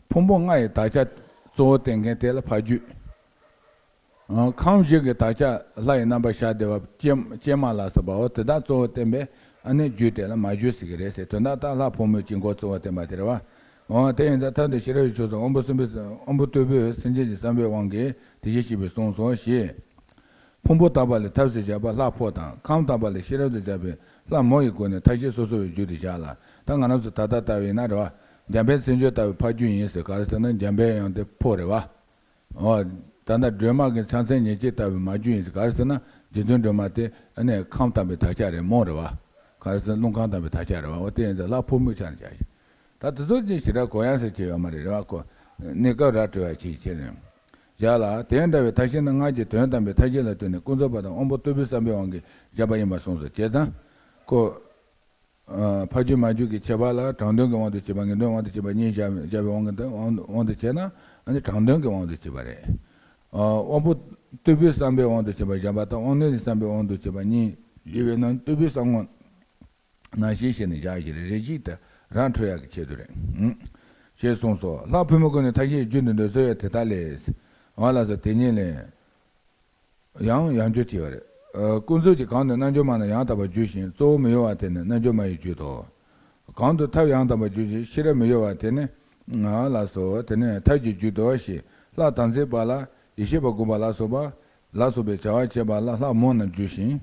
ཕུང་པོ་ལྔ་ཡི་དག་ཆ་གཙོ་བོ་བསྟན་མཁན་དེ་ལ་ཕ་རྒྱུད། ཨ་ཁམས་བཞི་གི་དག་ཆ་ལྷ་ཡི་རྣམ་པར་བཞག་བསྡད་པ་ཀྱེ་ཀྱེ་མ་ལ་སོགས་པ། འོ་དེ་དག་གཙོ་བོ་བསྟན་པའི་ཨ་ནི་རྒྱུད་དེ་ལ་མ་རྒྱུད་ཟེར་གི་རེད་ཟེར། དོན་དག་ད་ལྷ་ཕོ་མོའི་དཀྱིལ་འཁོར་གཙོ་བོ་བསྟན་པ་དེ་རེད་བ། འོ་དེ་ཡིན་ཙང་ཐབས་དང་ཤེས་རབ་ཀྱི་ཕྱོགས་སུ་དབང་པོ་གསུམ་པོས། དབང་པོ་རྟུལ་པོས་སེམས་ཅན་གྱི་བསམ་པའི་དབང་གིས་དེ་བཞིན་གཤེགས་པས་གསུངས་སོ་ཞེས། ཕུང་པོ་དག་པ་ལས་ཐབས་སུ་བཞག་པ་ལྷ་ཕོ་དང་། ཁམས་དག་པ་ལས་ཤེས་རབ་ཏུ་བཞག་པའི་ལྷ་མོ་ཡི་སྒོ་ནས་མཐའ་བཞི་སོ་སོ་བའི་རྒྱུད་དུ་བཞག་ལ། ད་ང་རང་ཚོ་ད་ལྟ་ལྟ་བས་ན་རེད་བ། འཇམ་དཔལ་མཚན་བརྗོད་ལྟ་བུའི་ཕ་རྒྱུད་ཡིན་ཟེར། ག་རེ་ཟེར་ན་འཇམ་དཔལ་དབྱངས་དེ་ཕོ་རེད་བ། འོ། ད་ལྟ་སྒྲོལ་མ་གི་ཕྱག་མཚན་ཉེར་གཅིག་ལྟ་བུའི་མ་རྒྱུད་ཡིན་ཟེར། ག་རེ་ཟེར་ན་རྗེ་བཙུན་སྒྲོལ་མ་དེ་ཨ་ནི་ཁམས་དག་པའི་དག་ཆ་རེད། མོ་རེད་བ། ག་རེ་ཟེར་ན་རླུང་ཁམས་དག་པའི་དག་ཆ་རེད་བ། འོ་དེ་ཡིན་ཙང་ལྷ་ཕོ་མོའི་ཆ་ནས་བཞག་ཞིང་། ད་དེ་ཚོ་ཅིག་ཞེ་དྲག་གོ་ཡ་ཟེར་གྱི་ཡོད་མ་རེད། རེད་བ་ཁོ། གནས་སྐབས་ར་སྤྲོད་ཡ་ཅིག་བྱས་ནས། བཞག་ལ། དེ་འདྲ་བའི་མཐའ་བཞི་ནི་སྔར་གྱི་དོན་དམ་པའི་མཐའ་བཞི་ལ་ལྟོས་ནས་ཀུན་རྫོབ་པ་དང་དབང་པོ་རྟུལ་པོའི་བསམ་པའི་དབང་གིས་བཞག་པ་ཡིན་པར་གསུངས་སོ། བྱས་ཙང་། ཁོ། ཨ་ཕ་རྒྱུད་མ་རྒྱུད་ཀྱི་ཁྱད་པར་ལ་དྲང་དོན་གྱི་དབང་དུ་བྱས་པ་ངེས་དོན་དབང་དུ་བྱས་པ་གཉིས་བཞག་བཞག་པའི་དབང་གིས་དབང་དབང་དུ་བྱས་ན་ཨ་ནི་དྲང་དོན་གྱི་དབང་དུ་བྱས་པ་རེད། ཨ་དབང་པོ་རྟུལ་པོའི་བསམ་པའི་དབང་དུ་བྱས་པ་བཞག་པ་དང་དབང་རྣོན་གྱི་བསམ་པའི་དབང་དུ་བྱས་པ་གཉིས་ཡོད་པས་ན་རྟུལ་པོའི་བསམ་ངོ་ནང་བཞིན་བྱས་ནས་བཞག་བཞིན་རེ་ཞིག་ཏུ་ར་འཕྲོད་ཡག་གི་ཆེད་དུ་རེད། ཞེས་གསུངས་སོ། ལྷ་ཕོ་མོའི་སྒོ་ནས་མཐའ་བཞིའི་རྒྱུད་དུ་འདོད་སྲོལ་ཡང་དེ་ལྟ་ལས། འོ་ལགས་སོ། དེ་ཉིད་ལས། ཡང་ཡང་འགྱུར་བྱས་པ་རེད། ཨ་ཀུན་རྫོབ་ཀྱི་གང་དུ་རྣལ་འབྱོར་མ་རྣམས་ཡང་དག་པར་རྒྱུ་ཞིང་གཙོ་བོ་མི་གཡོ་བ་དེ་ནི་རྣལ་འབྱོར་མ་ཡི་རྒྱུད་དོ། གང་དུ་ཐབས་ཡང་དག་པར་རྒྱུ་ཞིང་ཤེས་རབ་མི་གཡོ་བ་དེ་ནི་ ང་ལ་སོགས་དེ་ནས་ཐབས་ཀྱི་རྒྱུད་དུ་ཞེས་ལྷ་དམ་ཚིག་པ་ལ་ཡེ་ཤེས་པ་དགུག་པ་ལ་སོགས་པ་ལ་སོགས་པའི་བྱ་བ་བྱེད་པ་ལ་ལྷ་མོ་རྣམས་བརྗོད་ཅིང་།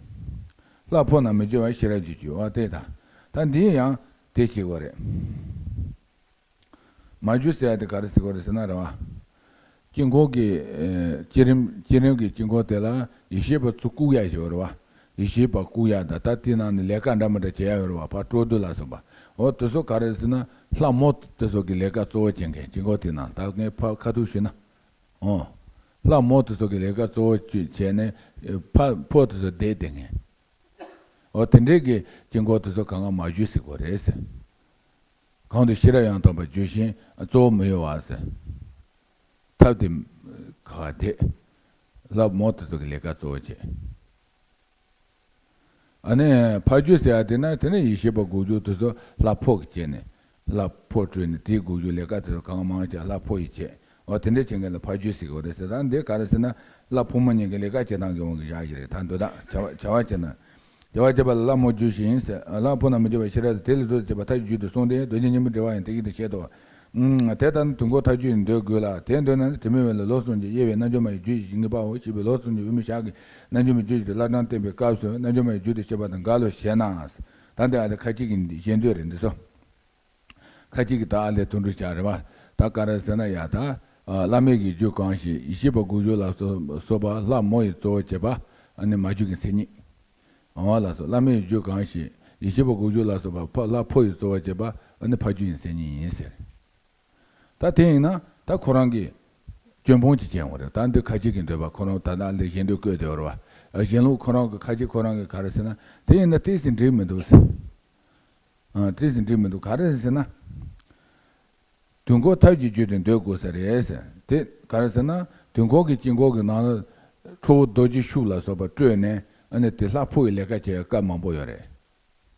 ལྷ་ཕོ་རྣམས་མི་བརྗོད་པར་ཤེས་རབ་ཀྱིས་བརྗོད་པ་སྟེ་དང་། ད་འདིའི་ཡང་དེ་བྱེད་དགོས་རེད། མ་བརྗོད་ཟེར་ཡ་དེ་ག་རེ་ཟེར་དགོས་རེད་ཟེར་ན་རེད་བ། དཀྱིལ་འཁོར་གྱི་ཨེ་བསྐྱེད་རིམ་བསྐྱེད་རིམ་གྱི་དཀྱིལ་འཁོར་དེ་ལ་ཡེ་ཤེས་པ་ཚོ་བཀུག་ཡ་ཞིག་ཡོད་རེད་བ། ཡེ་ཤེས་པ་བཀུག་ཡ་དང་ད་དེའི་ནང་ནས་ལས་ཀ་འདྲ་མི་འདྲ་བྱེད་ཡ་ཡོད་རེད་བ། ཕར་སྤྲོ་བསྡུ་ལ་སོགས་པ། འོ་དེ་ཚོ་ག་རེ་ཟེར་ན་ལྷ་མོ་དེ་ཚོ་གི་ལས་ཀ་གཙོ་བོ་བྱེད་མཁན་དཀྱིལ་འཁོར་དེའི་ནང་ད་ངས་ཕར་ཁ་ཐུག་ཞུས་ན། འོ། ལྷ་མོ་དེ་ཚོ་གི་ལས་ཀ་གཙོ་བོ་བྱས་ནས་ཕ་ཕོ་དེ་ཚོ་བསྡད་བསྡད་མཁན། འོ་དེ་འདྲའི་གི་དཀྱིལ་འཁོར་དེ་ཚོ་གང་ག་མ་བརྗོད་ཟེར་དགོས་རེད་ཟེར། གང་དུ་ཤེས་རབ་ཡང་དག་པར་བརྗོད་ཅིང་གཙོ་བོ་མི་གཡོ་བ་ཟེར། ཐབས་དེ་ག་དེ། ལྷ་མོ་དེ་ཚོ་གི་ལས་ཀ་གཙོ་བོ་བྱེད། ཨ་ནི་ཕ་རྒྱུད་ཟེར་ཡ་དེ་ན་དེ་ནི་ཡེ་ཤེས་པ་དགུག་རྒྱུ་དེ་ཚོ་ལྷ་ཕོ་གི་བྱས་ནས་ལྷ་ཕོ་སྤྲུལ་ནས་དེའི་དགུག་རྒྱུ་ལས་ཀ་དེ་ཚོ་གང་མང་ཆེ་ལྷ་ཕོ་ཡིས་བྱེད། འོ་དེ་འདྲ་བྱེད་མཁན་ལ་ཕ་རྒྱུད་ཟེར་གི་རེད་ཟེར། ད་འདི་ག་རེ་ཟེར་ན་ལྷ་ཕོ་མོ་གཉིས་ཀྱི་ལས་ཀ་བྱེད་སྟངས་ཀྱི་དབང་གིས་བཞག་གི་རེད། ད་འདོད་སྟངས་བྱ་བ་བྱ་བ་བྱེད་ན། བྱ་བ་བྱེད་པ་ལ་ལྷ་མོ་བརྗོད་ཅིང་ཟེར། ལྷ་ཕོ་རྣམས་མི་བརྗོད་པར་ཤེས་རབ་ཀྱིས་དེ་ལས་གྲོལ་བྱེད་པ་ཐབས་ཀྱི་རྒྱུད་དུ་གསུངས་ཏེ། རྡོ་རྗེ་སྙིང་པོའི་འགྲེལ་པ་ཡང་དེ་བཞིན་དུ་བཤད་དོ། ཨུམ། དེ་ལྟར་ན་དུས་འཁོར་ཐག་ཆོད་ནས་འདོད་དགོས་ལ། དེ་འདོད་ན་དྲི་མེད་འོད་ལ་ལོག་གསུམ་གྱི་དབྱེ་བའི་རྣལ་འབྱོར་མ་ཡི་རྒྱུད་ཀྱི་ངེས་པའོ་ཞེས་པའི་ལོག་གསུམ་གྱི་དབུ་མའི་ཞལ་གྱི་རྣལ་འབྱོར་མའི་རྒྱུད་ཀྱི་བླ་བྲང་བསྟན་པའི་སྐབས་སུ་རྣལ་འབྱོར་མ་ཡི་རྒྱུད་དུ་བཤད་པ་དང་འགལ་ལོ་ཞེ་ན། ད་འདི་ཨ་ནི་ཁ་ཅིག་གི་ཞེ་འདོད་རེད་འདི་ཚོ། ཁ་ཅིག་གིས་ད་ཨ་ལས་དོན་འགྲུབ་བྱ་རེད་བ། ད་ག་རེ་ཟེར་ན་ཡ་ད། བླ་མེད་ཀྱི་རྒྱུད་གང་ཞིག་ཡེ་ཤེས་པ་དགུག་རྒྱུ་ལ་སོགས་པ་ལྷ་མོ་ཡིས་གཙོ་བོ་བྱེད་པ་ཨ་ནི་མ་རྒྱུད་ཀྱི་མཚན་ཉིད། འོ་ལགས་སོ། བླ་མེད་ཀྱི་རྒྱུད་གང་ཞིག་ཡེ་ཤེས་པ་དགུག་རྒྱུ་ལ་སོགས་པ་ལྷ་ཕོ་ཡིས་གཙོ་བོ་བྱེད་པ་ཨ་ནི་ཕ་རྒྱུད་ཀྱི་མཚན་ཉིད་ཡིན་ཟེར། ད་དེ་ཡིན་ན་ད་ཁོ་རང་གིས་སྐྱོན་སྤོང་ཅིག་བྱས་འོང་རེད། ད་འདི་ཁ་ཅིག་གི་འདོད་པ་ཁོ་རང་ད་ལྟ་འདི་གཞན་དོན་བཀོད་དེ་བར་བ། གཞན་ལུགས་ཁོ་རང་གི་ཁ་ཅིག་ཁོ་རང་གིས་ག་རེ་ཟེར་ན་དེ་ཡིན་ན་ཏོག་ཙམ་འགྲིག་མི་འདུག་ཟེར། ཨ། ཏོག་ཙམ་འགྲིག་མི་འདུག་ག་རེ་ཟེར་ན། དུས་འཁོར་ཐབས་ཀྱི་རྒྱུད་དུ་འདོད་དགོས་ས་རེད་ཟེར། དེ་ག་རེ་ཟེར་ན། དུས་འཁོར་གྱི་དཀྱིལ་འཁོར་གྱི་ནང་ལ་ཁྲོ་བོ་རྡོ་རྗེ་ཤུགས་ལ་སོགས་པ་སྤྲོས་ནས་ཨ་ནི་དེ་ལྷ་ཕོ་ཡི་ལས་ཀ་བྱེད་ཡ་སྐབས་མང་པོ་ཡོད་རེད།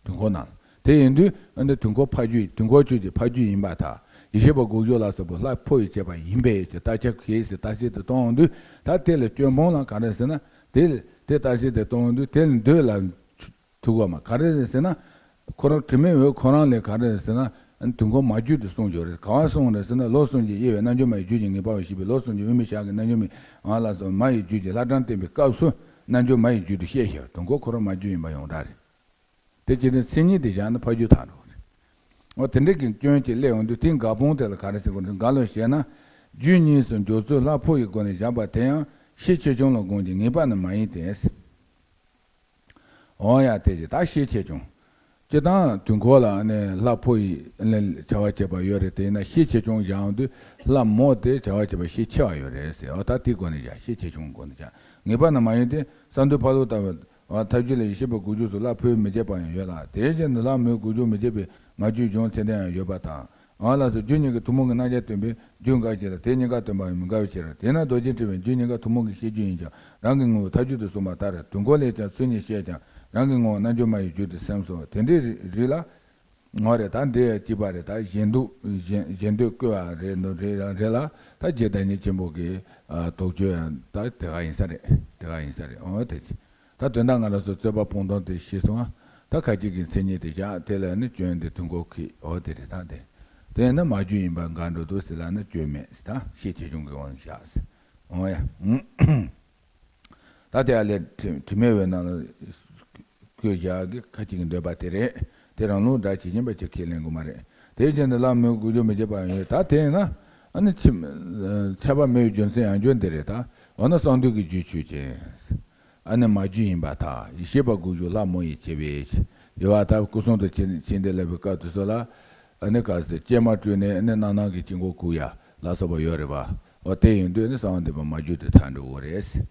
དུས་འཁོར་ནང་། དེ་ཡིན་དུས་ཨ་ནི་དུས་འཁོར་ཕ་རྒྱུད་དུས་འཁོར་ཆོས་ཀྱི་ཕ་རྒྱུད་ཡིན་པར་ཐལ། ཡེ་ཤེས་པ་དགུག་རྒྱུ་ལ་སོགས་པ་ལྷ་ཕོ་ཡིས་བྱས་པ་ཡིན་པས་ཀྱི་རྟགས་ཁྱབ་གལ་སྲིད་རྟགས་གཞི་དེ་གཏོང་འོང་དུས་ད་དེ་ལ་སྐྱོན་སྤོང་ལ་ག་རེ་ཟེར་ན། དེ་ལ་དེ་རྟགས་གཞི་དེ་གཏོང་འོང་དུས་དེ་ལ་འདོད་ལ། ཐུག་པ་མ་ག་རེ་རེད་ཟེར་ན། ཁོ་རང་དྲི་མེད་འོད་ཁོ་རང་ལས་ག་རེ་རེད་ཟེར་ན། དུས་འཁོར་མ་རྒྱུད་དུ་གསུངས་ཡོད་རེད། ག་བ་གསུངས་རེད་ཟེར་ན་ལོག་གསུམ་གྱི་དབྱེ་བའི་རྣལ་འབྱོར་མ་ཡི་རྒྱུད་ཀྱི་ངེས་པའོ་ཞེས་པའི་ལོག་གསུམ་གྱི་དབུ་མའི་ཞལ་གྱི་རྣལ་འབྱོར་མའི་ངག་ལ་སོགས་མ་ཡི་རྒྱུད་ཀྱི་བླ་བྲང་བསྟན་པའི་སྐབས་སུ་རྣལ་འབྱོར་མ་ཡི་རྒྱུད་དུ་བཤད་ཞེས་དུས་འཁོར་ཁོ་རང་མ་རྒྱུད་ཡིན་པ་ཡོངས་གྲགས་རེད། དེ་ཕྱིར་དེ་མཚན་ཉིད་དེ་བཞག་ན་ཕ་རྒྱུད་དག་འགྲོ་གི་རེད། འོ་དེ་འདྲ་གི་སྐྱོན་གྱི་སླེབས་ཡོང་དུས་དེ་འགལ་སྤོང་དེ་ལ་ག་རེ་ཟེར་དགོས་རེད། འགལ་ལོ་ཞེ་ན། རྒྱུད་གཉིས་སུ་འཇོག་ཚུལ་ལྷ་ཕོ་ཡི་སྒོ་ནས་བཞག་པ་དེ་ཡང་ཤས་ཆེ་ཆུང་ལ་དགོངས་ཀྱི་ངེས་པ་ནི་མ་ཡིན་ཏེ། འོ་ཡ་དེ་ཅི་ད་ཤས་ཆེ་ཆུང་། སྤྱིར་བཏང་དུས་འཁོར་ལ་ནི་ལྷ་ཕོ་ཡི་ནི་བྱ་བ་བྱེད་པ་ཡོད་རེད། དེ་ཡིན་ན་ཤས་ཆེ་ཆུང་བཞག་ཡོང་དུས་ལྷ་མོ་དེ་བྱ་བ་བྱེད་པ་ཤས་ཆེ་བ་ཡོད་རེད་ཟེར། འོ་ད་དེའི་སྒོ་ནས་བཞག་ཤས་ཆེ་ཆུང་སྒོ་ནས་བཞག་ངེས་པ་ནི་མ་ཡིན་ཏེ། གསང་འདུས་ཕ་རོལ་ལྟ་བུ། འོ་ཐབས་རྒྱུད་ལ་ཡེ་ཤེས་པ་དགུག་རྒྱུ་སོགས་ལྷ་ཕོ་ཡིས་མི་བྱེད་པ་ཡང་ཡོད་ལ། དེའི་ཕྱིར་ན་ལྷ་མོའི་དགུག་རྒྱུ་མི་བྱེད་པའི་མ་རྒྱུད་འབྱུང་ཚད་ལྡན་ཡང་ཡོད་པ་དང་། འོ་ལགས་སོ། རྒྱུད་གཉིས་ཀྱི་ཐུན་མོང་གི་རྣམ་གཞག་སྟོན་པའི་རྒྱུད་འགའ་ཞིག་ལ་དེ་གཉིས་ཀ་སྟོན་པ་ཡང་མི་འགལ་བའི་ཕྱིར། དེས་ན་རྡོ་རྗེ་ཕྲེང་བའི་རྒྱུད་གཉིས་ཀ་ཐུན་མོང་གི་ཤེས་རྒྱུད་ཡིན་ཀྱང་རང་གི་ངོ་བོ་ཐབས་རྒྱུད་དུ་གསུངས་པ་ལྟར་དུས་འཁོར་ལས་ཀྱང་ཚུལ་གཉིས་བཤད་ཀྱང་རང་གི་ངོ་བོ་རྣལ་འབྱོར་མ་ཡི་རྒྱུད་དུ་སེམས་སོ། དེ་འདྲའི་རིགས་ལ། འོ་རེད། ད་འདི་གཅིག་པ་རེད། ད་གཞན་སྡུག་གཞན་གཞན་སྡུག་བསྐུལ་བ་རེད་འདུག་རེད་རང་རེད་ལ། ད་རྗེ་བདག་ཉིད་ཆེན་པོ་གི་དོགས་གཅོད་ཡང་ད་དེ་ག་ཡིན་ས་རེད། དེ་ག་ཡིན་ས་རེད། འོ་དེ་ཅི། ད་དོན་དག་ང་རང་ཚོ་རྩོད་པ་སྤོང་སྟངས་དེ་ཤེས་སོང་ཨ། ད་ཁ་ཅིག་གི་མཚན་ཉིད་དེ་བཞག་དེ་ལ་ནི་སྐྱོན་དེ་དུས་འཁོར་གྱི་འོ་དེ་རེད། ད་དེ་དེ་ན་མ་རྒྱུད་ཡིན་པ་འགལ་འགྲོ་འདུག་ཟེར་ལ་ནི་སྐྱོན་མེད་ཟེར། ད་ཤས་ཆེ་ཆུང་གི་དབང་བཞག་ཟེར། འོ་ཡ། ད་དེ་ཨ་ལས་དྲི་དྲི་མེད་འོད་ནང་ལ་བཀོད་བཞག་གི་ཁ་ཅིག་གི་འདོད་པ་དེ་རེད། དེ་རང་ལུགས་འདྲ་ཇི་བཞིན་པ་ཅིག་ཁས་ལེན་དགོས་མ་རེད། དེའི་རྐྱེན་དུ་ལྷ་མོའི་དགུག་རྒྱུ་མི་བྱེད་པ་ཡང་ཡོད། ད་དེ་ཡིན་ན་ཨ་ནི་ཕྱི་ཁྱབ་པ་མེད་པའི་རྒྱུ་མཚན་ཡང་སྐྱོན་དེ་རེད། ད་འོ་ན་གསང་འདུས་ཀྱི་རྒྱུད་ཆོས་ཅན། ཨ་ནི་མ་རྒྱུད་ཡིན་པར་ཐལ། ཡེ་ཤེས་པ་དགུག་རྒྱུ་ལྷ་མོ་ཡིས་བྱེད་པའི་ཡོད་པ། ད་སྐུ་གསུང་ཐུགས་ཆེན་ཆེན་དེ་ལབ་པའི་སྐབས་དུས་སུ་ལ་ཨ་ནི་ག་ཟེར་ཀྱེ་མ་སྤྲུལ་ནས་ཨ་ནི་རྣམ་སྣང་གི་དཀྱིལ་འཁོར་བཀུག་ཡ་ལ་སོགས་པ་ཡོད་རེད་པ། འོ་དེ་ཡིན་དུས་ཨ་ནི་གསང་བ་འདུས་པ་མ་རྒྱུད་དེ་ཐལ་འགྲོ་གི་རེད།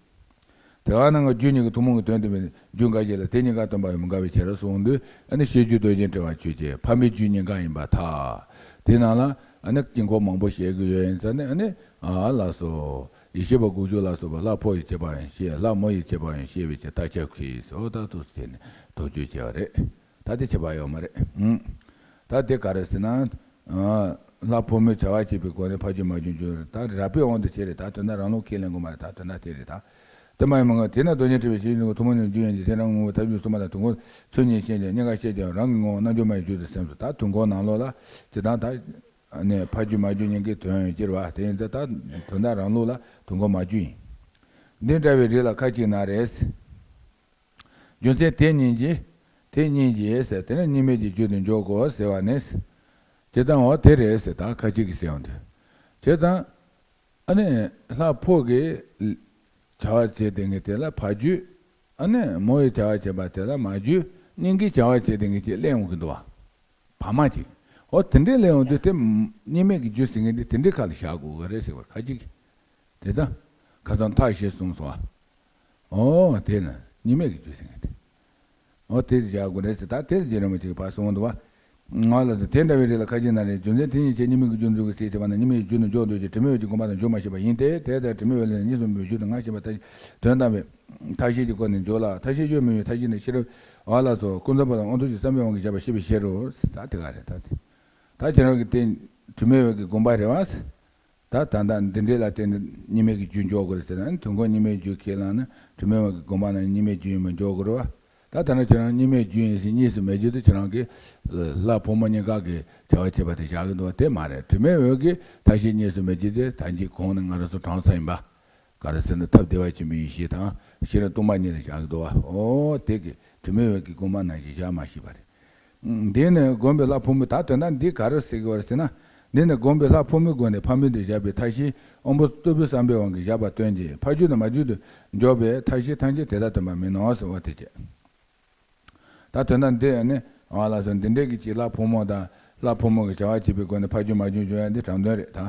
དེ་ག་ནང་གི་རྒྱུད་གཉིས་ཀྱི་ཐུན་མོང་གི་དོན་སྟོན་པའི་རྒྱུད་འགའ་ཞིག་ལ་དེ་གཉིས་ཀ་སྟོན་པ་ཡང་མི་འགལ་བའི་ཕྱིར་གསུངས་དུས་ཨ་ནི་བཤད་རྒྱུད་རྡོ་རྗེ་ཕྲེང་བ་ཆོས་ཅན། ཕ་མེས་རྒྱུད་གཉིས་ཀ་ཡིན་པར་ཐལ། དེ་ནང་ལ་ཨ་ནི་དཀྱིལ་འཁོར་མང་པོ་བཤད་ཀྱི་ཡོད་ཡིན་ཙང་ནི་ཨ་ནི་ཨ་ལགས་སོ། ཡེ་ཤེས་པ་དགུག་རྒྱུ་ལ་སོགས་པ་ལྷ་ཕོ་ཡིས་བྱེད་པ་ཡང་བཤད། ལྷ་མོ་ཡིས་བྱེད་པ་ཡང་བཤད་པའི་ཕྱིར་རྟགས་ཁྱབ་ཁས་སོ། ད་དུ་ཟེར་ནས་དོགས་གཅོད་བྱས་པ་རེད། ད་དེ་ཁྱད་པར་ཡོད་མ་རེད། ཨང་། ད་དེ་ག་རེ་ཟེར་ན། ཨ། ལྷ་ཕོ་མོའི་བྱ་བ་བྱེད་པའི་སྒོ་ནས་ཕ་རྒྱུད་མ་རྒྱུད་འབྱུང་རེད། ད་རགས་པའི་དབང་དུ་བྱས་རེད། ད་དོན་དག་རང་ལུགས་ཁས་ལེན་དགོས་མ་རེད། ད་དོན་དག་དེ་རེད་ད། དེ་མ་ཡིན་མ་ངེས། དེས་ན་རྡོ་རྗེ་ཕྲེང་བའི་ཤེས་བྱེད་ཐུན་མོང་ནས་རྒྱུད་ཡིན་གྱི་དེ་རང་ངོ་བོ་ཐབས་རྒྱུད་གསུངས་པ་ལ་དུས་འཁོར་ཚུལ་གཉིས་བཤད་ཀྱང་གཉིས་ཀ་བཤད་ཀྱང་རང་གི་ངོ་བོ་རྣལ་འབྱོར་མ་ཡི་རྒྱུད་དུ་སེམས་སོ། ད་དུས་འཁོར་ནང་ལོགས་ལ་ཇི་ལྟར་ད། ནས་ཕ་རྒྱུད་མ་རྒྱུད་གཉིས་ཀའི་དོན་ཡང་སྟེར་བ་དེ་ཡིན་ཏེ། ད་དོན་དམ་རང་ལུགས་ལ་དོན་གོ་མ་རྒྱུད་ཡིན། འདི་འདྲ་བའི་རིགས་ལ་ཁ་ཅིག་ན་རེ། རྒྱུ་མཚན་དེ་གཉིས་ཀྱིས། དེ་གཉིས་ཀྱིས་ཟེར་དེ་ནི་གཉིས་མེད་ཀྱི་རྒྱུད་དུ་འཇོག་གོ་ཟེར་བ་ནི། བྱས་ཙང་འོ་དེ་རེད་ཟེར། ད་ཁ་ཅིག་གིས་ཟེར་ཡོང་དུས། བྱས་ཙང་། ཨ་ནི་ལྷ་ཕོ་གི་བྱ་བ་བྱེད་དེ་ངེས་དེ་ལ་ཕ་རྒྱུད། ཨ་ནི་མོ་ཡི་བྱ་བ་བྱེད་པ་དེ་ལ་མ་རྒྱུད། གཉིས་ཀྱི་བྱ་བ་བྱེད་དེ་ངེས་ཅིག་གླེང་འོང་གི་འདུག་བ། བ་མ་ཅིག་འོ་དེ་འདྲའི་གླེང་འོང་དུས་དེ་གཉིས་མེད་ཀྱི་རྒྱུད་ཟེར་མཁན་དེ་དེ་འདྲའི་ཁ་ལ་བཞག་དགོས་གི་རེད་ཟེར་བ་ཁ་ཅིག་དེ་ད་ཁ་སང་ཐབས་ཤེས་གསུངས་སོང་བ། འོ་དེ་ན་གཉིས་མེད་ཀྱི་རྒྱུད་ཟེར་མཁན་དེ། འོ་དེ་བཞག་དགོས་རེད་ཟེར། ད་དེ་ལ་རྗེ་རིན་པོ་ཆེ་གིས་ཕར་གསུངས་འདུག་བ། ང་ལ་དེ་འདྲ་བའི་རིགས་ལ་ཁ་ཅིག་ན་རེ། རྒྱུ་མཚན་དེ་གཉིས་ཀྱིས་གཉིས་མེད་ཀྱི་རྒྱུད་འཇོག་གི་ཟེར་བྱས་པ་ན་གཉིས་མེད་ཀྱི་རྒྱུད་དུ་འཇོག་འདོད་ཀྱང་དྲི་མེད་འོད་ཀྱི་དགོངས་པ་དང་འཇོག་མ་ཤེས་པ་ཡིན་ཏེ། དེ་ལྟར་དྲི་མེད་འོད་ལས་ན་གཉིས་སུ་མེད་པའི་རྒྱུད་དུ་ང་ཞེན་པ་ལྟར་དོན་དམ་པའི་ཐབས་ཤེས་ཀྱི་སྒོ་ནས་འཇོག་ལ། ཐབས་ཤེས་གཡོ་མི་གཡོ་ཐབས་ཤེས་ནི་ཤེས་རབ་འོ་ལགས་སོ། ཀུན་རྫོབ་པ་དང་དབང་ཐོབ་ཀྱི་བསམ་པའི་དབང་གིས་བཞག་པ་ཤེས་པའི་ཤེས་རབ། ད་དེ་ག་རེད། ད་དེ་ད་ཁྱེད་རང་གིས་དེ་དྲི་མེད་འོད་ཀྱི་དགོངས་པ་རེད་བ། ད་ད་ལྟ་འདི་འདྲའི་ལ་བརྟེན་ནས་གཉིས་མེད་ཀྱི་རྒྱུད་འཇོག་དགོས་རེད་ཟེར་ན། དོན་གོ་གཉིས་མེད་རྒྱུད་ཁས་བླངས་ན་དྲི་མེད་འོད་ཀྱི་དགོངས་པ་ན་གཉིས་མེད་རྒྱུད་ཡིན་པ་འཇོག་དགོས་རེད་བ། ད་ད་ནི་ཁྱེད་རང་གཉིས་མེད་རྒྱུད་ཡིན་ཟེར། གཉིས་སུ་མེད་རྒྱུ་དེ་ཁྱེད་རང་གིས་ལྷ་ཕོ་མོ་གཉིས་ཀ་གི་བྱ་བ་བྱེད་པ་དེ་བཞག་གི་འདུག་བ། དེ་མ་རེད། དྲི་མེད་འོད་ཀྱི་ཐབས་ཤེས་གཉིས་སུ་མེད་རྒྱུ་དེ་ད་གིན་གོང་ནས་ང་རང་ཚོ་དྲངས་ཚར་ཡིན་པ། ག་རེ་ཟེར་ན་ཐབས་བདེ་བ་ཆེན་པོའི་ཡེ་ཤེས་དང་ཤེས་རབ་སྟོང་པ་ཉིད་ལ་བཞག་གི་འདུག་བ། འོ་དེ་གི་དྲི་མེད་འོད་ཀྱི་དགོངས་པ་ནང་བཞིན་བཞག་མ་ཤེས་པ་རེད། འདི་ནི་བསྒོམས་པའི་ལྷ་ཕོ་མོའི། ད་དོན་དག་འདི་ག་རེ་ཟེར་གྱི་ཡོད་རེད་ཟེར་ན། འདི་ནི་བསྒོམས་པའི་ལྷ་ཕོ་མོའི་སྒོ་ནས་ཕ་མེས་དུ་བཞག་པའི་ཐབས་ཤེས་དབང་པོ་རྟུལ་པོའི་བསམ་པའི་དབང་གིས་བཞག་པ་སྟོན་གྱི། ཕ་རྒྱུད་དང་མ་རྒྱུད་དུ་འཇོག་པའི་ཐབས་ཤེས་ཐམས་ཅད་དེ་ལྟར་སྟོན་པ་མིན་ནོ་ཟེར་བ་དེ་བྱས། ད་དོན་དག་འདི་ནི་འོ་ལགས་སོ། འདི་འདྲའི་གི་ཅིག་ལྷ་ཕོ་མོ་དང་ལྷ་ཕོ་མོ་གི་བྱ་བ་བྱེད་པའི་སྒོ་ནས་ཕ་རྒྱུད་མ་རྒྱུད་འཇོག་ཡ་འདི་དྲང་དོན་རེད་ད།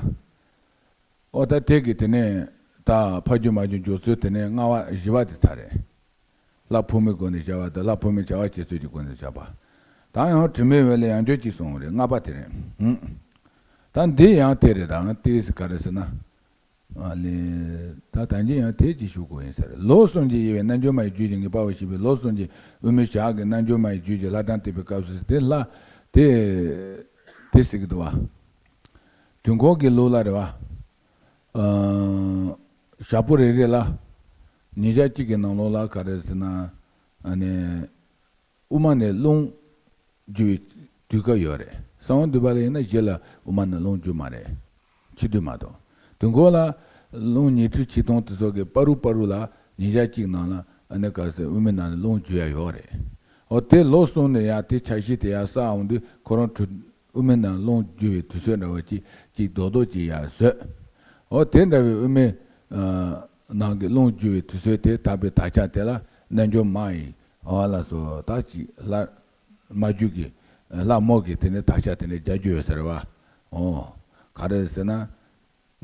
ཨོ་ད་དེ་གི་དེ་ནས་ད་ཕ་རྒྱུད་མ་རྒྱུད་འཇོག་ཚུལ་དེ་ནས་ལྔ་པ་བཞི་པ་དེ་ཚར་རེད། ལྷ་ཕོ་མོའི་སྒོ་ནས་བྱ་བ་དང་ལྷ་ཕོ་མོའི་བྱ་བ་བྱེད་ཚུལ་གྱི་སྒོ་ནས་བྱ་བ། ད་ཡང་དྲི་མེད་འོད་ལས་ཡང་བསྐྱར་གཅིག་གསུངས་རེད། ལྔ་པ་དེ་རེད། ཧུམ། ད་འདི་ཡང་དེ་རེད། ད་ཡང་དེ་ག་རེ་ཟེར་ན། ཨ་ལས། ད་ད་གིན་ཡང་དེ་གཅིག་ཞུ་དགོས་ཡིན་ས་རེད། ལོ་གསུམ་གྱི་དབྱེ་བས་རྣལ་འབྱོར་མ་ཡི་རྒྱུད་ཀྱི་ངེས་པ་བ་ཞེས་པའི་ལོ་གསུམ་གྱི་དབུ་མའི་ཞག་གི་རྣལ་འབྱོར་མ་ཡི་རྒྱུད་ཀྱི་ལྷ་གྲངས་བསྟན་པའི་སྐབས་སུ་དེ་ལྷ་དེ་དེ་ཟེར་གྱི་འདུག་བ། དུས་འཁོར་གྱི་ལུགས་ལ་རེད་བ། ཨ། ཞག་པོ་རེ་རེ་ལ་ཉིན་ཞག་གཅིག་གི་ནང་ལོགས་ལ་ག་རེ་ཟེར་ན། ཨ་ནི། དབུ་མ་ནས་རླུང་རྒྱུ་བའི་དུས་སྐབས་ཡོད་རེད། གསང་བ་འདུས་པ་ལ་ཡིན་ན་གཞི་ལ་དབུ་མ་ནས་རླུང་རྒྱུ་མ་རེད། འཆི་དུས་མ་གཏོགས། དུས་འཁོར་ལ་རླུང་ཉི་ཁྲི་ཆིག་སྟོང་དེ་ཚོ་གི་བར་དུ་བར་དུ་ལ་ཉིན་ཞག་གཅིག་ནང་ལ་ཨ་ནི་ག་ཟེར་དབུ་མའི་ནང་ནས་རླུང་རྒྱུ་ཡ་ཡོད་རེད། འོ་དེ་ལོ་གསུམ་ནས་ཡ་དེ་ཆ་ཤས་དེ་ཡ་བསགས་འོང་དུས་ཁོ་རང་གྲུ་དབུ་མའི་ནང་རླུང་རྒྱུ་བའི་དུས་ཚོད་འདྲ་བ་ཅིག་ཅིག་རྡོག་རྡོག་ཅིག་ཡ་བཟོས། འོ་དེ་འདྲ་བའི་དབུ་མའི་ནང་གི་རླུང་རྒྱུ་བའི་དུས་ཚོད་དེ་དག་པའི་དག་ཆ་དེ་ལ་རྣལ་འབྱོར་མ་ཡི། འོ་ལགས་སོ། ད་ཅིག་ལྷ། མ་རྒྱུད་ཀྱི་ལྷ་མོ་གི་དེ་ནས་དག་ཆ་དེ་ནས་རྒྱག་རྒྱུ་ཡོད་ས་རེད་བ། འོ། ག་རེ་ཟེར་ན།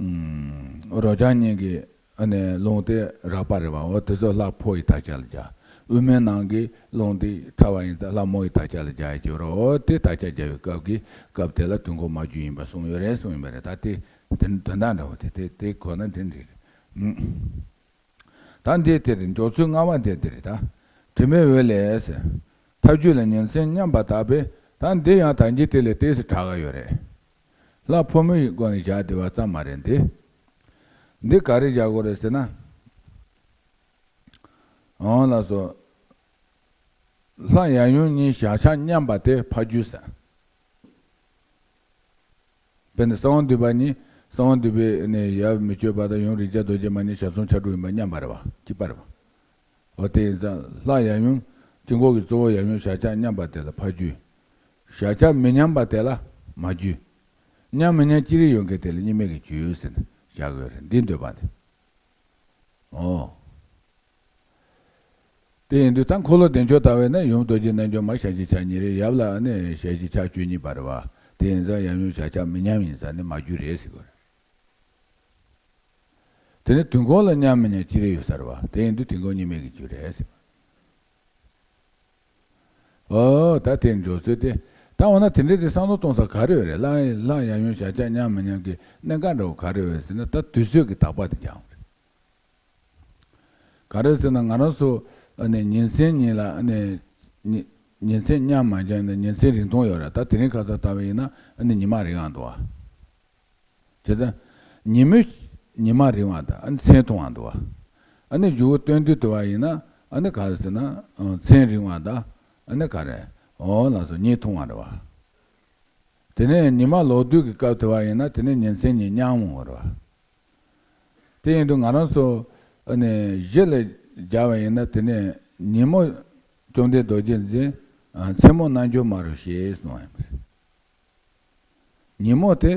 ཨུམ། རོ་རྐྱང་གཉིས་ཀྱི་ཨ་ནི་རླུང་དེ་རགས་པ་རེད་བ། འོ་དེ་ཚོ་ལྷ་ཕོ་ཡི་དག་ཆ་ལ་བྱ། དབུ་མའི་ནང་གི་རླུང་དེ་ཕྲ་བ་ཡིན་ཙང་ལྷ་མོ་ཡི་དག་ཆ་ལ་བྱ་ཡི་སྐྱོ་རོ། འོ་དེ་དག་ཆ་བྱ་བའི་སྐབས་ཀྱི་སྐབས་དེ་ལ་དུས་འཁོར་མ་རྒྱུད་ཡིན་པ་གསུངས་ཡོད་རེད་གསུངས་ཡོད་པ་རེད། ད་དེ་དེ་དོན་དག་འདྲ་བོ་དེ་དེ་དེ་གོ་ན་དེ་འགྲིག་རེད། ཨུམ། ད་འདི་དེ་རེད། འཇོག་ཚུལ་ལྔ་པ་འདི་དེ་རེད་ད། དྲི་མེད་འོད་ལས་ཟེར། ཐབས་རྒྱུད་ལ་ཉིན་མཚན་མཉམ་པར་དག་པས། ད་འདི་ཡང་ད་གིན་དེ་ལས་ཏོག་ཙམ་དྲག་ག་ཡོད་རེད། ལྷ་ཕོ་མོའི་སྒོ་ནས་བཞག་བསྡད་པ་ཙམ་མ་རེད་འདི། འདི་ག་རེ་བཞག་དགོས་རེད་ཟེར་ན། འོང་ལགས་སོ། ལྷ་ཡབ་ཡུམ་གཉིས་ཞག་ཆ་མཉམ་པ་དེ་ཕ་རྒྱུད་ཟེར། དཔེར་ན་གསང་བ་འདུས་པ་གཉིས། གསང་བ་འདུས་པའི་ནས་ཡབ་མི་བསྐྱོད་པ་དང་ཡུམ་རིགས་བརྒྱ་རྡོ་རྗེ་མ་གཉིས་ཞག་མཚུངས་ཆ་དྲུག་ཡིན་པ་མཉམ་པ་རེད་བ། གཅིག་པ་རེད་བ། འོ་དེ་ཡིན་ཙང་ལྷ་ཡབ་ཡུམ། དཀྱིལ་འཁོར་གྱི་གཙོ་བོ་ཡབ་ཡུམ་ཞག་ཆ་མཉམ་པ་དེ་ལ་ཕ་རྒྱུད། ཞག་ཆ་མི་མཉམ་པ་དེ་ལ་མ་རྒྱུད། མཉམ་མི་མཉམ་ཅི་རིགས་ཡོད་མཁན་དེ་ལ་གཉིས་མེད་ཀྱི་རྒྱུད་ཟེར་ནས་བཞག་གི་ཡོད་རེད། འདི་འདོད་པ་དེ། ཨོ། དེ་ཡིན་དུས་ད་འཁོར་ལོ་བདེ་མཆོག་ལྟ་བས་ན་ཡུམ་རྡོ་རྗེ་རྣལ་འབྱོར་མ་ཞལ་བཞི་ཆ་གཉིས་རེད། ཡབ་ལ་ནི་ཞལ་བཞི་ཆ་བཅུ་གཉིས་པ་རེད་བ། དེ་ཡིན་ཙང་ཡབ་ཡུམ་ཞལ་ཆ་མི་མཉམ་ཡིན་ཙང་ནི་མ་རྒྱུད་རེད་ཟེར་དགོས་རེད། དེ་ནི་དུས་འཁོར་ལ་མཉམ་མི་མཉམ་ཅི་རེད་ཡོད་ས་རེད་བ། དེ་ཡིན་དུས་དུས་འཁོར་གཉིས་མེད་ཀྱི་རྒྱུད་རེད་ཟེར། ཨོ་ད་དེ་འཇོག་ཚུལ་དེ། ད་འོ་ན་དེ་འདྲའི་དེ་བསམ་བློ་གཏོང་ས་ག་རེ་ཡོད་རེད། ལྷ་ལྷ་ཡབ་ཡུམ་ཞལ་ཆ་མཉམ་མི་མཉམ་གྱི་གནད་འགག་འདྲ་བོ་ག་རེ་ཡོད་རེད་ཟེར་ན། ད་དུས་ཚོད་ཀྱི་དག་པ་དེ་ཀྱང་རེད། ག་རེ་ཟེར་ན་ང་རང་ཚོ་ཨ་ནི་ཉིན་མཚན་གཉིས་ལ་ཨ་ནི་ཉི་ཉིན་མཚན་མཉམ་མ་འཇོག་ན་ཉིན་མཚན་རིང་ཐུང་ཡོད་རེད། ད་དེ་རིང་ཁ་སང་ལྟ་བ་ཡིན་ན་ཨ་ནི་ཉི་མ་རིང་བ་འདུག་བ། བྱས་ཙང་ཉིན་མོ་ཉི་མ་རིང་བ་དང་ཨ་ནི་མཚན་ཐུང་བ་འདུག་བ། ཨ་ནི་མཇུག་གུ་སྟོན་དུས་དུ་བ་ཡིན་ན་ཨ་ནི་ག་རེ་ཟེར་ན་མཚན་རིང་བ་དང་ཨ་ནི་ག་རེ་འོ་ལགས་སོ་ཉིན་ཐུང་བ་རེད་བ། དེ་ནས་ཉི་མ་ལོག་དུས་ཀྱི་སྐབས་དེ་བ་ཡིན་ན་དེ་ནས་ཉིན་མཚན་གཉིས་མཉམ་འོང་བ་རེད་བ། དེ་ཡིན་དུས་ང་རང་ཚོ་ཨ་ནི་གཞི་ལ་སྦྱར་བ་ཡིན་ན་དེ་ནས་ཉིན་མོ་བཅོམ་ལྡན་རྡོ་རྗེ་འཛིན། ཨ། མཚན་མོ་རྣལ་འབྱོར་མ་རུ་ཞེས་གསུངས་པ་ཡིན་པ་རེད། ཉིན་མོ་དེ་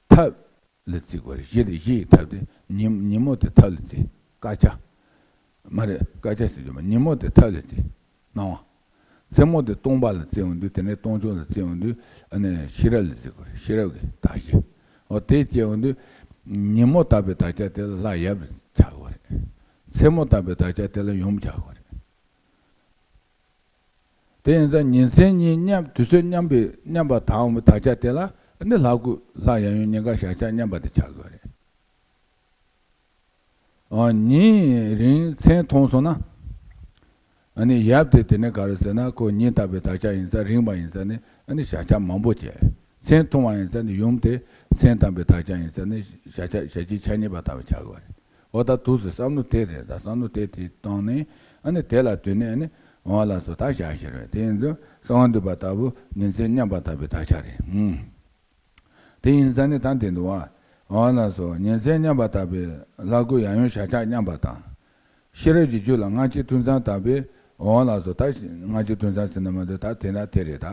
ཐབས་ལ་བརྩི་དགོས་རེད། གཞི་ལ་གཞི་ཡི་ཐབས་དེ། ཉིན་ཉིན་མོ་དེ་ཐབས་ལ་བརྩི། དཀར་ཆ། མ་རེད། དཀར་ཆ་ཟེར་རྒྱུ་མ། ཉིན་མོ་དེ་ཐབས་ལ་བརྩི། སྣང་བ། མཚན་མོ་དེ་སྟོང་པ་ལ་བརྩི་ཡོང་དུས། དེ་ནས་སྟོང་ཕྱོགས་ལ་བརྩི་ཡོང་དུས། ཨ་ནི་ཤེས་རབ་ལ་བརྩི་དགོས་རེད། ཤེས་རབ་ཀྱི་དག་གཞི། འོ་དེ་བརྩི་ཡོང་དུས། ཉིན་མོ་ལྟ་བུའི་དག་ཆ་དེ་ལ་ལྷ་ཡབ་ཆགས་དགོས་རེད། མཚན་མོ་ལྟ་བུའི་དག་ཆ་དེ་ལ་ཡུམ་ཆགས་དགོས་རེད། དེ་ཡིན་ཙང་ཉིན་མཚན་གཉིས་མཉམ། དུས་ཚོད་མཉམ་པའི་མཉམ་པ་དང་དག་ཆ་དེ་ལ་ནི་ལྷ་སྐུ། ལྷ་ཡབ་ཡུམ་གཉིས་ཀ་ཞག་ཆ་མཉམ་པ་དེ་ཆགས་དགོས་རེད། ཨ། ཉིན་རིང་མཚན་མཐོང་སོང་ན། ཨ་ནི་ཡབ་དེ་དེ་ནས་ག་རེ་ཟེར་ན། ཁོ་ཉིན་ལྟ་བུའི་དག་ཆ་ཡིན་ཙང་། རིང་བ་ཡིན་ཙང་ནི། ཨ་ནི་ཞག་ཆ་མང་པོ་བྱས། མཚན་མཐོང་བ་ཡིན་ཙང་ནི་ཡུམ་དེ་མཚན་ལྟ་བུའི་དག་ཆ་ཡིན་ཙང་ནི་ཞག་ཆ། ཞག་གཅིག་ཆ་གཉིས་པ་ལྟ་བུ་ཆགས་དགོས་རེད། འོ་ད་འདུག་སེ་བསམ་བློ་དེ་རེད། ད་བསམ་བློ་དེ་དེ་བཏང་ནས། ཨ་ནི་དེ་ལ་ལྟོས་ནས། ཨ་ནི་འོ་ལགས་སོ། ད་བཞག་ཤེར་བས། དེ་ཡིན་དུས་གསང་བ་འདུས་པ་ལྟ་བུ་ཉིན་མཚན་མཉམ་པ་ལྟ་བུའི་དག་ཆ་རེད། ཨུམ། དེ་ཡིན་ཙང་ནི་ད་དེ་འདུག་བ། འོ་ལགས་སོ། ཉིན་མཚན་མཉམ་པ་ལྟ་བུའི་ལྷ་སྐུ་ཡབ་ཡུམ་ཞག་ཆ་མཉམ་པ་དང་། ཤེས་རབ་ཀྱི་རྒྱུད་ལ་སྔ་ཕྱི་ཐུན་མཚམས་ལྟ་བུའི། འོ་ལགས་སོ། ད་སྔ་ཕྱི་ཐུན་མཚམས་ཟེར་ན་མ་གཏོགས། ད་དེ་འདྲ་དེ་རེད། ད་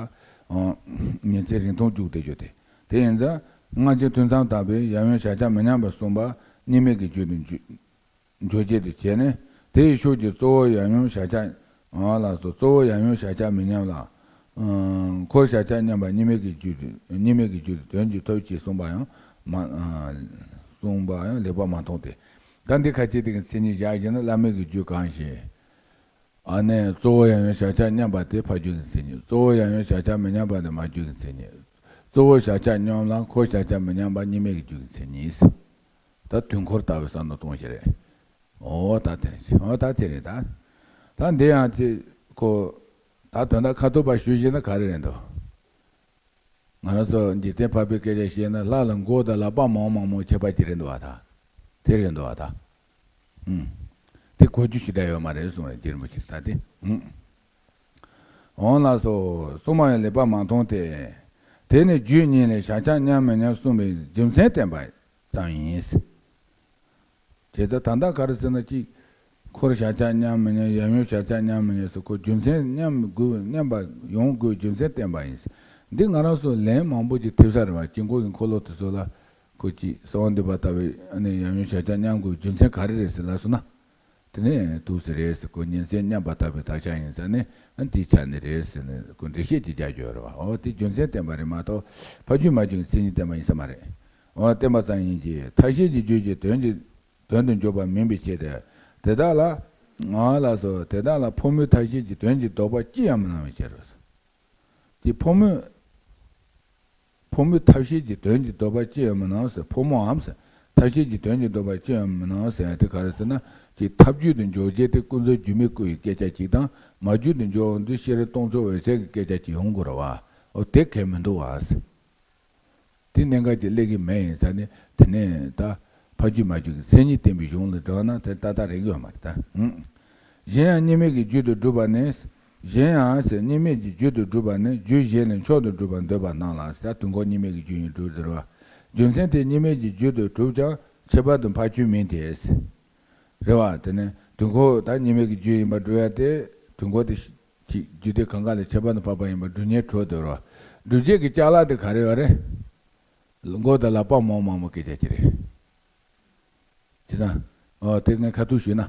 ཉིན་མཚན་རིང་ཐུང་རྒྱུག་བསྡད་རྒྱུ་དེ། དེ་ཡིན་ཙང་སྔ་ཕྱི་ཐུན་མཚམས་ལྟ་བུའི་ཡབ་ཡུམ་ཞག་ཆ་མི་མཉམ་པ་གསུངས་པ་གཉིས་མེད་ཀྱི་རྒྱུད་དུ་འཇུག་འཇོག་བྱེད་དུ་བྱས་ནས། དེའི་ཤུགས་ཀྱིས་གཙོ་བོ་ཡབ་ཡུམ་ཞག་ཆ། ཨ་ལགས་སོ། གཙོ་བོ་ཡབ་ཡུམ་ཞག་ཆ་མི་མཉམ་ལ། ཨ། འཁོར་ཞག་ཆ་མཉམ་པ་གཉིས་མེད་ཀྱི་རྒྱུད་དུ། གཉིས་མེད་ཀྱི་རྒྱུད་དུ་དོན་གྱི་ཐོབ་ཅེས་གསུངས་པ་ཡང་མ། ཨ། གསུངས་པ་ཡང་ལེགས་པར་མ་མཐོང་སྟེ། ད་འདི་ཁ་ཅིག་དེ་གི་མཚན་ཉིད་བཞག་བྱས་ན། བླ་མེད་ཀྱི་རྒྱུད་གང་ཞིག་ཨ་ནི་གཙོ་བོ་ཡབ་ཡུམ་ཞག་ཆ་མཉམ་པ་དེ་ཕ་རྒྱུད་ཀྱི་མཚན་ཉིད། གཙོ་བོ་ཡབ་ཡུམ་ཞག་ཆ་མི་མཉམ་པ་དེ་མ་རྒྱུད་ཀྱི་མཚན་ཉིད། གཙོ་བོ་ཞག་ཆ་མཉམ་ལ་འཁོར་ཞག་ཆ་མི་མཉམ་པ་གཉིས་མེད་ཀྱི་རྒྱུད་ཀྱི་མཚན་ཉིད། ད་དུས་འཁོར་ལྟ་བུའི་བསམ་བློ་གཏོང་བྱེད་རེད། འོ་ད་དེ་རེད། འོ་ད་དེ་རེད། ད་ད་འདི་ཡང་ཅིག་ཁོ། ད་དོན་དག་ཁ་ཐུག་པ་ཞུ་བྱས་ན་ག་རེ་རེད་འདུག་ང་རང་ཚོ་འཇིག་རྟེན་འཕགས་པའི་སྐད་ཆ་བཤད་ན། ལྷ་ལ་མགོ་དང་ལག་པ་མང་མང་མང་ཁྱད་པར་ཅིག་རེད་འདུག་བ། ད་དེ་རེད་འདུག་བ། ད་ཨུམ། དེ་གོ་རྒྱུ་ཞིག་འདྲ་ཡོད་མ་རེད་གསུངས་རེད། རྗེ་རིན་པོ་ཆེས། ད་དེ། ཨུམ། འོང་ལགས་སོ། གསུངས་པ་ཡང་ལེགས་པར་མ་མཐོང་སྟེ། དེ་ནི་རྒྱུད་གཉིས་ལས་ཞག་ཆ་མཉམ་མི་མཉམ་གསུངས་པའི་རྒྱུ་མཚན་བསྟན་པ་ཙམ་ཡིན། བྱས་ཙང་ད་ལྟ་ག་རེ་ཟེར་ན། གཅིག་འཁོར་ཞག་ཆ་མཉམ་མི་མཉམ། ཡབ་ཡུམ་ཞག་ཆ་མཉམ་མི་མཉམ་ཟེར། ཁོ་རྒྱུ་མཚན་མཉམ་དགོས། མཉམ་པ་ཡོང་དགོས་རྒྱུ་མཚན་བསྟན་པ་ཡིན། འདི་ང་རང་ཚོ་ལན་མང་པོ་ཅིག་ཐེབས་ས་རེད་བ། དཀྱིལ་འཁོར་གྱི་འཁོར་ལོ་དེ་ཚོ་ལ་ཁོ་ཅིག་གསང་བ་འདུས་པ་ལྟ་བུའི། ཨ་ནི་ཡབ་ཡུམ་ཞག་ཆ་མཉམ་དགོས་རྒྱུ་མཚན་ག་རེ་རེད་ཟེར་ལབ་སོང་ན། དེ་ནས་འདུག་སེ་རེད་ཟེར། ཁོ་ཉིན་མཚན་མཉམ་པ་ལྟ་བུའི་དག་ཆ་ཡིན་ཙང་ནི། ཨ། དེའི་ཆ་ནས་རེད་ཟེར་ནས་ཁོ་འགྲེལ་བཤད་ཅིག་རྒྱག་རྒྱུ་ཡོད་རེད་བ། འོ་དེ་རྒྱུ་མཚན་བསྟན་པ་རེད་མ་གཏོགས། ཕ་རྒྱུད་མ་རྒྱུད་ཀྱི་མཚན་ཉིད་བསྟན་པ་ཡིན་ས་མ་རེད། འོ་བསྟན་པ་ཙམ་ཡིན་གྱི། ཐབས་ཤེས་ཀྱི་རྒྱུད་ཀྱི་དོན་གྱི། དོན་དུ་འཇོག་པ་མིན་པའི་ཕྱིར་ཏེ། དེ་དག་ལ། ང་ལ་སོ། དེ་དག་ལ་ཕོ་མོའི་ཐབས་ཤེས་ཀྱི་དོན་གྱི་ལྡོག་པ་ཅི་ཡང་མི་སྣང་བའི་ཕྱིར་རོ། དེ་ཕོ་མོའི། ཕོ་མོའི་ཐབས་ཤེས་ཀྱི་དོན་གྱི་ལྡོག་པ་ཅི་ཡང་མི་སྣང་ཟེར། ཕོ་མོའམ་ཟེར། ཐབས་ཤེས་ཀྱི་དོན་གྱི་ལྡོག་པ་ཅི་ཡང་མི་སྣང་ཟེར་ཡ་དེ་ག་རེ་ཟེར་ན། ཅིག་ཐབས་རྒྱུད་དུ་འཇོག་བྱེད་དེ་ཀུན་རྫོབ་རྒྱུ་མའི་སྐུ་ཡི་སྐད་ཆ་གཅིག་དང་། མ་རྒྱུད་དུ་འཇོག་འོང་དུས་ཤེས་རབ་སྟོང་གཙོ་འོད་གསལ་གྱི་སྐད་ཆ་གཅིག་ཡོང་དགོས་རེད་བ། འོ་དེ་གལ་མི་འདུག་བ་ཟེར། དེ་གནད་འགག་ཅིག་སླེབས་ཀྱི་མེད། ཡིན་ཙང་ནི་དེ་ནས་ད་ཕ་རྒྱུད་མ་རྒྱུད་ཀྱི་མཚན་ཉིད་བསྟན་པའི་གཞུང་ལ་འགྲོ་ན་དེ་ཏག་ཏག་རེག་གི་ཡོད་མ་རེད་ད། ཨང་། གཞན་ཡང་གཉིས་མེད་ཀྱི་རྒྱུད་དུ་གྲུབ་པ་ནི། གཞན་ཡང་ཟེར། གཉིས་མེད་ཀྱི་རྒྱུད་དུ་གྲུབ་པ་ནི་རྒྱུད་གཞན་ལས་མཆོག་ཏུ་གྲུབ་པར་འདོད་པ་རྣམས་ལ་ཟེར། དུས་འཁོར་གཉིས་མེད་ཀྱི་རྒྱུད་ཡིན་གྲུབ་ཟེར་བ། རྒྱུ་མཚན་དེ་གཉིས་མེད་ཀྱི་རྒྱུད་དུ་གྲུབ་ཀྱང་ཁྱད་པར་དུ་འཕགས་རྒྱུད་མིན་ཏེ། རེད་བ། དེ་ནས་དུས་འཁོར་ད་གཉིས་མེད་ཀྱི་རྒྱུད་ཡིན་པར་སྒྲུབ་ཡ་དེ། དུས་འཁོར་དེ་ཅིག་རྒྱུད་སྡེ་གང་ག་ལས་ཁྱད་པར་དུ་འཕགས་པ་ཡིན་པར་སྒྲུབ་ཉེན་འགྲོ་འདུག་རོ། སྒྲུབ་བྱེད་ཀྱི་ཅ་ལག་དེ་ག་རེ་ཡོད་རེད། མགོ་དང་ལག་པ་མང་མང་མང་སྐད་ཆ་ཅི་རེད། བྱས་ཙང་། ཨོ་དེ་ངས་ཁ་ཐུག་ཞུས་ན།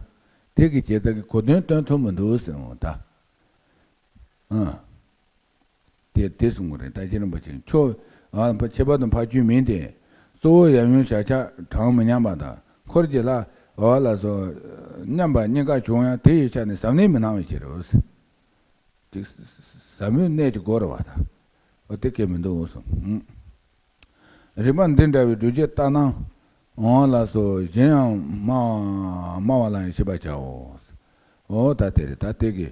དེ་གི་བྱས་ཙང་གི་གོ་དོན་སྟོན་ཐུབ་མི་འདུག་ཟེར་འོང་ད། ཨང་། དེ་དེ་གསུང་གི་རེད། ད་རྗེ་རིན་པོ་ཆེས་མཆོག་ཨ་ཁྱད་པར་དུ་འཕགས་རྒྱུད་མིན་ཏེ། གཙོ་བོ་ཡབ་ཡུམ་ཞག་ཆ་གྲངས་མི་མཉམ་པ་དང་། འཁོར་གྱི་ལྷ། འོ་ལགས་སོ། མཉམ་པ་གཉིས་ཀ་བྱུང་ཡང་དེ་ཡི་ཆ་ནས་ཟབ་གནད་མི་སྣང་བའི་ཕྱིར་རོ། དེ་ཟབ་མོའི་གནད་ཅིག་དགོས་རེད་བ་ད། འོ་དེ་སྐད་མི་འདུག་གསུངས། རིགས་པ་འདི་འདྲ་བའི་སྒྲུབ་བྱེད་ལྟར་སྣང་། འོང་ལགས་སོ། གཞན་ཡང་སྨྲ་སྨྲ་བ་ལ་ཡང་ཤེས་པར་བྱའོ། འོ་ད་དེ་རེད། ད་དེ་གི།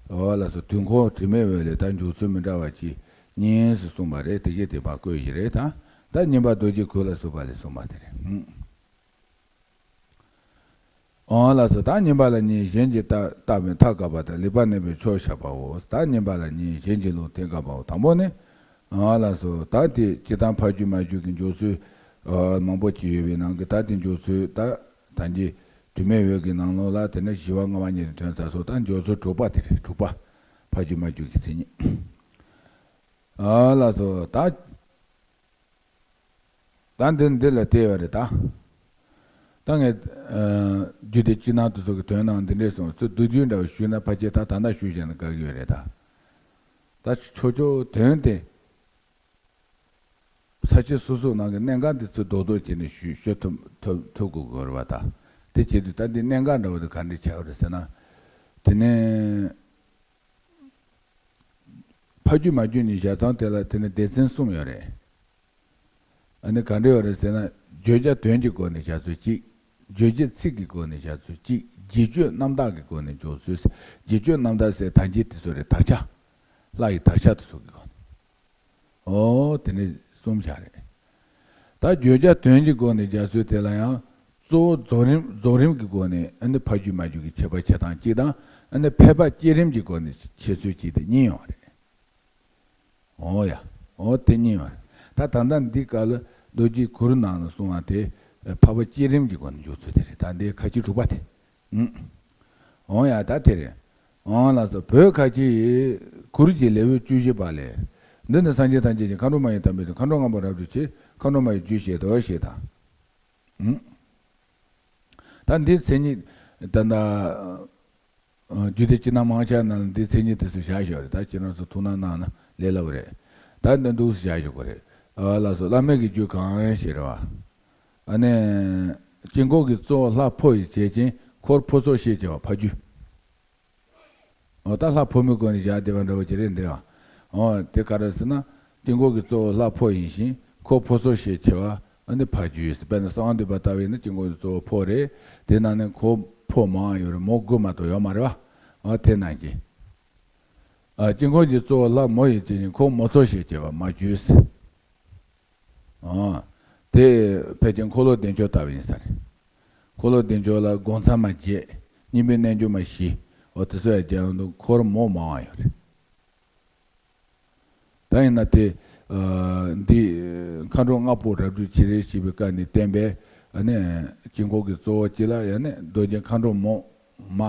འོ་ལགས་སོ། དུས་འཁོར་དྲི་མེད་འོད་ལས་ད་འཇུག་ཚུལ་མི་འདྲ་བ་ཅིག་གཉིས་སུ་གསུངས་པ་རེད། དེ་གས་དེ་ཕར་བཀོད་ཡི་རེད་ད། ད་བསྙེན་པ་རྡོ་རྗེ་གུ་ལ་སོགས་པ་ལས་གསུངས་པ་དེ་རེད། འོང་ལགས་སོ། ད་བསྙེན་པ་ལ་གཉིས། གཞན་གྱིས་བརྟགས་བརྟགས་པའི་མཐའ་དགག་པ་དང་། ལེགས་པར་གནས་པའི་ཕྱོགས་བཤགས་པའོ། ད་བསྙེན་པ་ལ་གཉིས། གཞན་གྱིས་ལུང་དེ་དགག་པའོ། དང་པོ་ནི། ཨ་ལགས་སོ། ད་དེ་སྤྱིར་བཏང་ཕ་རྒྱུད་མ་རྒྱུད་ཀྱི་འཇོག་ཚུལ་ཨ་མང་པོ་ཅིག་ཡོད་པའི་ནང་གི་ད་དེ་འཇོག་ཚུལ་ད་ད་གིན་དྲི་མེད་འོད་ཀྱི་ནང་ལོགས་ལ་དེ་ནས་བཞི་པ་ལྔ་པ་གཉིས་ཀྱི་དོན་ཚར་སོང་། ད་འཇོག་ཚུལ་དྲུག་པ་དེ་རེད། དྲུག་པ། ཕ་རྒྱུད་མ་རྒྱུད་ཀྱི་མཚན་ཉིད། ཨ་ལགས་སོ། ད་ད་འདི་འདི་ལ་བལྟས་ཡོད་རེད་ད། ད་ངས་ཨ་རྒྱུད་སྡེ་སྤྱི་སྣང་དེ་ཚོ་གི་དོན་ནང་འདི་འདྲས་གསུངས། ཚུར་མདོ་རྒྱུད་འདྲ་བ་ཞུས་ན་ཕལ་ཆེར་ད་ད་ལྟ་ཞུས་བཞག་ན་དགའ་གི་ཡོད་རེད་ད། ད་ཆོས་ཕྱོགས་དོན་དེ། ས་བཅད་སོ་སོའི་ནང་གི་གནད་འགག་འདི་ཚོ་རྡོག་རྡོག་བྱས་ནས་ཞུ་ཞུ་ཐུབ་ཐུབ་ཐུབ་དགོས་དགོས་རེད་བ་ད། དེ་བྱེད་དུས་ད་འདི་གནད་འགག་འདྲ་བོ་དེ་ག་འདྲ་ཆགས་པ་རེད་ཟེར་ན། དེ་ནས་ཕ་རྒྱུད་མ་རྒྱུད་གཉིས་བཞག་སྟངས་དེ་ལ་དེ་ནས་སྡེ་ཚན་གསུམ་ཡོད་རེད། ཨ་ནི་ག་འདྲ་ཡོད་རེད་ཟེར་ན། བརྗོད་བྱ་དོན་གྱི་སྒོ་ནས་བཞག་ཚུལ་གཅིག་རྗོད་བྱེད་ཚིག་གི་སྒོ་ནས་བཞག་ཚུལ་གཅིག་རྗེས་བརྗོད་རྣམ་དག་གི་སྒོ་ནས་འཇོག་ཚུལ། རྗེས་བརྗོད་རྣམ་དག་ཟེར་ད་གིན་དེ་ཚོ་རེད། དག་ཆ། ལྷ་ཡི་དག་ཆ་དེ་ཚོ་གི་སྒོ་ནས། ཨོ་དེ་ནས་གསུམ་ཆགས་རེད། ད་བརྗོད་བྱ་དོན་གྱི་སྒོ་ནས་བཞག་ཚུལ་དེ་ལ་ཡང་གཙོ་བོ་རྫོགས་རིམ་རྫོགས་རིམ་གྱི་སྒོ་ནས་ཨ་ནི་ཕ་རྒྱུད་མ་རྒྱུད་ཀྱི་ཁྱད་པར་ཕྱེ་སྟངས་གཅིག་དང་། ཨ་ནི་འཕགས་པ་བསྐྱེད་རིམ་གྱི་སྒོ་ནས་ཕྱེ་ཚུལ་གཅིག་དེ་གཉིས་ཡོད་རེད། ཨོ་ཡ། ཨོ་དེ་གཉིས་ཡོད་རེད། ད་ད་ལྟ་འདི་ག་ལ་རྡོ་རྗེ་གུར་ནང་ལ་གསུངས་པ་དེ་འཕགས་པ་བསྐྱེད་རིམ་གྱི་སྒོ་ནས་འཇོག་ཚུལ་དེ་རེད། ད་འདི་ཁ་ཆེ་དྲུག་པ་དེ། ཨང་། འོང་ཡ་ད་དེ་རེད། འོང་ལགས་སོ། བོད་ཁ་ཆེའི་གུར་གྱི་ལེའུ་བཅུ་བཞི་པ་ལས། འདི་ནི་སངས་རྒྱས་ཐམས་ཅད་ཀྱི། མཁའ་འགྲོ་མ་ཡི་དམ་པའི་ཚོགས། མཁའ་འགྲོ་ལྔ་པོ་རབ་ཏུ་མཆི། མཁའ་འགྲོ་མ་ཡི་རྒྱུད་བཤད་དོ་ཞེས་དང་། ཨང་། ད་འདི་མཚན་ཉིད་ད་ལྟ་རྒྱུད་སྡེ་སྤྱི་སྣང་མང་ཆེ་བ་ནང་ལ་འདི་མཚན་ཉིད་དེ་ཚོ་བཞག་ཞོག་རེད། ད་ཁྱེད་རང་ཚོ་ཐུགས་སྣང་གནང་ན་ལས་སླ་བོ་རེད། ད་འདི་འདུག་སེ་བཞག་ཞོག་གོ་རེད། ཨ་ལགས་སོ། བླ་མེད་ཀྱི་རྒྱུད་གང་ཞེས་རེད་བ། ཨ་ནི། དཀྱིལ་འཁོར་གྱི་གཙོ་བོ་ལྷ་ཕོ་ཡི་བྱད་ཅན། འཁོར་ཕོ་ཚོགས་ཞེས་བྱ་བ་ཕ་རྒྱུད། འོ་ད་ལྷ་ཕོ་མོའི་སྒོ་ནས་བཞག་བསྡད་པ་འདྲ་བོ་ཅིག་རེད་འདི་བ། འོ་དེ་ག་རེ་ཟེར་ན། དཀྱིལ་འཁོར་གྱི་གཙོ་བོ་ལྷ་ཕོ་ཡིན་ཞིང་། འཁོར་ཕོ་ཚོགས་ཞེས་བྱ་བ་ཨ་ནི་ཕ་རྒྱུད་ཟེར། དཔེར་ན་གསང་བ་འདུས་པ་ལྟ་བུ་ཡིན་ན་དཀྱིལ་འཁོར་གྱི་གཙོ་བོ་ཕོ་རེད། དེ་ནང་ནས་འཁོར་ཕོ་མང་ཡོད་རེད། མོ་དགུ་མ་གཏོགས་ཡོད་མ་རེད་བ། འོ་དེ་ནང་བཞིན། ཨ་དཀྱིལ་འཁོར་གྱི་གཙོ་བོ་ལྷ་མོ་ཡི་བྱད་ཅན། འཁོར་མོ་ཚོགས་ཞེས་བྱ་བ་མ་རྒྱུད་ཟེར། ཨ། དེ་ཕལ་ཆེར་འཁོར་ལོ་བདེ་མཆོག་ལྟ་བུ་ཡིན་ས་རེད། འཁོར་ལོ་བདེ་མཆོག་ལ་སྒོ་མཚམས་མ་བརྒྱད། སྙིང་པོའི་རྣལ་འབྱོར་མ་བཞི། འོ་དེ་ཚོ་ཡང་རྒྱལ་དབང་དུ་འཁོར་མོ་མང་བ་ཡོད་རེད། ད་ཡིན་ན་དེ། ཨ་འདི། མཁའ་འགྲོ་ལྔ་པོ་རབ་ཏུ་མཆི་རེ་ཞེས་པའི་སྐབས་ནས་བསྟན་པའི་ཨ་ནི་དཀྱིལ་འཁོར་གྱི་གཙོ་བོ་གཅིག་ལ་ཡང་ནི་རྡོ་རྗེ་མཁའ་འགྲོ་མོ། མ།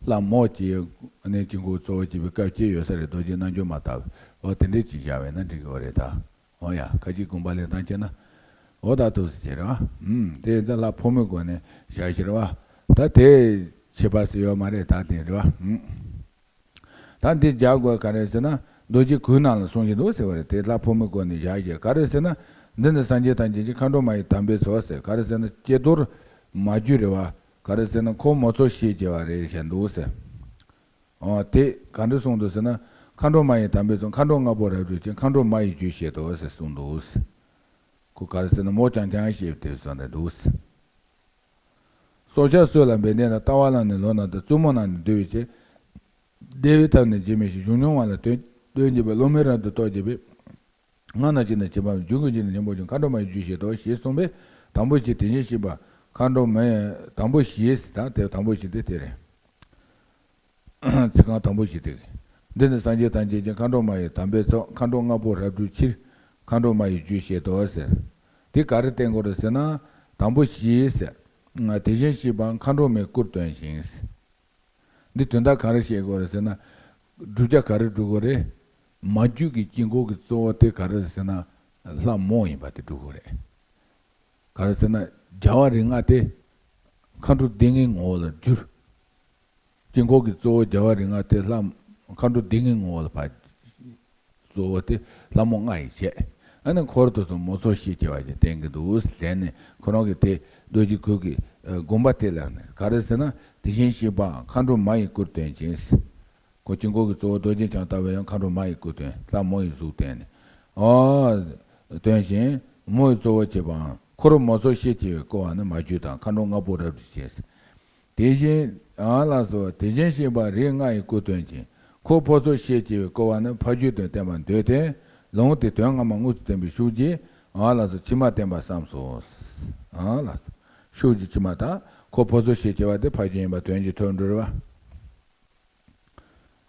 ལྷ་མོ་བཅས་ཨ་ནི་དཀྱིལ་འཁོར་གཙོ་བོ་བྱེད་པའི་སྐབས་གཅིག་ཡོད་ས་རེད། རྡོ་རྗེ་རྣལ་འབྱོར་མ་ལྟ་བུ། འོ་དེ་འདྲས་ཅིག་བཞག་པས་ན་འགྲིག་གི་རེད་ད། འོ་ཡ། ཁ་ཅིག་དགོངས་པ་ལེན་སྟངས་བྱས་ན། འོ་ད་ཐུགས་སུ་ཆེ་རེད་བ། ཨུམ། དེ་ད་ལྷ་ཕོ་མོའི་སྒོ་ནས་བཞག་ཤེས་རེད་བ། ད་དེ་ཁྱད་པར་ཟེར་ཡོད་མ་རེད་ད། དེ་རེད་བ། ཨུམ། ད་འདི་རྒྱག་དགོས་ག་རེ་ཟེར་ན། རྡོ་རྗེ་གུར་ནང་ལ་གསུངས་ཀྱི་འདུག་ཟེར་བ་རེད། དེ་ལྷ་ཕོ་མོའི་སྒོ་ནས་བཞག་ཞེས། ག་རེ་ཟེར་ན། འདི་ནི་སངས་རྒྱས་ཐམས་ཅད་ཀྱི། མཁའ་འགྲོ་མ་ཡི་དམ་པའི་ཚོགས་ཟེར། ག་རེ་ཟེར་ན་ཀྱེ་རྡོར་མ་རྒྱུད་རེད་བ། ག་རེ་ཟེར་ན་འཁོར་མོ་ཚོགས་ཞེས་བྱ་བ་རེད་བཞག་འདུག་ཟེར། འོ་དེ་ག་འདྲ་གསུངས་འདུག་ཟེར་ན། མཁའ་འགྲོ་མ་ཡི་དམ་པའི་ཚོགས། མཁའ་འགྲོ་ལྔ་པོ་རབ་ཏུ་མཆི། མཁའ་འགྲོ་མ་ཡི་རྒྱུད་བཤད་དོ་ཟེར་གསུངས་འདུག་ཟེར། ཁོ་ག་རེ་ཟེར་ན་མོ་རྐྱང་རྐྱང་བཤད་པའི་དེ་གསུངས་ནས་འདུག་ཟེར། སྲོག་ཆགས་སོགས་ལ་འབད་དེ་ན། ལྟ་བ་ལ་ནི་ལོག་ན་སྟེ། བཙུན་མོ་རྣམས་ནི་འདུལ་བའི་ཕྱིར། བདེ་བའི་ཐབས་ནི་བྱེད་མི་ཤེས། གཞུང་རྙོགས་པ་ལ་དོན་དོན་བྱེད་པའི། བློ་མོས་རབ་ཏུ་རྟོག་བྱེད་པའི། སྔགས་རྣམས་ཀྱིས་ནི་བྱེད་པ་མེད། རྒྱུད་ཀྱིས་ནི་ཉོན་མོངས་སྦྱོང་། མཁའ་འགྲོ་མ་ཡི་རྒྱུད་བཤད་དོ། ཞེས་གསུངས་པས་དང་པོ་བཞི། དེ་བཞིན་གཤེགས་པ་མཁའ་འགྲོ་མའི། དང་པོ་བཞི་ཟེར་ད་དེ་དང་པོ་བཞི་དེ་དེ་རེད། ཚིག་རྐང་དང་པོ་བཞི་དེ། འདི་ནི་སངས་རྒྱས་ཐམས་ཅད་ཀྱི། མཁའ་འགྲོ་མ་ཡི་དམ་པའི་ཚོགས། མཁའ་འགྲོ་ལྔ་པོ་རབ་ཏུ་མཆི། མཁའ་འགྲོ་མ་ཡི་རྒྱུད་བཤད་དོ་ཟེར། དེ་ག་རེ་བསྟན་དགོས་རེད་ཟེར་ན། དང་པོ་བཞི་ཟེར། དེ་བཞིན་གཤེགས་པ་མཁའ་འགྲོ་མའི་སྐུར་སྟོན་ཅིང་ཟེར། འདི་དོན་དག་ག་རེ་བཤད་དགོས་རེད་ཟེར་ན། བསྒྲུབ་བྱ་ག་རེ་སྒྲུབ་དགོས་རེད། མ་རྒྱུད་ཀྱི་དཀྱིལ་འཁོར་གྱི་གཙོ་བོ་དེ་ག་རེ་རེད་ཟེར་ན། ལྷ་མོ་ཡིན་པ་དེ་སྒྲུབ་དགོས་རེད། ག་རེ་ཟེར་ན། རྒྱལ་བ་རིགས་ལྔ་དེ་མཁའ་འགྲོ་སྡེ་ལྔའི་ངོ་བོ་ལ་བསྒྱུར། དཀྱིལ་འཁོར་གྱི་གཙོ་བོ་རྒྱལ་བ་རིགས་ལྔ་དེ་ལྷ། མཁའ་འགྲོ་སྡེ་ལྔའི་ངོ་བོ་ལ་ཕར། གཙོ་བོ་དེ་ལྷ་མོ་ལྔ་ཡིས་བྱས། ཨ་ནི་འཁོར་དེ་ཚོ་མོ་ཚོགས་ཞེས་བྱ་བ་ཞིག་བསྟན་གྱི་འདུག་ཟེར་ནས་ཁོ་རང་གིས་དེ་རྡོ་རྗེ་གུར་གྱི་དགོངས་པ་དེ་ལ་ནི་ག་རེ་ཟེར་ན། དེ་བཞིན་གཤེགས་པ་མཁའ་འགྲོ་མ་ཡི་སྐུར་སྟོན་ཅིང་། ཁོ་དཀྱིལ་འཁོར་གྱི་གཙོ་བོ་རྡོ་རྗེ་འཆང་ལྟ་བུ་ཡང་མཁའ་འགྲོ་མ་ཡི་སྐུར་སྟོན། ལྷ་མོ་ཡི་གཟུགས་བསྟན་ནས། ཨོ། སྟོན་ཅིང་། མོ་ཡི་གཙོ་བོ་བྱེད་པའམ། འཁོར་མོ་ཚོགས་ཞེས་བྱ་བས་བསྐོར་བ་ནི་མ་རྒྱུད་དང་། མཁའ་འགྲོ་ལྔ་པོ་རབ་ཏུ་མཆི། དེ་བཞིན། ཨ་ལགས་སོ། དེ་བཞིན་གཤེགས་པ་རིགས་ལྔ་ཡི་སྐུར་སྟོན་ཅིང་། འཁོར་ཕོ་ཚོགས་ཞེས་བྱ་བས་བསྐོར་བ་ནི་ཕ་རྒྱུད་དུ་བསྟན་པར་འདོད་དེ། ལུང་དེ་དོན་སྔ་མ་དངོས་སུ་བསྟན་པའི་ཤུགས་ཀྱིས། ཨ་ལགས་སོ། ཕྱི་མ་བསྟན་པར་བསམས་སོ། ཨ་ལགས་སོ། ཤུགས་ཀྱིས་ཕྱི་མ་དང་། འཁོར་ཕོ་ཚོགས་ཞེས་བྱ་བ་དེ་ཕ་རྒྱུད་ཡིན་པ་དོན་གྱིས་ཐོབ་འགྲོ་བ།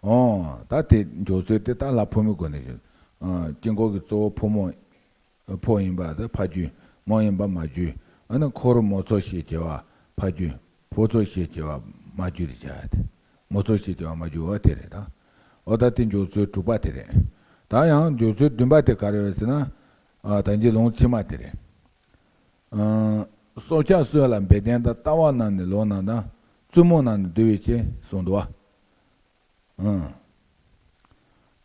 ཨོ། ད་དེ་འཇོག་ཚུལ་དེ་ད་ལྷ་ཕོ་མོའི་སྒོ་ནས་ཞུ། ཨ་དཀྱིལ་འཁོར་གྱི་གཙོ་བོ་ཕོ་མོ། ཕོ་ཡིན་པ་དེ་ཕ་རྒྱུད། མོ་ཡིན་པ་མ་རྒྱུད། ཨ་ནི་འཁོར་མོ་ཚོགས་ཞེས་བྱ་བ་ཕ་རྒྱུད། ཕོ་ཚོགས་ཞེས་བྱ་བ་མ་རྒྱུད་དུ་བྱ་ཡ་དེ། མོ་ཚོགས་ཞེས་བྱ་བ་མ་རྒྱུད་འོ་དེ་རེད་ད། འོ་ད་དེ་འཇོག་ཚུལ་དྲུག་པ་དེ་རེད། ད་ཡང་འཇོག་ཚུལ་བདུན་པ་དེ་ག་རེ་རེད་ཟེར་ན། ཨ་ད་གིན་ལུང་ཕྱི་མ་དེ་རེད། ཨ་སྲོག་ཆགས་གསོད་ལ་འབད་བརྟན་དང་། ལྟ་བ་རྣམས་ནི་ལོག་རྣམས་དང་། བཙུན་མོ་རྣམས་ནི་འདུལ་བའི་ཕྱིར་གསུངས་འདུག་བ།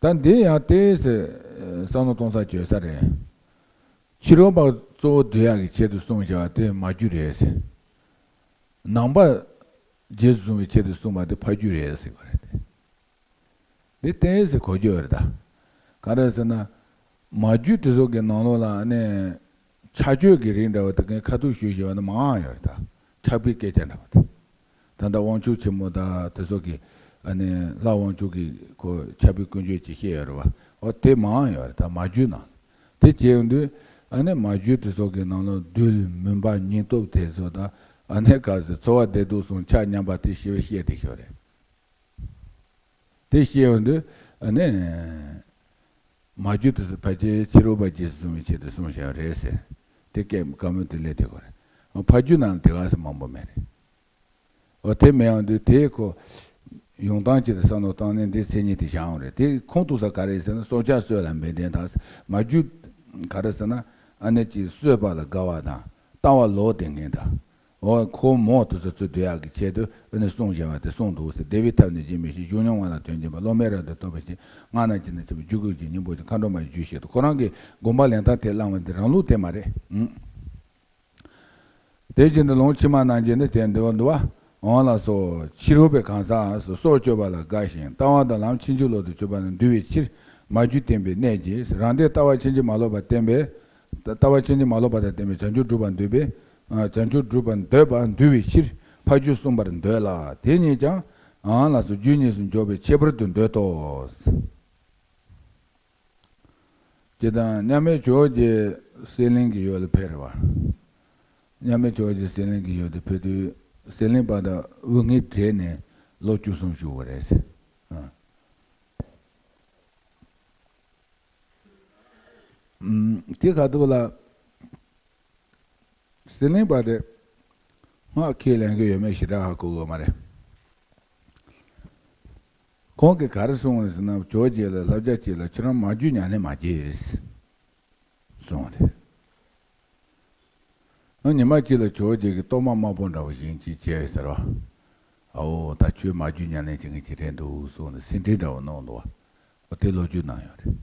ཨ་ད་འདི་ཡང་དེ་ཟེར་བསམ་བློ་གཏོང་ས་བྱོས་ས་རེད། ཕྱི་རོལ་པ་གཙོ་བོ་འདུལ་ཡག་གི་ཆེད་དུ་གསུངས་བཞག་པ་དེ་མ་རྒྱུད་རེད་ཟེར། ནང་པ་རྗེས་སུ་བཟུང་བའི་ཆེད་དུ་གསུངས་པ་དེ་ཕ་རྒྱུད་རེད་ཟེར་གི་རེད་དེ། འདི་ཏོག་ཙམ་གོ་རྒྱུ་ཡོད་རེད་ད། ག་རེ་ཟེར་ན། མ་རྒྱུད་དེ་ཚོ་གི་ནང་ལོགས་ལ་ཨ་ནི། ཕྱག་མཆོད་ཀྱི་རིགས་འདྲ་བ་དེ་གའི་ཁ་ཐུག་ཞུས་བཞག་པ་ནི་མང་ཡོད་རེད་ད། ཕྱག་དཔེའི་སྐད་ཆ་འདྲ་བ་དེ། ད་ལྟ་དབང་ཕྱུག་ཆེན་མོ་དང་དེ་ཚོ་གི་ཨ་ནི་ལྷ་དབང་ཕྱུག་གི་ཁོ་ཕྱག་དཔེ་ཀུན་བརྗོད་ཅིག་བཤད་ཡོད་རེད་བ། འོ་དེ་མང་ཡོད་རེད་ད་མ་རྒྱུད་ནང་། དེ་བྱས་ཡོང་དུས་ཨ་ནི་མ་རྒྱུད་དེ་ཚོ་གི་ནང་ལོགས་རྡུལ་མུན་པ་སྙིང་སྟོབས་དེ་ཚོ་དང་ཨ་ནི་ག་ཟེར་འཚོ་བ་བདེ་སྡུག་གསུམ་ཆ་མཉམ་པ་དེ་ཞེ་པོ་བཤད་བསྡད་ཡོད་རེད། དེ་བཤད་ཡོང་དུས་ཨ་ནི། མ་རྒྱུད་དུ་ཕལ་ཆེར་ཕྱི་རོལ་པ་རྗེས་སུ་བཟུང་བའི་ཆེད་དུ་གསུངས་བཞག་རེད་ཟེར། དེ་སྐད་བཀའ་མོལ་དེ་སླེབས་དེ་གོ་རེད། ཕ་རྒྱུད་ནང་དེ་ག་ས་མང་པོ་མེད་རེད། འོ་དེ་མེད་ཡོང་དུས་དེ་ཁོ། ཡོང་སྟངས་ཅིག་ཏུ་བསམ་བློ་བཏང་ནས་འདི་མཚན་ཉིད་དེ་བཞག་ཡོང་རེད་དེ་ཁུངས་གཏུགས་ས་ག་རེ་ཟེར་ན་སྲོག་ཆགས་གསོད་ལ་འབད་བརྟན་དང་མ་རྒྱུད། ག་རེ་ཟེར་ན་ཨ་ནི་ཅིག་གསོད་པ་ལ་དགའ་བ་དང་ལྟ་བ་ལོག་བསྡད་མཁན་དང་། འོ་ཁོ་མོ་དེ་ཚོ་ཚུར་སྡོད་ཡག་གི་ཆེད་དུ་ཨ་ནི་གསུངས་བཞག་པ་དེ་གསུངས་འདུག་ཟེར། བདེ་བའི་ཐབས་ནི་བྱེད་མི་ཤེས། གཞུང་ཉུང་བ་ལ་དོན་བྱེད་པ། སློབ་མས་རབ་ཏུ་རྟོགས་པའི་ཕྱིར། སྔགས་རྣམས་ཀྱིས་ནི་བྱེད་པ། རྒྱུད་ཀྱི་རྒྱུ་སྙིང་པོ་ཅན། མཁའ་འགྲོ་མ་ཡི་རྒྱུད་བཤད་དོ། ཁོ་རང་གི་དགོངས་པ་ལེན་སྟངས་དེ་བླངས་པ་འདི་རང་ལུགས་དེ་མ་རེད། ཨང་། དེ་བཞིན་དུ་ལུང་ཕྱི་མ་རྣམས་ཀྱིས་ནི་དེ་འདི་འདུལ་བ། འོང་ལགས་སོ། ཕྱི་རོལ་པའི་གང་ཟག་སོ་སྲོག་གཅོད་པ་ལ་དགའ་ཞིང་ལྟ་བ་དང་ལམ་ཕྱིན་ཅི་ལོག་ཏུ་གྱུར་པ་ནི་འདུལ་བའི་ཕྱིར་མ་རྒྱུད་བསྟན་པའི་གནད་ཀྱིས་རང་སྡེ་ལྟ་བ་ཕྱིན་ཅི་མ་ལོག་པ་བསྟན་པའི། ལྟ་བ་ཕྱིན་ཅི་མ་ལོག་པ་དང་ལྡན་པའི་བྱང་ཆུབ་སྒྲུབ་པར་འདོད་པའི། བྱང་ཆུབ་སྒྲུབ་པར་འདོད་པ་འདུལ་བའི་ཕྱིར་ཕ་རྒྱུད་གསུངས་པར་འདོད་ལ། དེ་ཉིད་ཀྱང་། ལགས་སོ། རྒྱུད་གཉིས་སུ་འཇོག་པའི་ཁྱད་པར་དུ་འདོད་དོ། ཇི་ལྟར་མཉམ་མེད་ཇོ་བོ་རྗེ་གསེར་གླིང་གི་ཡུལ་ལ་ཕེབས་རེད་བ། མཉམ་མེད་ཇོ་བོ་རྗེ་གསེར་གླིང་གི་ཡུལ་དུ་ཕེབས་དུས་གསེར་གླིང་པ་དང་དབུ་སྔས་བྲེས་ནས་ལོ་བཅུ་གསུམ་བཞུགས་པ་རེད། ཨ། ཨུམ། དེ་ཁ་ཐུག་ལ། གསེར་གླིང་པ་དེ། སྔགས་ཁས་ལེན་གྱི་ཡོད་མེད་ཞེ་དྲག་ཧ་གོ་གི་ཡོད་མ་རེད། ཁོང་གིས་ག་རེ་གསུངས་རེད་ཟེར་ན་ཇོ་བོ་རྗེ་ལ་བསླབ་བྱ་གཅིག་ལ་ཁྱེད་རང་མ་རྒྱུད་ཉམས་ལེན་མ་བྱེད། གསུངས་རེད། ཨ་ཉི་མ་གཅིག་ལ་ཇོ་བོ་རྗེ་གིས་གཏོར་མ་དམར་པོ་འདྲ་བོ་བཞེངས་ཅིག་བྱས་ཟེར་བ། ཨའོ་ད་ཁྱོད་མ་རྒྱུད་ཉམས་ལེན་བྱེད་མཁན་ཅིག་རེད་འདུག་གསུངས་ནས་ཟིན་བྲིས་འདྲ་བོ་གནང་འདུག་བ། འོ་དེ་ལོ་རྒྱུས་ནང་ཡོད་རེད།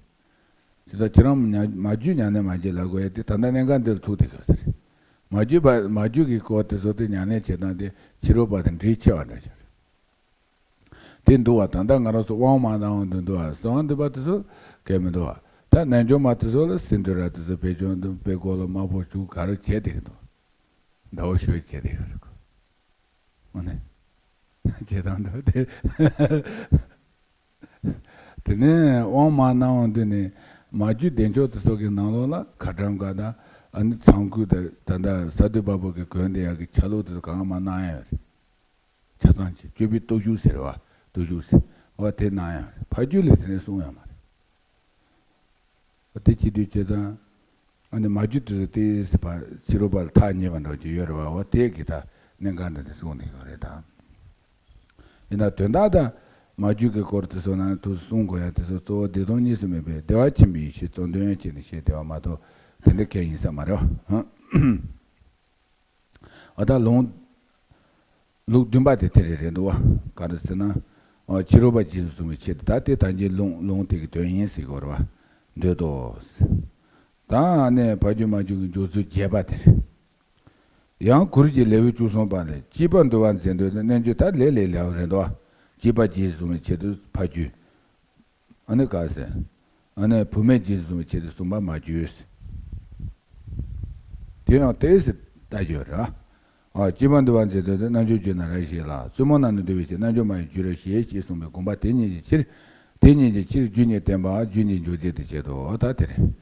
དེ་ལྟར་ཁྱེད་རང་མ་རྒྱུད་ཉམས་ལེན་མ་བྱེད་ལབ་དགོས་ཡ་དེ་ད་ལྟ་གནད་འགག་འདིར་ཐུག་བསྡད་ཡོད་ས་རེད། མ་རྒྱུད་པ་མ་རྒྱུད་ཀྱི་སྐོར་དེ་ཚོ་དེ་ཉམས་ལེན་བྱེད་སྟངས་དེ་ཕྱི་རོལ་པ་དང་འདྲེས་ཆེ་བ་འདྲ་ཞིག་རེད། དེ་འདུག་བ། ད་ལྟ་ང་རང་ཚོ་དབང་མ་གནང་བ་འདི་འདུག་བ། གསང་བ་འདུས་པ་དེ་ཚོ་གལ་མི་འདུག་བ། ད་རྣལ་འབྱོར་མ་དེ་ཚོ་ལ་སིནྡྷུ་ར་དེ་ཚོ་བེ་ཅོན་དུ་བེ་གོ་ལ་དམར་པོ་བྱུག་ག་རེ་བྱས་དེ་འདུག་ཟླ་བོ་ཞོལ་བྱས་དེ་ཡོད་རེད་གོ། འོ་ནས། བྱེད་སྟངས་འདྲ་དེ། དེ་ནས་དབང་མ་གནང་བ་འདི་ནི་མ་རྒྱུད་བདེ་མཆོག་དེ་ཚོ་གི་ནང་ལོགས་ལ་ཁ་ཊྭཱཾ་ཀ་དང་ཨ་ནི་ཚངས་སྐུད་དང་ད་ལྟ་ས་འདུལ་བ་པོ་གི་གོན་དེ་ཡག་གི་ཆ་ལུགས་དེ་ཚོ་གང་མ་གནང་ཡ་ཡོད་རེད། ཆ་ཚང་ཅིག་སྤྱོད་པའི་སྟོབས་ཤུགས་ཟེར་བ་སྟོབས་ཤུགས་ཟེར་བ་དེ་གནང་ཡ་རེད། ཕ་རྒྱུད་ལས་དེ་ནས་གསུང་ཡ་མ་རེད། དེ་བྱེད་དུས་བྱེད་དང་། ཨ་ནི་མ་རྒྱུད་དུ་དེ་ཕྱི་རོལ་པ་ལ་ཐག་ཉེ་བ་འདྲ་ཅིག་ཡོད་རེད་བ། འོ་དེ་གི་ད་གནད་འགག་འདྲ་དེ་གསུངས་ནས་ཡོད་རེད་ད། ཡིན་ན་དོན་དག་ད་མ་རྒྱུད་ཀྱི་སྐོར་དེ་ཚོ་ནང་དུ་གསུང་དགོས་ཡ་དེ་ཚོ་གཙོ་བོ་བདེ་སྟོང་གཉིས་སུ་མེད་པའི་བདེ་བ་ཆེན་པོའི་ཡེ་ཤེས་གཙོ་འདོན་བྱས་ནས་བཤད་བསྡད་པ་མ་གཏོགས་དེ་འདྲ་གལ་ཡིན་ས་མ་རེད་བ། ཨ་ད་ལུང་། ལུགས་བདུན་པ་དེ་དེ་རེད་རེད་འདུག་བ། ག་རེ་ཟེར་ན། ཨ་ཕྱི་རོལ་པ་རྗེས་སུ་བཟུང་བའི་ཆེད་དུ་ད་དེ་ད་གིན་ལུང་ལུང་དེ་གི་དོན་ཡིན་ཟེར་གི་རེད་བ། འདོད་དོ། ད་ནས་ཕ་རྒྱུད་མ་རྒྱུད་ཀྱི་འཇོག་ཚུལ་རྒྱས་པ་དེ་རེད། ཡང་གུ་རུ་གྱི་ལེའུ་བཅུ་གསུམ་པ་ནས་སྐྱེས་པ་འདུལ་བར་མཛད་འདོད་དེ་རྣལ་འབྱོར་ད་ལས་ལས་ལེའུ་རེད་འདུག་བ། སྐྱེས་པ་རྗེས་སུ་བཟུང་བའི་ཆེད་དུ་ཕ་རྒྱུད། ཨ་ནི་ག་ཟེར། ཨ་ནི་བུད་མེད་རྗེས་སུ་བཟུང་བའི་ཆེད་དུ་གསུངས་པ་མ་རྒྱུད། དེ་ཡང་ཏོག་ཙམ་ལྟ་རྒྱུ་རེད། ཨ་སྐྱེས་པ་འདུལ་བར་མཛད་དོན་དེ་རྣལ་འབྱོར་རྒྱུད་ན་ར་ཞེས་ལ་བཙུན་མོ་རྣམས་ནི་འདུལ་བའི་ཕྱིར་རྣལ་འབྱོར་མ་ཡི་རྒྱུད་ར་ཞེས་ཞེས་གསུངས་པའི་དགོངས་པ་དེ་ཉིད་ཀྱི་ཕྱིར། དེ་ཉིད་ཀྱི་ཕྱིར་རྒྱུད་གཉིས་བསྟན་པ་རྒྱུད་གཉིས་འཇོག་བྱེད་དུ་བྱེད་དོ། ད་དེ་རེད།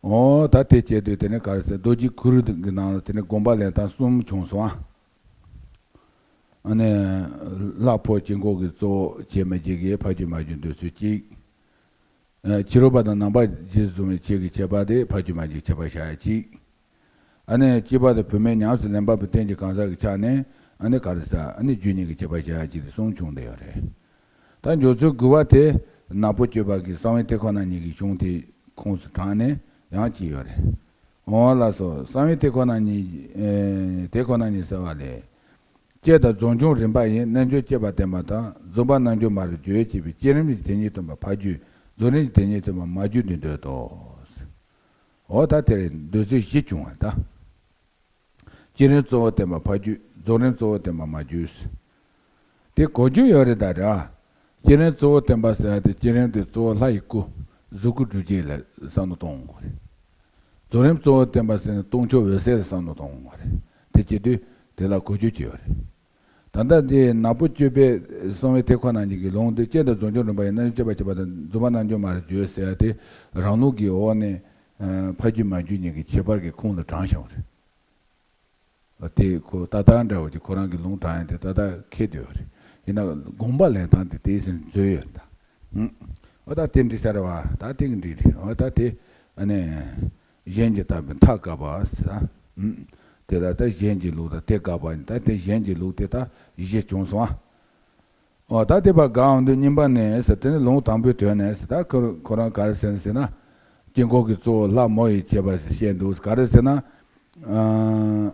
འོ་ད་དེ་བྱས་དུས་དེ་ནི་ག་རེ་ཟེར་རྡོ་རྗེ་གུ་རུ་གི་ནང་ལ་དེ་ནི་དགོངས་པ་ལེན་སྟངས་གསུམ་བྱུང་སོང་ཨ། ཨ་ནི། ལྷ་ཕོ་དཀྱིལ་འཁོར་གྱི་གཙོ་བོ་བྱེད་མི་བྱེད་ཀྱི་ཕ་རྒྱུད་མ་རྒྱུད་འདོད་ཚུལ་གཅིག་ཕྱི་རོལ་པ་དང་ནང་པ་རྗེས་སུ་བཟུང་བའི་ཆོས་ཀྱི་ཁྱད་པར་དེ་ཕ་རྒྱུད་མ་རྒྱུད་ཁྱད་པར་བཞག་ཡ་གཅིག་ཨ་ནི་སྐྱེས་པ་དང་བུད་མེད་ཉམས་སུ་ལེན་པ་པོའི་རྟེན་གྱི་གང་ཟག་གི་ཆ་ནས་ཨ་ནི་ག་རེ་ཟེར་ཨ་ནི་རྒྱུད་གཉིས་ཀྱི་ཁྱད་པར་བཞག་ཡ་གཅིག་དེ་གསུམ་བྱུང་བསྡད་ཡོད་རེད། ད་འཇོག་ཚུལ་དགུ་པ་དེ་ནག་པོ་སྤྱོད་པ་གི་གསང་བའི་དེ་ཁོ་ན་ཉིད་ཀྱི་གཞུང་དེ་ཁོངས་སུ་དྲངས་ནས་ཡང་གཅིག་ཡོད་རེད། འོ་ལགས་སོ། གསང་བའི་དེ་ཁོ་ན་ཉིད་ཨེ་དེ་ཁོ་ན་ཉིད་ཟེར་བ་ལས། སྐྱེ་དང་རྫོགས་བྱུང་རིམ་པ་ཡིན། རྣལ་འབྱོར་སྐྱེས་པ་བསྟན་པ་དང་། རྫོགས་པ་རྣལ་འབྱོར་མར་བརྗོད་ཅེས་པའི་སྐྱེ་རིམ་གྱི་དེ་ཉིད་སྟོན་པ་ཕ་རྒྱུད། རྫོགས་རིམ་གྱི་དེ་ཉིད་སྟོན་པ་མ་རྒྱུད་འདི་འདོད་དོ། འོ་ད་དེར་འདོད་ཚུལ་བཞི་བྱུང་བ་ད། སྐྱེ་རིམ་གཙོ་བོ་བསྟན་པ་ཕ་རྒྱུད། རྫོགས་རིམ་གཙོ་བོ་བསྟན་པ་མ་རྒྱུད། དེ་གོ་རྒྱུ་ཡོད་རེད་ད་ར། སྐྱེ་རིམ་གཙོ་བོ་བསྟན་པ་ཟེར་ཡ་དེ་སྐྱེ་རིམ་དེ་གཙོ་བོ་ལྷ་ཡི་སྐུ། གཟུགས་སྐུ་སྒྲུབ་བྱེད་ལ་བསམ་བློ་གཏོང་དགོས་རེད། རྫོགས་རིམ་གཙོ་བོ་བསྟན་པ་ཟེར་ན་སྟོང་ཆོས་འོད་གསལ་ལ་བསམ་བློ་གཏོང་དགོས་རེད། དེ་བྱེད་དུས་དེ་ལ་གོ་རྒྱུ་ཅི་ཡོད་རེད། ད་ལྟ་འདི་ནག་པོ་སྤྱོད་པའི་གསང་བའི་དེ་ཁོ་ན་ཉིད་ཀྱི་ལུང་དེ་སྐྱེ་དང་རྫོགས་བྱུང་རིམ་པ་ཡིན། རྣལ་འབྱོར་སྐྱེས་པ་བསྟན་པ་དང་། རྫོགས་པ་རྣལ་འབྱོར་མར་བརྗོད་ཟེར་ཡ་དེ་རང་ལུགས་ཀྱི་འོག་ནས་ཕ་རྒྱུད་མ་རྒྱུད་གཉིས་ཀྱི་ཁྱད་པར་གྱི་ཁུངས་ལ་དྲངས་བཞག་པ་རེད། དེ་ཁོ་ཏག་ཏག་འདྲ་བོ་ཅིག་ཁོ་རང་གི་ལུང་དྲངས་ཡ་དེ་ཏག་ཏག་ཁེལ་བསྡད་ཡོད་རེད། ཡིན་ན་དགོངས་པ་ལེན་སྟངས་དེ་དེའི་སེམས་འཛོལ་ཡོད་ད། ཨུ། འོ་ད་དེ་འགྲིག་ས་རེད་བ། ད་དེ་གི་འགྲིག་རེད། འོ་ད་དེ་ཨ་ནི་གཞན་གྱི་བཏགས་པའི་མཐའ་དགག་པ་ཟེར། ཨུ། དེ་ལ་ད་གཞན་གྱི་ལུགས་དང་དེ་དགག་པ་ཡིན། ད་དེ་གཞན་གྱི་ལུགས་དེ་ད་གཞི་བྱུང་སོང་ཨ། འོ་ད་དེ་བ་དགག་འོང་དུས་གཉིས་པ་ནས་ཟེར། དེ་ནི་ལུང་དང་པོའི་དོན་ནས་ཟེར། ད་ཁོ་ཁོ་རང་ག་རེ་ཟེར་ན་ཟེར་ན། དཀྱིལ་འཁོར་གྱི་གཙོ་བོ་ལྷ་མོ་ཡི་བྱེད་པ་ཟེར་བཤད་འདུག་ག་རེ་ཟེར་ན། ཨ།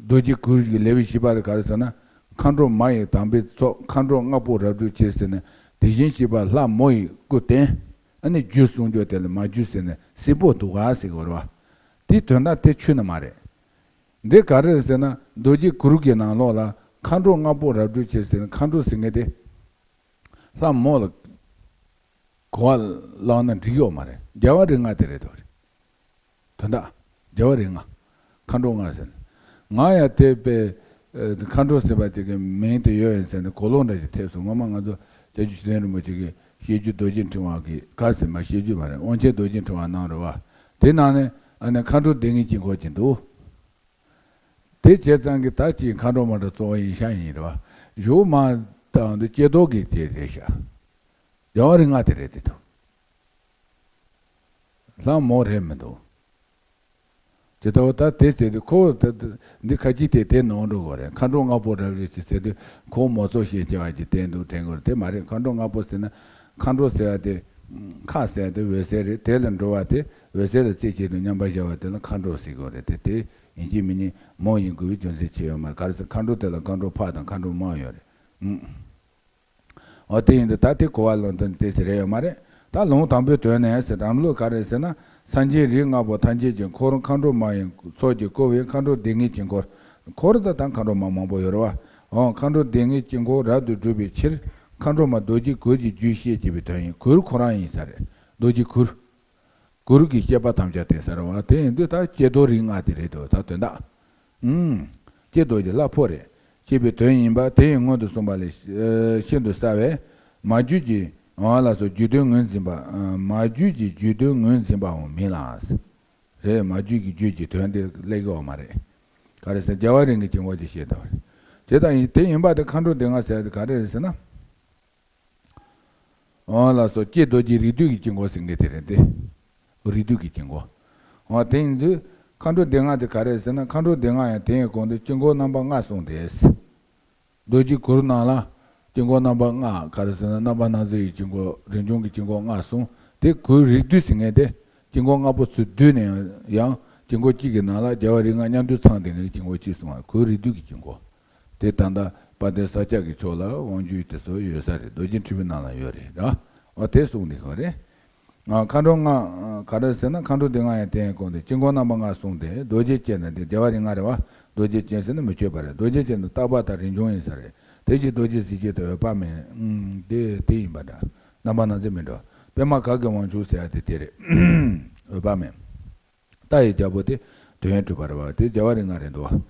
རྡོ་རྗེ་གུར་གྱི་ལེའུ་བཞི་པ་ལ་ག་རེ་ཟེར་ན། མཁའ་འགྲོ་མ་ཡི་དམ་པའི་ཚོགས། མཁའ་འགྲོ་ལྔ་པོ་རབ་སྒྲོལ་ཕྱིར་ཟེར་ནས། དེ་བཞིན་གཤེགས་པ་ལྷ་མོ་ཡི་སྐུ་བསྟན། ཨ་ནི་རྒྱུ་གསུང་རྒྱུ་དེ་ལ་མ་རྒྱུ་ཟེར་ནས་སྲིད་པོ་འདུག་ག་ཟེར་གི་ཡོད་རེད་བ། དེའི་དོན་དག་དེ་ཆོས་ནི་མ་རེད། འདི་ག་རེ་རེད་ཟེར་ན། རྡོ་རྗེ་གུར་གྱི་ནང་ལོགས་ལ་མཁའ་འགྲོ་ལྔ་པོ་རབ་སྒྲོལ་ཕྱིར་ཟེར་ནས་མཁའ་འགྲོ་ཟེར་མཁན་དེ་ལྷ་མོ་ལ་གོ་བ་བླངས་ན་འགྲིག་ཡོད་མ་རེད། རྒྱལ་བ་རིགས་ལྔ་དེ་རེད་དོ། དོན་དག་རྒྱལ་བ་རིགས་ལྔ། མཁའ་འགྲོ་ལྔ་ཟེར་ནས། ང་ཡང་དེ་པའི་ཨ་མཁའ་འགྲོ་ཟེར་བ་དེ་གི་མིང་དེ་ཡོད་ཡིན་ཟེར་ནས་གོ་ལོག་འདྲ་ཞིག་ཐེབས་སོང་། སྔོན་མ་ང་ཚོ་སྐྱབས་རྗེ་ཆོས་ལྡན་རིན་པོ་ཆེ་གི་བཤད་རྒྱུད་རྡོ་རྗེ་འཕྲེང་བ་གི་ག་ཟེར་མ་བཤད་རྒྱུད་མ་རེད། དབང་ཆེན་རྡོ་རྗེ་འཕྲེང་བ་གནང་རེད་བ། དེ་ནང་ནས་ཨ་ནི་མཁའ་འགྲོ་སྡེ་ལྔའི་དཀྱིལ་འཁོར་གྱི་འདུག་དེ་བྱས་ཙང་གི་ད་ཅིག་མཁའ་འགྲོ་མ་འདྲ་གཙོ་བོ་ཡིན་ཤག་ཡིན་རེད་བ། གཞུག་མ་དང་དུ་ཀྱེ་རྡོར་གྱི་དེ་རེད་ཤག་རྒྱལ་བ་རིགས་ལྔ་དེ་རེད་དེ་འདུག་ལྷ་མོ་རེད་མི་འདུག་ཇི་ལྟ་བུ་ད་དེ་ཟེར་དུས་ཁོ་ད་འདི་ཁ་ཅིག་དེ་དེ་ནོར་འགྲོ་གི་རེད། མཁའ་འགྲོ་ལྔ་པོ་རབ་རིབ་ཅིག་ཟེར་དུས་ཁོ་མོ་ཚོ་ཞེས་བྱ་བ་ཅིག་བསྟན་འདུག་དྲན་གི་རེད། དེ་མ་རེད། མཁའ་འགྲོ་ལྔ་པོ་ཟེར་ན་མཁའ་འགྲོ་ཟེར་བ་དེ་མཁའ་ཟེར་བ་དེ་འོད་གསལ་རེད། དེ་ལ་འགྲོ་བ་དེ་འོད་གསལ་ལ་རྩིས་བྱེད་དུ་མཉམ་པར་བཞག་པ་དེ་ལ་མཁའ་འགྲོ་ཟེར་གི་རེད། དེ་དེ་ཡིན་གཅིག་མིན་གཉིས་མོ་ཡིན་དགོས་པའི་རྒྱུ་མཚན་ཅི་ཡོད་མ་རེད། ག་རེ་ཟེར་མཁའ་འགྲོ་དེ་ལ་མཁའ་འགྲོ་ཕ་དང་མཁའ་འགྲོ་མ་ཡོད་རེད། ཨུ། འོ་དེ་ཡིན་དུས་ད་དེ་གོ་བ་ལོན་དོན་དེ་ཟེར་རེ་ཡོད་མ་རེད། ད་ལུང་དང་པོའི་དོན་ནས་ཟེར་དང་ལུགས་ག་རེ་ཟེར་ན། སངས་རྒྱས་རིགས་ལྔ་པོ་ཐམས་ཅད་ཀྱི་འཁོར། མཁའ་འགྲོ་མ་ཡི་ཚོགས་ཀྱིས་བསྐོར་བའི་མཁའ་འགྲོ་སྡེ་ལྔའི་དཀྱིལ་འཁོར། འཁོར་ད་ད་མཁའ་འགྲོ་མ་མང་པོ་ཡོད་རེད་བ། འོ་མཁའ་འགྲོ་སྡེ་ལྔའི་དཀྱིལ་འཁོར་རབ་ཏུ་སྒྲུབ་པའི་ཕྱིར། མཁའ་འགྲོ་མ་རྡོ་རྗེ་གུར་གྱི་རྒྱུད་བཤད་ཅེས་པའི་དོན་ཡིན། གུར་ཁོ་རང་ཡིན་ས་རེད། རྡོ་རྗེ་གུར། གུར་གྱི་བཤད་པ་ཐམས་ཅད་དེ་ཟེར་བ་དེ་ཡིན་དུས་ད་ཀྱེ་རྡོར་རིགས་ལྔ་དེ་རེད་དོ། ད་དོན་དག་ཨུམ། ཀྱེ་རྡོ་རྗེ་ལྷ་ཕོ་རེད། ཅེས་པའི་དོན་ཡིན་པ་དེ་ཡི་སྔོན་དུ་གསུངས་པ་ལས་ཤིན་ཏུ་གསལ་བས། མ་རྒྱུད་ཀྱི་འོ་ལ་སོགས་རྒྱུད་དོན་ངོས་འཛིན་པ། མ་རྒྱུད་ཀྱི་རྒྱུད་དོན་ངོས་འཛིན་པའང་མིན་ལ། རེད། མ་རྒྱུད་ཀྱི་རྒྱུད་ཀྱི་དོན་དེ་སླེབས་ཀྱི་ཡོད་མ་རེད། ག་རེ་ཟེར་རྒྱལ་བ་རིགས་ལྔའི་དཀྱིལ་འཁོར་གྱི་བཤད་སྟངས་རེད། དེ་ལྟ་ཡིན་དེ་ཡིན་པ་དེ་མཁའ་འགྲོ་སྡེ་ལྔ་ཟེར་དེ་ག་རེ་རེད་ཟེར་ན། འོ་ལགས་སོ། ཀྱེ་རྡོ་རྗེ་རིགས་བསྡུས་ཀྱི་དཀྱིལ་འཁོར་ཟེར་མཁན་དེ་རེད་དེ། རིགས་བསྡུས་ཀྱི་དཀྱིལ་འཁོར། འོ་དེ་ཡིན་དུས་མཁའ་འགྲོ་སྡེ་ལྔ་དེ་ག་རེ་ཟེར་ན། མཁའ་འགྲོ་སྡེ་ལྔ་ཡང་དེ་ཡི་གོང་དུ་དཀྱིལ་འཁོར་རྣམ་པ་ལྔ་གསུངས་ཏེ། རྡོ་རྗེ་གུར་ནང་ལ་དཀྱིལ་འཁོར་རྣམ་པ་ལྔ་ག་རེ་ཟེར་ན། རྣམ་པ་སྣང་མཛད་ཀྱི་དཀྱིལ་འཁོར། རིམ་བྱོན་གྱི་དཀྱིལ་འཁོར་ལྔ་གསུངས་ཏེ། གུར་རིགས་བསྡུས་ཟེར་མཁན་དེ་དཀྱིལ་འཁོར་ལྔ་པོ་ཚུར་བསྡུས་ནས་ཡང་དཀྱིལ་འཁོར་གཅིག་གི་ནང་ལ་རྒྱལ་བ་རིགས་ལྔ་མཉམ་དུ་ཚང་སྟེ་ནས་དཀྱིལ་འཁོར་གཅིག་གསུངས་པ། གུར་རིགས་བསྡུས་ཀྱི་དཀྱིལ་འཁོར། དེ་ད་ལྟ་དཔལ་ལྡན་ས་སྐྱ་གི་ཕྱོགས་ལ་དབང་བསྒྱུར་དེ་ཚོ་ཡོད་ས་རེད། རྡོ་རྗེ་འཕྲིན་བུའི་ནང་ལ་ཡོད་རེད་ར། འོ་དེ་གསུངས་འདི་ག་རེད། ཨ་མཁའ་འགྲོ་ལྔ་ག་རེ་ཟེར་ན། མཁའ་འགྲོ་སྡེ་ལྔ་ཡང་དེ་ཡི་གོང་དུ་དཀྱིལ་འཁོར་རྣམ་པ་ལྔ་གསུངས་ཏེ། རྡོ་རྗེ་ཅན་ན་དེ་རྒྱལ་བ་རིགས་ལྔ་རེད་བ། རྡོ་རྗེ་ཅན་ཟེར་ན་མི་བསྐྱོད་པ་རེད། རྡོ་རྗེ་ཅན་དུ་རྟག་པ་དང་རིམ་བྱོན་ཡིན་ས་རེད། དེ་བཞིན་རྡོ་རྗེ་གཟི་བརྗིད་དང་འོད་དཔག་མེད། ཨུམ་དེ་དེ་ཡིན་པ་འདྲ། རྣམ་པ་སྣང་མཛད་མི་འདྲ། པདྨ་གར་གྱི་དབང་ཕྱུག་ཟེར་ཡ་དེ་དེ་རེད། འོད་དཔག་མེད། རྟ་ཡི་རྒྱལ་པོ་དེ་དོན་གྲུབ་པ་རེད་བ། དེ་རྒྱལ་བ་རིགས་ལྔ་རེད་འདུག་བ།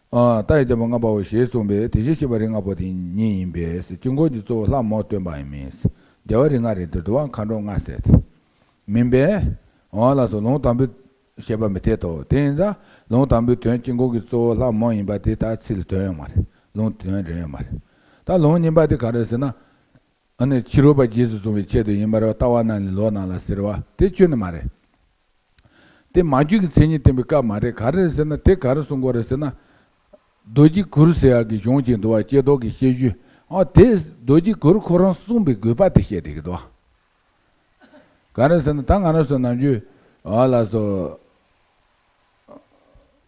ཨ་རྟ་ཡི་རྒྱལ་པོ་ལྔ་པའོ་ཞེས་གསུངས་པས། དེ་བཞིན་གཤེགས་པ་རིགས་ལྔ་པོ་དེ་ཉིད་ཡིན་པས། དཀྱིལ་འཁོར་གྱི་གཙོ་བོ་ལྷ་མོ་སྟོན་པ་ཡང་མིན། རྒྱལ་བ་རིགས་ལྔ་རེད་འདུག་བ། མཁའ་འགྲོ་ལྔ་ཟེར་ཏེ་མིན་པས། འོ་ལགས་སོ། ལུང་དང་པོའི་བཤད་པ་མི་འཐད་དོ། དེ་ཡིན་ཙང་ལུང་དང་པོའི་དོན་དཀྱིལ་འཁོར་གྱི་གཙོ་བོ་ལྷ་མོ་ཡིན་པ་དེ་ད་ཚིག་ལ་དོན་ཡོད་མ་རེད། ལུང་དོན་རེད་ཡོད་མ་རེད། ད་ལུང་གཉིས་པ་དེ་ག་རེ་ཟེར་ན། ཨ་ནི་ཕྱི་རོལ་པ་རྗེས་སུ་བཟུང་བའི་ཆེད་དུ་ཡིན་པར་ལྟ་བ་རྣམས་ལས་ལོག་ན་ལ་ཟེར་བ་དེ་ཁྱོན་ནས་མ་རེད། དེ་མ་རྒྱུད་ཀྱི་མཚན་ཉིད་བསྟན་པའི་སྐབས་མ་རེད། ག་རེ་རེད་ཟེར་ན། དེ་ག་རེ་གསུང་གི་ཡོད་རེད་ཟེར་ན། རྡོ་རྗེ་གུར་ཟེར་ཡག་གི་གཞུང་ཅིག་འདུག་བ། ཀྱེ་རྡོར་གྱི་བཤད་རྒྱུད། ཨ་དེ་རྡོ་རྗེ་གུར་ཁོ་རང་གསུངས་པའི་དགོས་པ་དེ་བཤད་བསྡད་ཀྱི་འདུག་བ། ག་རེ་ཟེར་ན། ད་ང་རང་ཚོ་ནམ་རྒྱུན་ཨ་ལ་སོ་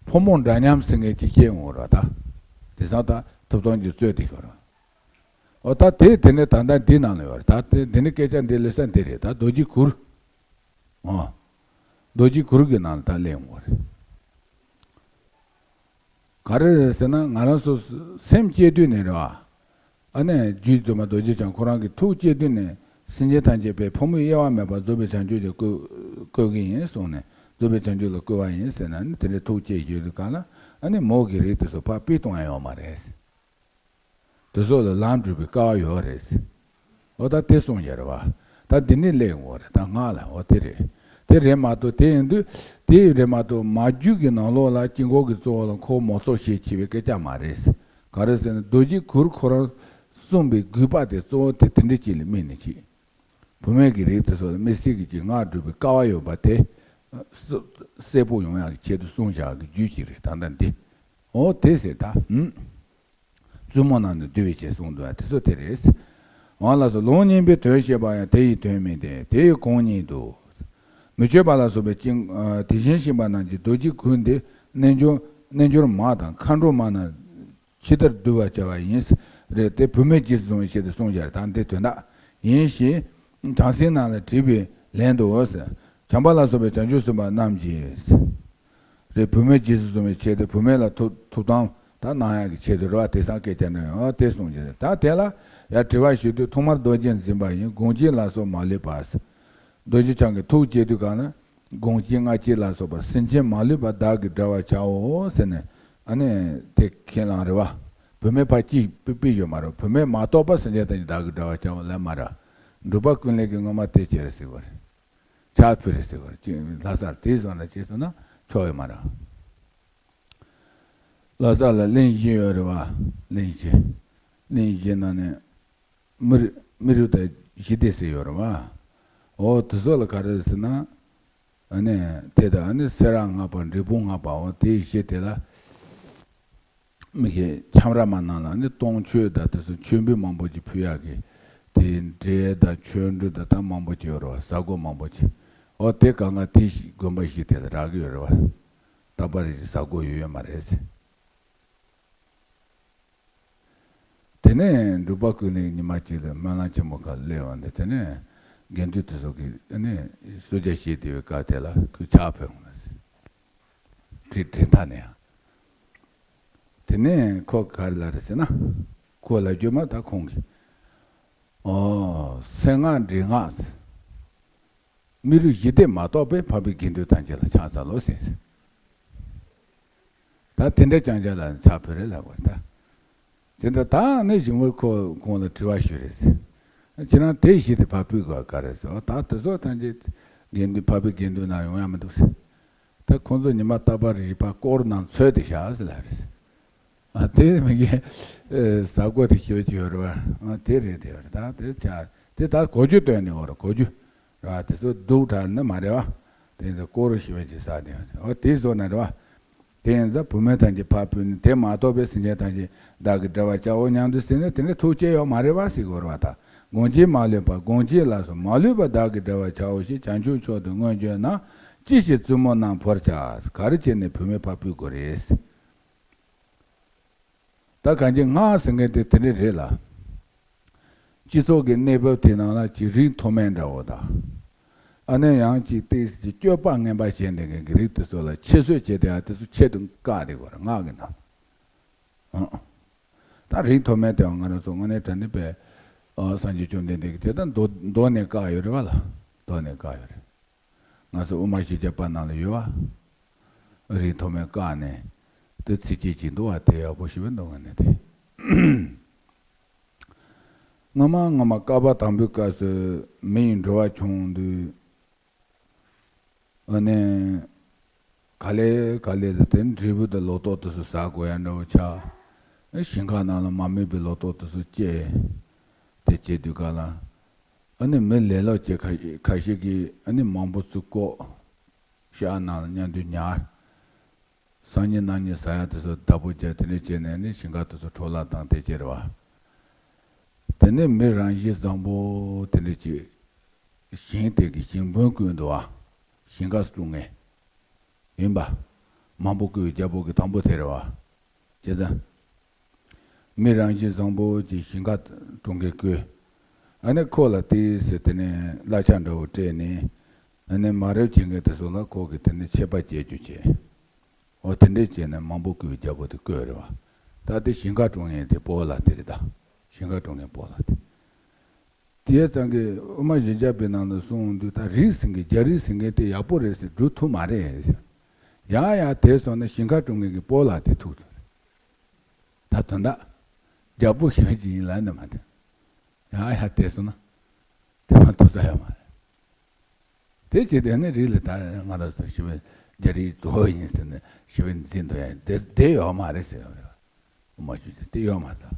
ཕོ་མོ་འདྲ་མཉམ་ཟེར་མཁན་ཅིག་བཤད་འོང་ར། ད་དེང་སང་ད་ཐོབ་ཐང་གི་རྩོད་དེ་ཤོར་ར། ཨོ་ད་དེ་དེ་ནས་ད་ལྟ་འདི་ནང་ལ་ཡོད་རེད། ད་དེ་འདི་ནས་སྐད་ཆ་འདི་ལབ་ས་འདི་རེད། ད་རྡོ་རྗེ་གུར། ཨོ། རྡོ་རྗེ་གུར་གྱི་ནང་ལ་ད་སླེབས་འོང་བ་རེད། ག་རེ་རེད་ཟེར་ན། ང་རང་ཚོ་སེམས་བསྐྱེད་དུས་ནས་རེད་བ། ཨ་ནི་རྗེ་བཙུན་མ་རྡོ་རྗེ་འཆང་ཁོ་རང་གིས་ཐུགས་བསྐྱེད་དུས་ནས་སེམས་ཅན་ཐམས་ཅད་པའི་ཕོ་མོའི་དབྱེ་བ་མེད་པར་རྫོགས་པའི་བྱང་ཆུབ་ཀྱི་བཀོད་བཀོད་ཀྱི་ཡིན་གསུངས་ནས། རྫོགས་པའི་བྱང་ཆུབ་ལ་བཀོད་པ་ཡིན་ཟེར་ན་ནི། དེ་འདྲའི་ཐུགས་བསྐྱེད་ཡོད་དུས་གང་ལ་ཨ་ནི་མོ་གི་རིགས་དེ་ཚོ་ཕར་ཕུད་གཏོང་ཡ་ཡོད་མ་རེད། དེ་ཚོ་ལ་ལམ་སྒྲུབ་པའི་སྐལ་བ་ཡོད་རེད། འོ་ད་དེ་གསུངས་ཡོད་རེད་བ། ད་འདི་ནས་སླེབས་ཡོང་བ་རེད། ད་ང་ལ་འོ་དེ་རེད། དེ་རེད་མ་གཏོགས། དེ་ཡིན་དུས་དེ་རེད་མ་གཏོགས། མ་རྒྱུད་ཀྱི་ནང་ལོགས་ལ་དཀྱིལ་འཁོར་གྱི་གཙོ་བོ་ལ་འཁོར་མོ་ཚོགས་ཞེས་བྱ་བའི་སྐད་ཆ་མ་རེད། ག་རེ་ཟེར་ན། རྡོ་རྗེ་གུར་ཁོ་རང་གསུངས་པའི་དགོས་པ་དེ་གཙོ་བོ་དེ་དེ་འདྲ་ཅིག་ལ་དམིགས་ནས་བྱས། བུད་མེད་ཀྱི་རིགས་དེ་ཚོ་ལ་དམིགས་བསལ་གྱི་ཅིག་སྔགས་སྒྲུབ་པའི་སྐལ་བ་ཡོད་པ་དེ་གསལ་པོ་ཡོང་ཡག་གི་ཆེད་དུ་གསུངས་བཞག་གི་རྒྱུད་ཅིག་རེད། ད་ལྟ་འདི། འོ་དེ་ཟེར་ད། ཨུམ། བཙུན་མོ་རྣམས་ནི་འདུལ་བའི་ཆེད་གསུངས་འདུག་ཨ། དེ་ཚོ་དེ་རེད། འོ་ལགས་སོ། ལུང་གཉིས་པའི་དོན་བཤད་པ་ཡང་དེ་ཡི་དོན་མིན་ཏེ། དེ་ཡི་གོང་གཉིས་འདུག་མི་མཆོད་པ་ལ་སོགས་པའི་ཅིང་། དེ་བཞིན་གཤེགས་པ་རྣམས་ཀྱི་རྡོ་རྗེ་གུར་འདི་རྣལ་འབྱོར་རྣལ་འབྱོར་མ་དང་། མཁའ་འགྲོ་མ་རྣམས་ཇི་ལྟར་འདུལ་བར་བྱ་བ་ཡིན། རེད། དེ་བུད་མེད་རྗེས་སུ་བཟུང་བའི་ཆེད་དུ་གསུངས་བཞག་རེད། ད་འདི་དོན་དག་ཡིན་ཞེས་བྲམ་ཟེ་རྣམས་ལ་དྲིས་པའི་ལན་དུ། འོ་ཟེར། བྱམས་པ་ལ་སོགས་པའི་བྱང་ཆུབ་སེམས་དཔའ་རྣམས་ཀྱིས། རེད། བུད་མེད་རྗེས་སུ་བཟུང་བའི་ཆེད་དུ། བུད་མེད་ལ་ཐུགས་ཐུགས་དམ་ད་གནང་ཡག་གི་ཆེད་དུ་རེད་བ། དེང་སང་སྐད་ཆ་ནི་འོ་དེ་གསུངས་ཀྱི་རེད། ད་དེ་ལ་ཡང་དྲི་བ་ཞུ་དུས། ཐོག་མར་རྡོ་རྗེ་འཛིན་པ་ཡི། དགོངས་གཅིག་ལ་སོགས་མ་ལུས་པ། རྡོ་རྗེ་འཆང་གི་ཐུགས་བསྐྱེད་དུས་གང་ལ། དགོངས་གཅིག་སྔ་ཕྱི་ལ་སོགས་པ་སེམས་ཅན་མ་ལུས་པ་བདག་གིས་བསྒྲལ་བར་བྱའོ་ཟེར་ནས། ཨ་ནི་དེ་ཁས་བླངས་རེད་བ། བུད་མེད་ཕར་གཅིག་པུ་པི་ཡོད་མ་རེད། བུད་མེད་མ་གཏོགས་པ་སེམས་ཅན་ཐམས་ཅད་བདག་གིས་བསྒྲལ་བར་བྱའོ་ལབ་མ་རེད། འབྲུག་པ་ཀུན་ལེགས་ཀྱིས་སྔོན་མ་དེ་བྱས་རེད་ཟེར་བ་རེད། ཕྱག་ཕུལ་རེད་ཟེར་བ་རེད། ཅིག་ལྷ་སར་དེ་བཟོ་ན་བྱས་སོང་ན་ཆོག་ཡོད་མ་རེད། ལྷ་ས་ལ་གླིང་བཞི་ཡོད་རེད་བ། གླིང་བཞི། གླིང་བཞི་ནང་ནས་མི་རི་མི་རུ་དང་ཞི་བདེ་ཟེར་ཡོད་རེད་བ། འོ་དེ་ཚོ་ལ་ག་རེ་ཟེར་ན། ཨ་ནི་དེ་དང་ཨ་ནི་སེ་ར་སྔགས་པ། འབྲས་སྤུངས་སྔགས་པ། འོ་དེ་བཞི་དེ་ལ་མི་ཤེས་ཁྱམས་ར་མ་ནང་ལ་ཨ་ནི་སྟོང་མཆོད་དང་དེ་ཚོ་མཆོད་འབུལ་མང་པོ་ཅིག་ཕུལ་ཡག་གི་དེ་འབྲས་དང་ཆོ་འཕྲུལ་དང་ད་མང་པོ་ཅིག་ཡོད་རེད་བ། ཟ་སྒོ་མང་པོ་ཅིག་འོ་དེ་གང་ག་དེ་བཞི་དགོན་པ་བཞི་དེ་ལ་རག་གི་ཡོད་རེད་བ། རྟག་པར་ཟ་སྒོ་ཡོད་ཡོད་མ་རེད། དེ་ནས་འབྲུག་པ་ཀུན་ལེགས་ཉི་མ་གཅིག་ལ་སྨོན་ལམ་ཆེན་མོ་ཁར་སླེབས་པ་འདི། དེ་ནས་དགེ་འདུན་དེ་ཚོ་གིས་ཨ་ནི་གསོལ་ཇ་བཞེས་བསྡད་པའི་སྐབས་དེ་ལ་ཁོས་ཕྱག་ཕུལ་འོང་ལ་ཟེར། དེ་དེ་མཐའ་ནས་ཡང་། དེ་ནས་ཁོ་ག་རེ་ལབ་རེད་ཟེར་ན། ཁོ་ལབ་རྒྱུ་མ་ད་ཁོང་གིས། ཨོ། གསང་སྔགས་འདྲེན་སྔགས་ཟེར། མི་རུ་ཞི་བདེ་མ་གཏོགས་པའི་འཕགས་པའི་དགེ་འདུན་ཐམས་ཅད་ལ་ཕྱག་འཚལ་ལོ་ཟེར། ད་དེ་འདྲ་རྐྱང་རྐྱང་ལ་ཕྱག་ཕུལ་རེད་ལབ་པ་རེད་ད། དེ་འདྲ་ད་ནི་གཞུང་པར་ཁོ་ཁོང་ལ་དྲི་བ་ཞུས་རེད་ཟེར། ཁྱེད་རང་དེ་བཞི་དེ་ཕར་ཕུལ་དགོས་ག་རེད་ཟེར། ད་དེ་ཚོ་ཐམས་ཅད་དགེ་འདུན་འཕགས་པའི་དགེ་འདུན་ནང་ཡོང་ཡ་མི་འདུག་ཟེར། ད་ཁོང་ཚོ་ཉི་མ་རྟག་པར་རིག་པ་བསྐོར་ནང་འཚོལ་ཏེ་བཞག་ཟེར་ལབ་རེད་ཟེར། ཨ་དེ་མི་དགེ་ཨེ་ཟ་སྒོ་དེ་ཞེ་པོ་ཅིག་ཡོད་རེད་བ། ཨ་དེ་རེད་དེ་རེད། ད་དེ་ཆ་དེ་ད་གོ་རྒྱུ་སྟོན་ནས་འོ་ར་གོ་རྒྱུ་ར། དེ་ཚོ་སྡུག་དྲགས་ནི་མ་རེད་བ། དེ་ཚོ་སྐོར་ཞེ་པོ་ཅིག་ཟ་དེ་འོ་དེ་བཟོ་ན་རེད་བ། དེ་ཡིན་ཙང་བུད་མེད་ཐམས་ཅད་ཕར་ཕུད་ནས་དེ་མ་གཏོགས་པའི་སེམས་ཅན་ཐམས་ཅད་བདག་གིས་བསྒྲལ་བར་བྱའོ་སྙམ་དུ་ཟེར་ནས་དེ་ནས་ཐུགས་བསྐྱེད་ཡོད་མ་རེད་བ་ཟེར་གོ་རེད་བ། ད་དགོངས་གཅིག་མ་ལུས་པ། དགོངས་གཅིག་ལ་སོགས་མ་ལུས་པ་བདག་གིས་བསྒྲལ་བར་བྱའོ་ཞེས་བྱང་ཆུབ་མཆོག་ཏུ་མངོན་གྱུར་ན། ཅི་ཕྱིར་བཙུན་མོ་རྣམས་བོར་བྱ། ག་རེ་བྱས་ནས་བུད་མེད་ཕར་ཕུད་དགོས་རེད། ད་གང་ཅི་སྔགས་ཟེར་མཁན་དེ་དེ་འདྲ་རེད་ལ། སྤྱི་ཚོགས་ཀྱི་གནས་བབ་དེ་ནང་ལ་ཅིག་རིགས་མཐོ་དམན་འདྲ་བོ་དང་། ཨ་ནེ་ཡང་ཅིག་ཏོག་ཙམ་ཅིག་སྤྱོད་པ་ངན་པ་བྱས་འདི་གའི་རིགས་དེ་ཚོ་ལ་ཁྱད་གསོད་བྱས་ཏེ་ཨ་དེ་ཚོ་ཆེད་དུ་བཀག་དེ་གོ་ར་སྔགས་ཀྱི་ནང་། ཨང་། ད་རིགས་མཐོ་དམན་དེའང་ང་རང་ཚོ་དངོས་གནས་དྲང་གནས་པའི་ཨ་སངས་རྒྱས་བཅོམ་ལྡན་འདས་ཀྱིས་དེ་ལྟར་མདོ་མདོ་ནས་བཀག་ཡོད་རེད་བ་ལ། མདོ་ནས་བཀག་ཡོད་རེད། ང་ཚོ་དབུ་མ་བཞི་བརྒྱ་པ་ནང་ལ་ཡོད་བ། རིགས་མཐོ་དམན་བཀག་ནས་དེ་ཚིགས་བཅད་ཅིག་འདུག་བ། དེ་ཡག་པོ་ཞིག་བས་འདུག་ང་ནས་དེ། སྔ་མ་སྔ་མ་བསྐལ་པ་དང་པོའི་སྐབས་སུ་མི་ཡི་འགྲོ་བ་བྱུང་དུས། ཨ་ནི། ག་ལེ་ག་ལེ་ལ་དེ་འབྲས་བུ་དང་ལོ་ཏོག་དེ་ཚོ་ཟ་དགོས་ཡ་འདྲ་བོ་ཆགས། ཞིང་ཁ་ནང་ལ་མ་རྨོས་པའི་ལོ་ཏོག་དེ་ཚོ་སྐྱེས། དེ་བྱེད་དུས་ག་ལ། ཨ་ནི་མི་ལས་སློབ་བྱེད་ཁ་ཁ་ཤས་ཀྱིས་ཨ་ནི་མང་པོ་ཚུར་བཀོག་ཤ་ནང་ལ་མཉམ་དུ་ཉར། སང་ཉིན་གནངས་ཉིན་ཟ་ཡག་དེ་ཚོ་བདག་པོ་རྒྱག་དེ་འདྲ་བྱས་ནས་ནི་ཞིང་ཁ་དེ་ཚོ་འཕྲོ་བརླག་བཏང་དེ་བྱས་རེད་བ། དེ་ནས་མི་རང་བཞིན་བཟང་པོ་དེ་འདྲ་ཅིག་ཞིང་དེ་གི་ཞིང་དཔོན་བསྐོས་འདུག་བ། ཞིང་ཁ་སྲུང་མཁན་ཡིན་པ། མང་པོ་བསྐོས་རྒྱལ་པོ་གི་དང་པོ་དེ་རེད་བ། བྱས་ཙང་། མི་རང་བཞིན་བཟང་པོ་ཅིག་ཞིང་ཁ་གྲོང་ཁྱེར་བསྐོས། ཨ་ནི་ཁོ་ལ་ཏིས་ཟེར་དེ་ནས་གླ་ཆ་འདྲ་བོ་སྤྲད་ནས། ཨ་ནི་མ་རབས་བྱེད་མཁན་དེ་ཚོ་ལ་ཁོ་གིས་དེ་ནས་ཆད་པ་བཅད་རྒྱུ་བྱས། འོ་དེ་འདྲས་བྱས་ནས་མང་པོ་བསྐོས་རྒྱལ་པོ་དེ་བསྐོས་རེད་བ། ད་དེ་ཞིང་ཁ་གྲོང་ངེ་དེ་སྤོ་ལགས་དེ་རེད་ད། ཞིང་ཁ་གྲོང་ངེ་སྤོ་ལགས་དེ། དེའི་ཙང་གི་དབུ་མ་བཞི་བརྒྱ་པའི་ནང་དུ་གསུངས་དུས་ད་རིགས་ཟིན་གི་རྒྱ་རིགས་ཟིན་གི་དེ་ཡག་པོ་རེད་ཟེར་སྒྲུབ་ཐུབ་མ་རེད་ཟེར། ཡང་ཡང་དེ་སོང་ན་ཞིང་ཁ་གྲོང་ངེ་གི་སྤོ་ལགས་དེ་ཐུག་ཐུག་རེད། ད་དོན་དག་རྒྱལ་པོ་གཞན་ཅིག་ཡིན་ལ་ནི་མ་དེ། ཡང་ཡང་དེ་སོང་ན། དེ་མ་ཐུབ་ས་ཡོད་མ་རེད། དེ་བྱས་དེ་ནི་རིགས་ལ་ད་ང་རང་ཚོ་ཞི་བའི་རྒྱ་རིགས་གཙོ་བོ་ཡིན་ཟེར་ནས་ཞི་བའི་འཛིན་དུ་ཡང་དེ་དེ་ཡོད་མ་རེད་ཟེར་བ་རེད། མ་ཞུ་ཅིག་དེ་ཡོད་མ་རེད།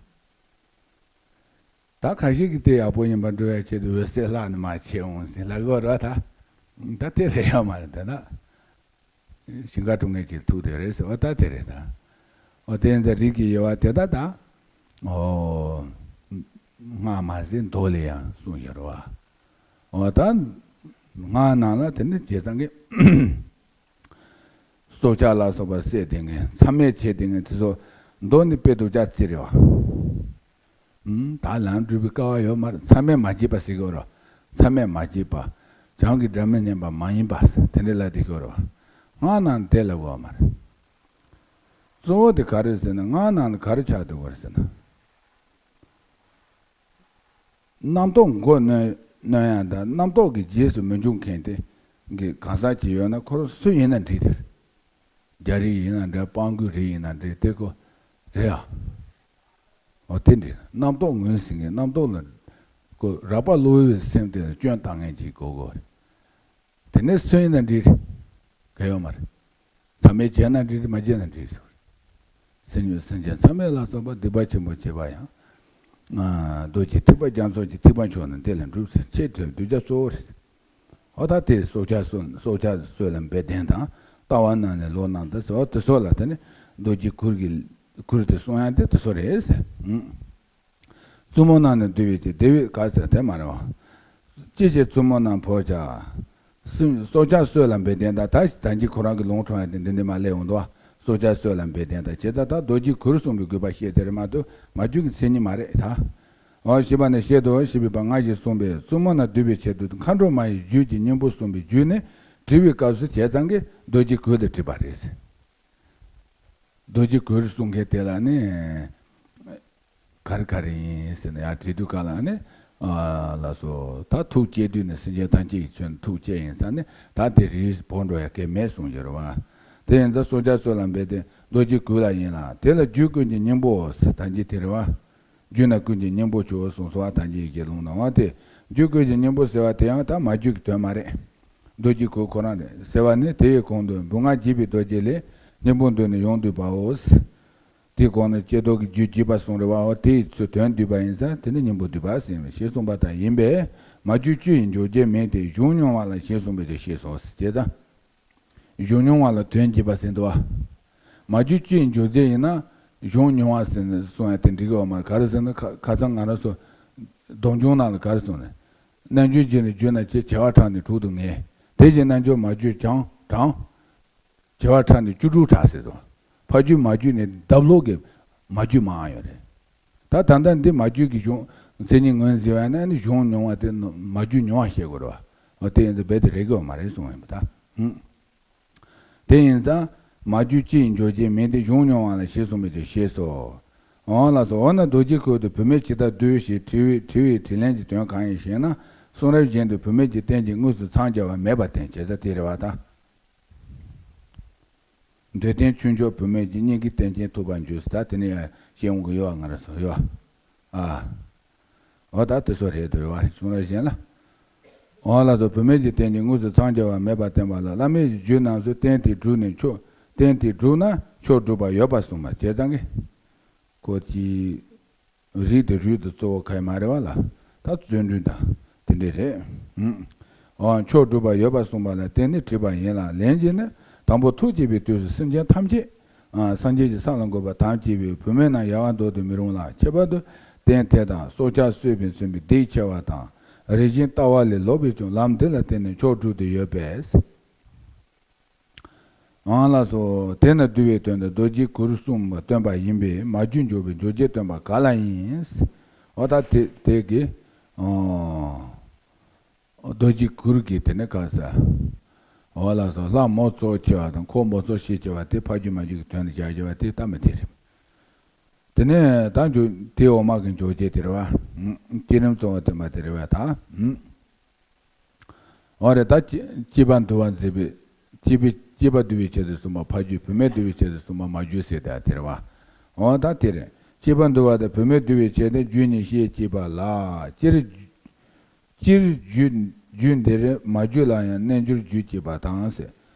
ད་ཁ་ཤས་ཀྱིས་དེ་ཡག་པོ་ཡིན་པ་འགྲོ་ཡ་ཆེད་དུ་འོད་ཟེར་ལྷག་ནས་མར་ཆེ་འོང་ཟིན་ལ་གོ་ར་ད། ད་དེ་རེད་ཡོད་མ་རེད་དེ་ན། ཞིང་ཁ་གྲོང་ངེ་ཅིག་ཐུག་དེ་རེད་ཟེར་བ་ད་དེ་རེད་ད། འོ་དེ་ཡིན་ད་རིགས་ཀྱི་དབྱེ་བ་དེ་ད་ད། འོ། སྔགས་མ་ཟིན་མདོ་ལས་ཡང་གསུངས་ཡོད་རེད་བ། འོ་ད། སྔགས་ནང་ལ་དེ་ནི་བྱས་ཙང་གི་སྲོག་ཆགས་ལ་སོགས་པ་བསད་དེ་ངན་མཚམས་མེད་བྱས་དེ་ངན་དེ་ཚོ་མདོ་ནི་དཔེ་དུ་ཅག་ཙི་རེད་བ། ད་ལམ་སྒྲུབ་པའི་སྐལ་བ་ཡོད་མ་རེད། མཚམས་མེད་མ་བྱས་པ་ཟེར་གི་ཡོད་རེད། མཚམས་མེད་མ་བྱས་པ། བྱང་གི་སྒྲ་མི་སྙན་པ་མ་ཡིན་པ་ཟེར་དེ་འདྲ་ལ་དེ་གི་ཡོད་རེད་བ། སྔགས་ནང་དེ་ལ་གོ་བ་མ་རེད། གཙོ་བོ་དེ་ག་རེ་ཟེར་ན་སྔགས་ནང་ལ་ག་རེ་ཆགས་འདུག་གོ་རེད་ཟེར་ན། རྣམ་རྟོག་མགོ་གནོན་གནོན་ཡ་དང་རྣམ་རྟོག་གི་རྗེས་སུ་མི་འཇུག་མཁན་དེ་གི་གང་ཟག་ཅིག་ཡོད་ན་ཁོ་རང་སུ་ཡིན་ན་འགྲིག་དེ། རྒྱ་རིགས་ཡིན་ན་འདྲ་སྤང་རྒོད་རིགས་ཡིན་ན་འདྲ་དེ་ཁོ་རེད་ཨ། འོ་དེ་འདྲ་རྣམ་རྟོག་ངོས་ཟིན་མཁན་རྣམ་རྟོག་ལ་ཁོ་རགས་པ་བློ་ཡི་སེམས་དེ་ལ་སྐྱོན་བཏང་མཁན་ཅིག་དགོས་དགོས་རེད། དེ་ནས་སུ་ཡིན་ན་འགྲིག་རེད། གལ་ཡོད་མ་རེད། མཚམས་མེད་བྱས་ན་འགྲིག་རེད་མ་བྱས་ན་འགྲིག་ཟེར། སེམས་ཉིད་སེམས་ཅན་མཚམས་མེད་ལ་སོགས་པ་སྡིག་པ་ཆེན་པོ་བྱེད་པ་ཡང་། རྡོ་རྗེ་ཐེག་པ་རྒྱ་མཚོ་གི་ཐེག་པ་མཆོག་ནི་འདི་ལས་འགྲུབ་ཟེར་ཆེས་མཐོའི་གདུལ་བྱ་གཙོ་བོ་རེད། འོ་ད་དེ་སྲོག་ཆགས་གསོད་སྲོག་ཆགས་གསོད་ལ་འབད་བརྟན་དང་ལྟ་བ་རྣམས་ནི་ལོག་རྣམས་དང་ཟེར་བ་དེ་སོགས་ལ་དེ་ནི་རྡོ་རྗེ་གུར་གྱི་གུར་དེ་གསུང་ཡང་དེ་དེ་སོགས་རེད་ཟེར། བཙུན་མོ་རྣམས་ནི་འདུལ་བའི་ཕྱིར་བདེ་བའི་ག་ཟེར་དེ་མ་རེད་བ། ཅི་ཕྱིར་བཙུན་མོ་རྣམས་འབོད་བྱ། སྲོག་ཆགས་གསོད་ལ་འབད་བརྟན་དང་ད་ད་གིན་ཁོ་རང་གི་ལུང་དྲངས་ཡ་དེ་འདི་འདི་མ་སླེབས་འོང་དོ། སྲོག་ཆགས་གསོད་ལ་འབད་བརྟན་དང་བྱས་ད་ད་རྡོ་རྗེ་གུར་གསུངས་པའི་དགོས་པ་བཤད་དེ་རེད་མ་གཏོགས་མ་རྒྱུད་ཀྱི་མཚན་ཉིད་མ་རེད་ད། འོ་ཞེས་པ་ནི་བཤད་དོ་ཞེས་པའི་བར་ང་ཞེས་གསུངས་པས་བཙུན་མོ་རྣམས་འདུལ་བའི་ཆེད་དུ་མཁའ་འགྲོ་མ་ཡི་རྒྱུད་ཀྱི་སྙིང་པོ་གསུངས་པའི་རྒྱུད་ནི་བྲི་བའི་སྐབས་སུ་བྱས་ཙང་གི་རྡོ་རྗེ་གུར་ལ་བྲིས་པ་རེད། རྡོ་རྗེ་གུར་གསུང་མཁན་དེ་ལ་ནི། ག་རེ་ག་རེ་ཡིན་ཟེར་ན་ཡང་བྲིས་དུས་ག་ལ་ནི། ལགས་སོ། ད་ཐུགས་བསྐྱེད་དུས་ནི་སེམས་ཅན་ཐམས་ཅད་ཀྱི་ཚོད་ཐུགས་བསྐྱེད་ཡིན་ས་ནི་ད་དེ་རིགས་བོར་འགྲོ་ཡ་གལ་མེད་གསུངས་ཡོད་རེད་བ། དེ་ཡིན་ཙང་སྲོག་ཆགས་གསོད་ལ་འབད་དེ་རྡོ་རྗེ་གུར་ལ་ཡིན་ལ་དེ་ལ་རྒྱུད་ཀུན་གྱི་སྙིང་པོ་ཟེར་ད་གིན་དེ་རེད་བ། རྒྱུད་ན་ཀུན་གྱི་སྙིང་པོ་མཆོག་གསུངས་སོ་བ་ད་གིན་ཡི་གེ་ལུང་ནང་བ་དེ་རྒྱུད་ཀུན་གྱི་སྙིང་པོ་ཟེར་བ་དེ་ཡང་ད་མ་རྒྱུད་ཀྱི་དོན་མ་རེད། རྡོ་རྗེ་གུར་ཁོ་རང་རེད་ཟེར་བ་ནི་དེ་ཡི་གོང་དུ་སྦུག་ལྔ་འཇིགས་པའི་རྡོ་རྗེ་ལས་སྙིང་པོ་འདོད་ནས་ཡོངས་འདུས་པའོ། དེའི་གོང་ནས་ཀྱེ་རྡོ་གི་རྒྱུད་འཇིགས་པ་གསུངས་རེད་བའོ། དེ་ཡི་ཚུལ་དོན་བསྡུས་པ་ཡིན་ཙང་དེ་ནི་སྙིང་པོ་འདུས་པ་ཟེར་ཞེས་གསུངས་པ་ལྟར་ཡིན་པས་མ་རྒྱུད་བཅུ་ཡི་འཇོག་བྱེད་མིང་དེ་གཞུང་མྱོང་བ་ལ་ཞེས་གསུངས་པའི་དོན་ཞེས་སོ་ཞེས་དང་། གཞུང་མྱོང་བ་ལ་དོན་བྱེད་པ་ཟེར་འདུག་བ། མ་རྒྱུད་བཅུ་ཡི་འཇོག་བྱེད་ཡིན་ན་གཞུང་མྱོང་བ་ཟེར་ནས་གསུང་ཡ་དེ་འགྲིག་གི་ཡོད་མ་རེད། ག་རེ་ཟེར་ན་ཁ་ཁ་སང་ང་རང་ཚོ་སྡོམ་འཇུག་ནང་ལ་ག་རེ་གསུངས་ནས། རྣལ་འབྱོར་རྒྱུད་ནི་བརྗོད་ན་ཆེ། བྱེ་བ་ཕྲག་ནི་དྲུག་ཏུ་ངེས། དེ་བཞིན་རྣལ་འབྱོར་མ་རྒྱུད་བགྲང་བགྲང་། བྱེ་བ་ཕྲག་ནི་བཅུ་དྲུག་ཕྲག་ཟེར་སོང་། ཕ་རྒྱུད་མ་རྒྱུད་ནི་ལྡབ་ལོག་གི་མ་རྒྱུད་མང་ཡོད་རེད། ད་ད་ལྟ་འདི་མ་རྒྱུད་ཀྱི་གཞུང་མཚན་ཉིད་ངོས་འཛིན་པ་ཡིན་ན་ནི་གཞུང་མྱོང་བ་དེ་མ་རྒྱུད་མྱོང་བ་བཤད་དགོས་རེད་བ། འོ་དེ་ཡིན་དུས་རྦད་དེ་རེག་གི་ཡོད་མ་རེད་གསུངས་ཡིན་པ་ད། ཧུམ། དེ་ཡིན་ཙང་མ་རྒྱུད་བཅུ་ཡི་འཇོག་བྱེད་མིང་དེ་གཞུང་མྱོང་བ་ལ་ཞེས་གསུངས་པའི་དོན་ཞེས་སོ། འོ་ལགས་སོ། འོ་ན་རྡོ་རྗེ་གུར་དུ་བུད་མེད་ཇི་ལྟར་འདུལ་ཞེས་དྲི་བའི་དྲི་བའི་དྲིས་ལན་གྱི་དོན་གང་ཡིན་ཞེ་ན། གསུང་རབ་གཞན་དུ་བུད་མེད་ཀྱི་རྟེན་ཅིང་དངོས་སུ་འཚང་རྒྱ་བ་མེད་པར་བསྟན་བྱས་ཙང་དེ་རེད་བ་ད། འདོད་ལྡན་ཆོས་མཆོག་བུད་མེད་ཀྱི་སྙིང་གའི་རྟེན་ཅན་ཐུབ་པར་འགྱུར་ཟེར་ད་དེ་ནས་ཡང་བཤད་འོང་གི་ཡོད་བ་ང་རང་ཚོ་ཡོད་བ། ཨ། འོ་ད་དེ་ཚོ་རེད་འདུག་བ་གསུང་རབ་གཞན་ལ། འོ་ལགས་སོ། བུད་མེད་ཀྱི་རྟེན་ཅིང་དངོས་སུ་འཚང་རྒྱ་བ་མེད་པར་བསྟན་པ་ལ་བླ་མེད་ཀྱི་རྒྱུད་རྣམས་སུ་རྟེན་དེ་གྲུབ་ནས་མཆོག་རྟེན་དེ་གྲུབ་ན་མཆོག་གྲུབ་པ་ཡོད་པར་གསུངས་པ་བྱས་ཙང་གི། ཁོ་ཅི། རིགས་དེ་རུས་དེ་གཙོ་བོ་ག་ཡི་མ་རེད་བ་ལ། ད་བརྩོན་འགྲུས་དང་དེ་འདྲས་རེད། ཨང་། མཆོག་གྲུབ་པ་ཡོད་པར་གསུངས་པ་ལ་བརྟེན་ནས་བྲིས་པ་ཡིན་ལ། ལན་གཅིག་ནི། དང་པོ་ཐུགས་བསྐྱེད་པའི་དུས་སུ་སེམས་ཅན་ཐམས་ཅད། ཨ། སངས་རྒྱས་ཀྱི་ས་ལ་འགོད་པ་དང་བཅས་པའི་བུད་མེད་རྣམས་ཡལ་བར་འདོར་དུ་མི་རུང་ལ། ཁྱད་པར་དུ་གདན་དེ་དང་སྲོག་ཆགས་གསོད་པའི་སྲིན་པོའི་སྡིག་ཆེ་བ་དང་། རེ་ཞིག་ལྟ་བ་ལས་ལོག་པའི་ཀྱང་ལམ་འདི་ལ་བརྟེན་ནས་མཆོག་གྲུབ་ཏུ་ཡོད་པས། ཨང་ལགས་སོ། དེས་ན་འདུལ་བའི་དོན་དུ་རྡོ་རྗེ་གུར་གསུམ་སྟོན་པ་ཡིན་པས། མ་གྱུར་འཇུག་པའི་རྡོ་རྗེ་སྟོན་པ་ག་ལ་ཡིན། འོ་ད་དེ་དེ་གི། ཨོ། རྡོ་རྗེ་གུར་གྱི་དེ་ནི་ག་ས། འོ་ལགས་སོ། ལྷ་མོ་གཙོ་ཆེ་བ་དང་འཁོར་མོ་གཙོ་ཆེ་བ་དེ་ཕ་རྒྱུད་མ་རྒྱུད་ཀྱི་དོན་དུ་བྱ་བྱེད་པ་དེ་ལྟ་མི་དེ་རེད། དེ་ནས་ད་འཇུག་དེའི་འོག་མ་གི་འཇུག་བྱེད་དེ་རེད་བ། བསྐྱེད་རིམ་གཙོ་བོ་སྟོན་པ་དེ་རེད་བ་ད། འོ་རེད། ད་སྐྱེ་སྐྱེས་པ་འདུལ་བ་མཛད་པའི། སྐྱེས་པའི་སྐྱེས་པ་འདུལ་བའི་ཆེད་དུ་གསུངས་པ་ཕ་རྒྱུད། བུད་མེད་འདུལ་བའི་ཆེད་དུ་གསུངས་པ་མ་རྒྱུད་ཟེར་ཏེ་དེ་རེད་བ། འོ་ད་དེ་རེད། སྐྱེས་པ་འདུལ་བ་དང་བུད་མེད་འདུལ་བའི་ཆེད་དུ་རྒྱུད་གཉིས་བཤད་ཅེས་པ་ལ། སྤྱིར། སྤྱིར་རྒྱུད་རྒྱུད་འདིར་མ་རྒྱུད་ལ་ཡང་རྣལ་འབྱོར་རྒྱུད་ཅེས་པ་དང་ཟེར།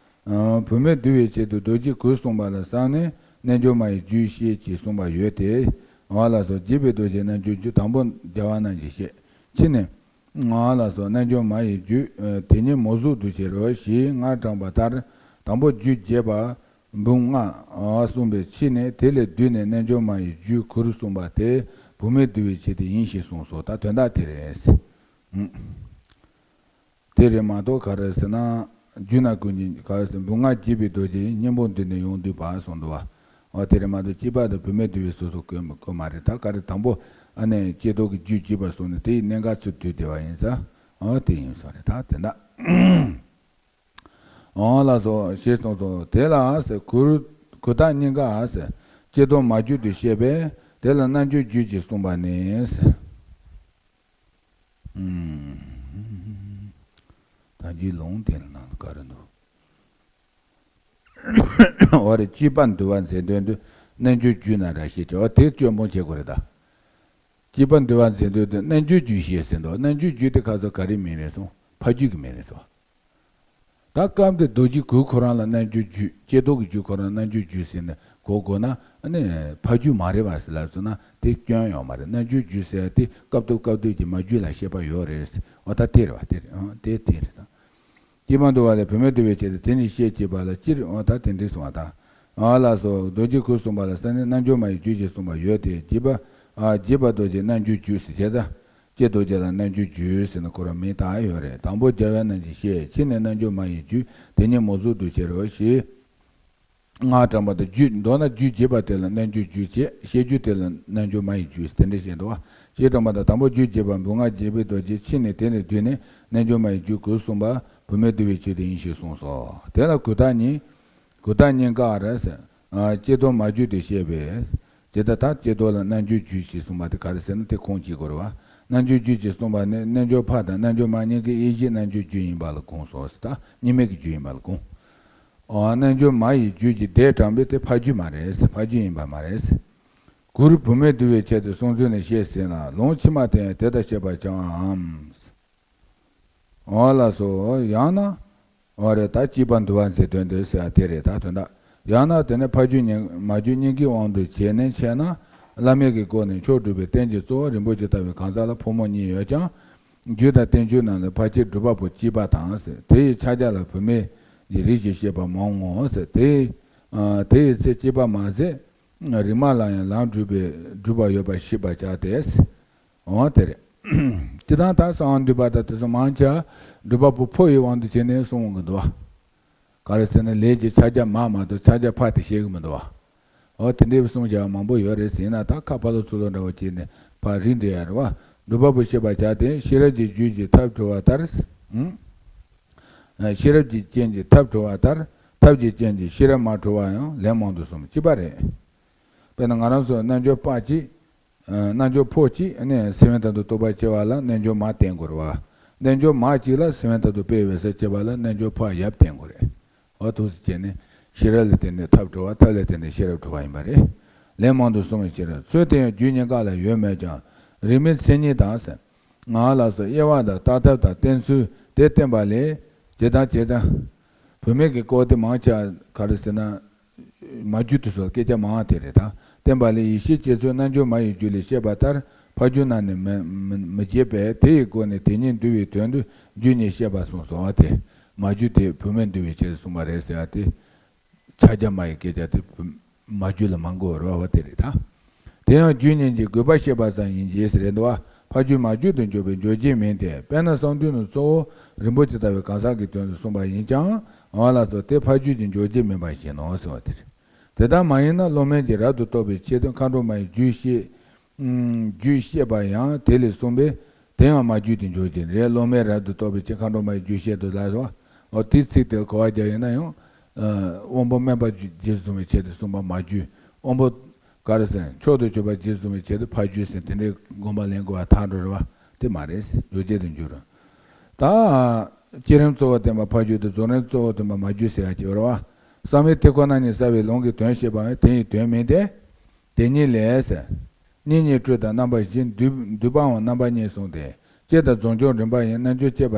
ཨ། བུད་མེད་འདུལ་བའི་ཆེད་དུ་རྡོ་རྗེ་གུར་གསུངས་པ་ལ་བསམས་ནས་རྣལ་འབྱོར་མ་ཡི་རྒྱུད་བཤད་ཅེས་གསུངས་པ་ཡོད་དེ། འོ་ལགས་སོ། རྒྱས་པའི་རྡོ་རྗེ་རྣལ་འབྱོར་རྒྱུད། དང་པོ་རྒྱལ་བ་རྣམས་ཀྱིས་བཤད། ཕྱིས་ནས། འོ་ལགས་སོ། རྣལ་འབྱོར་མ་ཡི་རྒྱུད། ཨ། དེ་ཉིད་མོ་གཟུགས་བསྡུས་བྱེད་རོ་ཞེས་སྔར་དྲངས་པ་ལྟར། དང་པོ་རྒྱུད་རྒྱས་པ་འབུམ་ལྔ་གསུངས་པའི་ཕྱིས་ནས། དེ་ལས་བསྡུས་ནས་རྣལ་འབྱོར་མ་ཡི་རྒྱུད་གུར་གསུངས་པ་དེ་བུད་མེད་འདུལ་བའི་ཆེད་དུ་ཡིན་ཞེས་གསུངས་སོ། ད་དོན་དག་དེ་རེད། དེ་རེད་མ་གཏོགས་ག་རེ་ཟེར་ན། རྒྱུད་ན་ཀུན་གྱི་ག་རེ་ཟེར། འབུམ་ལྔ་རྒྱས་པའི་རྡོ་རྗེ་ཡི། སྙིང་པོ་འདི་ནི་ཡོངས་བསྡུས་པ་གསུངས་འདུག་བ། འོ་དེ་རེད་མ་གཏོགས་སྐྱེས་པ་དང་བུད་མེད་འདུལ་བའི་སོ་སོ་བཀོད་མ་བཀོད་མ་རེད། ད་ག་རེ་དང་པོ་ཨ་ནི་ཀྱེ་རྡོར་གྱི་རྒྱུད་རྒྱས་པ་གསུངས་ནས་དེ་ཡི་གནད་འགག་ཚུར་བསྡུས་བསྡད་པ་ཡིན་ས། འོ་དེ་ཡིན་ས་རེད། ད་དེ་འདྲ། འོ་ལགས་སོ་ཞེས་གསུངས་སོ། དེ་ལ་ཟེར་གུར་གུར་དག་གཉིས་ཀ་ཟེར་ཀྱེ་རྡོར་མ་རྒྱུད་དུ་བཤད་པས། དེ་ལ་རྣལ་འབྱོར་རྒྱུད་ཅེས་གསུངས་པ་ནི་ཟེར། ད་རྒྱུད་ལུང་དེ་ནང་ལ་ག་རེ་འདུག་འོ་རེད། སྐྱེས་པ་འདུལ་བ་མཛད་དོན་དུ་རྣལ་འབྱོར་རྒྱུད་ན་ར་ཞེས་བྱ་བ་དེ་སྐྱོན་སྤོང་བྱེད་དགོས་རེད་ད། སྐྱེས་པ་འདུལ་བ་མཛད་དོན་དུ་རྣལ་འབྱོར་རྒྱུད་ཞེས་ཟེར་འདུག་རྣལ་འབྱོར་རྒྱུད་དེ་ཁ་སང་ག་རེའི་མིང་རེད་སོང་། ཕ་རྒྱུད་ཀྱི་མིང་རེད་སོང་། ད་སྐབས་འདིར་རྡོ་རྗེ་གུར་ཁོ་རང་ལ་རྣལ་འབྱོར་རྒྱུད། ཀྱེ་རྡོར་གྱི་རྒྱུད་ཁོ་རང་རྣལ་འབྱོར་རྒྱུད་ཟེར་ནས་གོ་དགོས་ན། ཨ་ནི་ཕ་རྒྱུད་མ་རེད་པ་ཟེར་ལབ་སོང་ན་དེ་སྐྱོན་ཡོད་མ་རེད། རྣལ་འབྱོར་རྒྱུད་ཟེར་ཡ་དེ་སྐབས་ཐོབ་སྐབས་ཐོབ་ཀྱི་མ་རྒྱུད་ལ་བཤད་པ་ཡོད་རེད། འོ་ད་དེ་རེད་པ། དེ་རེད། ཨང་། དེ་དེ་རེད་ད། སྐྱེས་པ་འདུལ་བ་ལས་བུད་མེད་འདུལ་བའི་ཆེད་དུ་དེ་ནི་བཤད་ཅེས་པ་ལ་སྤྱིར། འོ་ད་དེ་འདྲའི་གསུངས་པ་དང་། ཨ་ལགས་སོ། རྡོ་རྗེ་གུར་གསུངས་པ་ལ་བསམས་ནས་རྣལ་འབྱོར་མ་ཡི་རྒྱུད་ཅེས་གསུངས་པ་ཡོད་དེ། རྒྱས་པ། ཨ། རྒྱས་པ་རྡོ་རྗེ་རྣལ་འབྱོར་རྒྱུད་ཟེར་བྱས་ཙང་། ཀྱེ་རྡོ་རྗེ་ལ་རྣལ་འབྱོར་རྒྱུད་ཟེར་ནས་ཁོ་རང་མིང་བཏགས་ཡོད་རེད། དང་པོ་རྒྱལ་བའི་རྣམས་ཀྱིས་བཤད། ཕྱིས་ནས་རྣལ་འབྱོར་མ་ཡི་རྒྱུད་དེ་ཉིད་མོ་གཟུགས་བསྡུས་བྱེད་རོ་ཞེས། སྔར་དྲངས་པ་དང་། རྒྱུད། མདོར་ན་རྒྱུད་རྒྱས་པ་དེ་ལ་རྣལ་འབྱོར་རྒྱུད་ཅེས། བཤད་རྒྱུད་དེ་ལ་རྣལ་འབྱོར་མ་ཡི་རྒྱུད་ཟེར་དེ་འདྲ་བཤད་འདུག་བ། ཞེས་དྲངས་པ་དང་། དང་པོ་རྒྱུད་རྒྱས་པ་འབུམ་ལྔ་རྒྱས་པའི་རྡོ་རྗེ། ཕྱིས་ནས་དེ་ནས་བསྡུས་ནས་རྣལ་འབྱོར་མ་ཡི་རྒྱུད་གུར་གསུངས་པ་བུད་མེད་འདུལ་བའི་ཆེད་དུ་ཡིན་ཞེས་གསུངས་སོ། དེ་ལ་གུར་དག་གཉིས། གུར་དག་གཉིས་ཀ་ར་ཟེར། ཨ། ཀྱེ་རྡོར་མ་རྒྱུད་དུ་བཤད་པས། དེ་ལྟར་ད་ཀྱེ་རྡོར་ལ་རྣལ་འབྱོར་རྒྱུད་ཅེས་གསུངས་པ་དེ་ག་རེ་ཟེར་ན་དེ་ཁུངས་སྐྱེལ་དགོས་རེད་བ། རྣལ་འབྱོར་རྒྱུད་ཅེས་གསུངས་པ་ནི་རྣལ་འབྱོར་ཕ་དང་རྣལ་འབྱོར་མ་གཉིས་ཀའི་དབྱེ་གཞི་རྣལ་འབྱོར་རྒྱུད་ཡིན་པ་ལ་དགོངས་སོ་ཟེར། ད་གཉིས་མེད་ཀྱི་རྒྱུད་ཡིན་པ་ལ་དགོངས། ཨོ། རྣལ་འབྱོར་མ་ཡི་རྒྱུད་ཀྱི་སྡེ་དྲངས་པས་དེ་ཕ་རྒྱུད་མ་རེད་ཟེར། ཕ་རྒྱུད་ཡིན་པ་མ་རེད་ཟེར། གུར་བུད་མེད་འདུལ་བའི་ཆེད་དུ་གསུངས་ཚུལ་ནི་བཤད་ཟིན་ལ། ལུང་ཕྱི་མ་དེ་ཡང་དེ་ལྟར་བཤད་པར་བྱ་བའམ། འོ་ལགས་སོ། ཡང་ན། འོ་རེད། ད་སྐྱེས་པ་འདུལ་བ་མཛད་དོན་དུ་ཟེར་བ་དེ་རེད། ད་དོན་དག་ཡང་ན་དེ་ནི་ཕ་རྒྱུད་གཉིས་མ་རྒྱུད་གཉིས་ཀའི་དབང་དུ་བྱས་ནས་འཆད་ན། བླ་མེད་ཀྱི་སྐོར་ནི་མཆོག་གྲུབ་པའི་རྟེན་གྱི་གཙོ་བོ་རིན་པོ་ཆེ་ལྟ་བུའི་གང་ཟག་ལ་ཕོ་མོ་གཉིས་ཡོད་ཀྱང་། རྒྱུད་དང་བསྟན་བཅོས་རྣམས་ལ་ཕལ་ཆེར་སྒྲུབ་པ་པོ་གཅིག་པ་དང་ཟེར། དེ་ཡི་ཕྱག་རྒྱ་ལ་བུད་མེད་ཀྱི་རིགས་ཀྱིས་བཤད་པ་མང་ངོ་ཟེར། དེ་ཡི་དེ་ཡི་ཚེ་སྐྱེས་པ་མ་ཟད། རིག་མ་ལ་ཡང་ལམ་སྒྲུབ་པའི་སྒྲུབ་པ་ཡོད་པར་ཤེས་པར་བྱ་སྟེ། འོ་དེ་རེད། སྤྱིར་བཏང་ད་གསང་བ་འདུས་པ་དང་དེ་ཚོ་མང་ཆེ་བ་སྒྲུབ་པ་པོ་ཕོ་ཡི་དབང་དུ་བྱས་ནས་གསུང་གི་འདུག་བ། ག་རེ་ཟེར་ན་ལས་ཀྱི་ཕྱག་རྒྱ་མ་མ་གཏོགས་ཕྱག་རྒྱ་ཕ་དེ་བཤད་གི་མི་འདུག་བ། འོ་དེ་འདྲའི་གསུང་བྱ་བ་མང་པོ་ཡོད་རེད་ཟེར་ན། ད་ཁ་ཕར་ལོག་ཚུར་ལོག་འདྲ་བོ་བྱས་ནས་ཕར་རིགས་འགྲེ་ཡ་རེད་བ། སྒྲུབ་པ་པོ་ཤེས་པར་བྱ་སྟེ། ཤེས་རབ་ཀྱི་རྒྱུད་ཀྱི་ཐབས་གྲོལ་བ་ལྟར། ཨང་། ཤེས་རབ་ཀྱི་རྐྱེན་གྱིས་ཐབས་གྲོལ་བ་ལྟར། ཐབས་ཀྱི་རྐྱེན་གྱིས་ཤེས་རབ་མ་གྲོལ་བ་ཡང་ལན་མང་དུ་གསུངས། གཅིག་པ་རེད། དཔེར་ན་ང་རང་ཚོ་རྣལ་འབྱོར་པ་གཅིག་རྣལ་འབྱོར་ཕོ་གཅིག་ནས་སེམས་དཔའི་མཐར་ཐུག་རྟོགས་པ་སྐྱེ་བ་ལ་རྣལ་འབྱོར་མ་བསྟེན་དགོས་རེད་བ། རྣལ་འབྱོར་མ་གཅིག་ལ་སེམས་དཔའི་མཐར་ཐུག་དཔེ་འོད་གསལ་སྐྱེ་བ་ལ་རྣལ་འབྱོར་ཕ་ཡབ་བསྟེན་དགོས་རེད། འོ་འདུག་སེ་བྱས་ནས་ཤེས་རབ་ལ་བརྟེན་ནས་ཐབས་གྲོལ་བ། ཐབས་ལ་བརྟེན་ནས་ཤེས་རབ་གྲོལ་བ་ཡིན་པ་རེད། ལན་མང་དུ་གསུངས་པའི་ཕྱིར། ཚུལ་དེ་ཡང་རྒྱུད་གཉིས་ཀ་ལ་ཡོད་མོད་ཀྱང་རིགས་མིན་མཚན་ཉིད་དང་ཟེར། ང་ལ་སོགས་དབྱེ་བ་དང་བརྟག་ཐབས་དང་བསྟེན་ཚུལ་དེ་བསྟན་པ་ལས། ཇི་ལྟར་ཇི་ལྟར། བུད་མེད་ཀྱི་སྐོར་དེ་མང་ཆེ་བ་ག་རེ་ཟེར་ན། མ་རྒྱུད་དུ་སོགས་སྐད་ཆ་མང་བ་དེ་རེད་ད། བསྟན་པ་ལས་ཡེ་ཤེས་སྐྱེ་ཚུལ་རྣལ་འབྱོར་མ་ཡི་རྒྱུད་ལས་བཤད་པ་ལྟར། ཕ་རྒྱུད་རྣམས་ནི་མི་མི་མི་བརྗེད་པས། དེ་ཡི་སྒོ་ནས་དེ་ཉིད་འདུལ་བའི་དོན་དུ་རྒྱུད་ཉིད་བཤད་པ་གསུངས་སོ། དེ་མ་རྒྱུད་དེ་བུད་མེད་འདུལ་བའི་ཆེད་དུ་གསུངས་པ་རེད་ཟེར་བ་དེ། ཕྱག་རྒྱ་མ་ཡི་སྐད་ཆ་དེ་མ་རྒྱུད་ལ་མ་གོ་བར་བ་དེ་རེད་ད། དེ་ཡང་རྒྱུད་ཉིད་ཀྱི་དགོས་པ་བཤད་པ་ཙམ་ཡིན་གྱི་ཟེར་རེད་འདུག་བ། ཕ་རྒྱུད་མ་རྒྱུད་དུ་འཇོག་པའི་འཇོག་བྱེད་མིན་ཏེ། དཔེར་ན་གསང་འདུས་ནི་གཙོ་བོ་རིན་པོ་ཆེ་ལྟ་བུའི་གང་ཟག་གི་དོན་དུ་གསུངས་པ་ཡིན་ཀྱང་འོ་ལ་སོགས་དེ་ཕ་རྒྱུད་ཀྱི་འཇོག་བྱེད་མིན་པ་བཞིན་ནོ་ཟེར་བ་དེ་རེད། དེ་ལྟར་མ་ཡིན་ན་སློབ་མས་ཀྱི་རབ་ཏུ་རྟོགས་པའི་ཆེད་དུ་མཁའ་འགྲོ་མ་ཡི་རྒྱུད་བཤད། རྒྱུད་བཤད་པ་ཡང་དེ་ལས་གསུངས་པས། དེ་ཡང་མ་རྒྱུད་དུ་འཇོག་བྱེད་རེད། སློབ་མས་རབ་ཏུ་རྟོགས་པའི་ཕྱིར་མཁའ་འགྲོ་མ་ཡི་རྒྱུད་བཤད་དོ་ལ་སོགས། འོ་དེའི་ཚིག་དེར་གོ་བ་རྒྱག་ཡིན་ན་ཡང་། དབང་པོ་དམན་པ་རྗེས་བཟུང་བའི་ཆེད་དུ་གསུངས་པ་མ་རྒྱུད། དབང་པོ་ག་རེ་ཟེར་མཆོག་ཏུ་གྱུར་པ་རྗེས་བཟུང་བའི་ཆེད་དུ་ཕ་རྒྱུད་ཟེར་དེ་འདྲའི་དགོངས་པ་ལེན་དགོས་པ་ཐལ་འགྲོ་རེད་བ། དེ་མ་རེད། འཇོག་བྱེད་དུ་འཇུག་རུང་། ད། བསྐྱེད་རིམ་གཙོ་བོ་བསྟན་པ་ཕ་རྒྱུད་དུ། རྫོགས་རིམ་གཙོ་བོ་བསྟན་པ་མ་རྒྱུད་ཟེར་ཡ་ཅིག་ཡོད་རེད་བ། བསམ་ཡས་དེ་ཁོ་ན་ཉིད་གསལ་བའི་ལུང་གི་དོན་བཤད་པའང་དེ་ཡི་དོན་མིན་ཏེ། དེ་ཉིད་ལས། གཉིས་གཉིས་སྤྲོས་དང་རྣམ་པ་བཞི། འདུས་འདུས་པའང་རྣམ་པ་གཉིས་གསུངས་ཏེ། བསྐྱེད་དང་རྫོགས་འབྱུང་རིམ་པ་ཡིན། རྣལ་འབྱོར་བསྐྱེད་པ་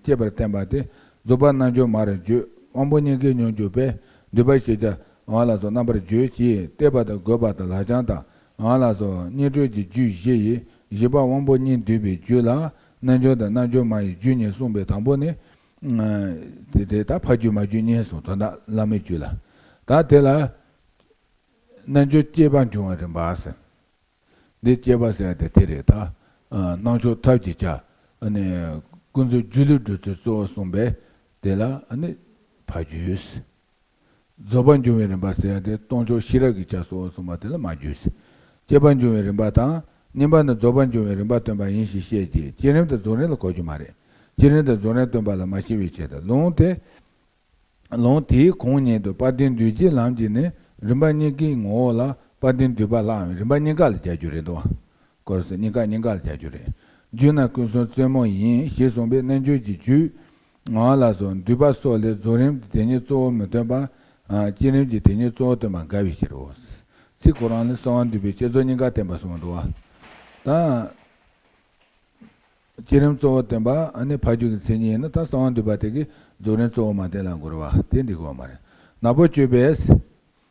བསྐྱེད་པར་བསྟན་པ་སྟེ། རྫོགས་པ་རྣལ་འབྱོར་མར་བརྗོད། དབང་པོ་སྙིང་གའི་སྙོམས་འཇུག་པས་འདུས་པ་ཞེས་བྱ་བ་ལ་སོགས་རྣམ་པར་བརྗོད་ཅིང་བསྟོད་པ་དང་དགོད་པ་དང་ལག་བཅངས་དང་བ་ལ་སོགས་སྙིང་སྤྲོས་ཀྱི་རྒྱུད་བཞི་ཡི་བཞི་པ་དབང་པོ་གཉིས་འདུས་པའི་རྒྱུད་ལ་རྣལ་འབྱོར་དང་རྣལ་འབྱོར་མ་ཡི་རྒྱུད་གཉིས་གསུངས་པའི་དང་པོ་ནི། དེ་དེ་ལྟར་ཕ་རྒྱུད་མ་རྒྱུད་གཉིས་སོ། དོན་དག་བླ་མའི་རྒྱུད་ལ། ད་དེ་ལ། རྣལ་འབྱོར་བསྐྱེད་པ་འབྱུང་བའི་རིམ་པ་ཟེར། འདི་བསྐྱེད་པ་ཟེར་ཡ་དེ་དེ་རེད་ད། སྣང་ཕྱོགས་ཐབས་ཀྱི་ཆ། ཨ་ནི། ཀུན་རྫོབ་སྒྱུ་ལུས་སྒྲུབ་ཚུལ་གཙོ་བོ་གསུངས་པས་དེ་ལ་ཨ་ནི། ཕ་རྒྱུད། རྫོགས་པ་འབྱུང་བའི་རིམ་པ་ཟེར་ཡ་དེ་སྟོང་ཕྱོགས་ཤེས་རབ་ཀྱི་ཆ་གཙོ་བོ་གསུངས་པ་དེ་ལ་མ་རྒྱུད་ཟེར། བསྐྱེད་པ་འབྱུང་བའི་རིམ་པ་དང་། གཉིས་པ་ནི་རྫོགས་པ་འབྱུང་བའི་རིམ་པ་སྟོན་པ་ཡིན་ཞེས་བཤད་ཀྱི། བསྐྱེད་རིམ་དང་རྫོགས་རིམ་ལ་གོ་རྒྱུ་མ་རེད། བསྐྱེད་རིམ་དང་རྫོགས་རིམ་སྟོན་པ་ལ་མ་བཤད་པའི་ཆེད་དུ་ལུང་དེ། ལུང་དེའི་གོང་ཉིད་དུ་དཔལ་ལྡན་འདུས་བྱས་ལམ་གྱིས་ནི་རིམ་པ་གཉིས་ཀའི་ངོ་བོ་ལ་དཔལ་ལྡན་འདུས་པ་ལའང་རིམ་པ་གཉིས་ཀ་ལ་སྦྱར་རྒྱུ་རེད་འདུག་སྐོར་སུ་གཉིས་ཀ་གཉིས་ཀ་ལ་སྦྱར་རྒྱུ་རེད། རྒྱུད་ན་ཀུན་གསུམ་རྩེ་མོ་ཡིན་ཞེས་གསུངས་པས་རྣལ་འབྱོར་གྱི་རྒྱུད་ང་ལ་སོགས་འདུས་པ་སོགས་ལས་རྫོགས་རིམ་གྱི་དེ་ཉིད་གཙོ་བོ་མི་སྟོན་པ། བསྐྱེད་རིམ་གྱི་དེ་ཉིད་གཙོ་བོ་སྟོན་པ་འགལ་བའི་ཕྱིར་རོ། ཚིག་ཁོ་རང་ལས་གསང་བ་འདུས་པའི་བསྐྱེད་རྫོགས་གཉིས་ཀ་བསྟན་པ་གསུངས་འདུག་བ། ད། བསྐྱེད་རིམ་གཙོ་བོ་བསྟན་པ་ཨ་ནི་ཕ་རྒྱུད་ཀྱི་མཚན་ཉིད་ཡིན་ན་ད་གསང་བ་འདུས་པ་དེ་གིས་རྫོགས་རིམ་གཙོ་བོ་མ་བསྟན་ལ་འགོར་བ་དེ་འགྲིག་གི་ཡོད་མ་རེད། ནག་པོ་སྤྱོད་པས།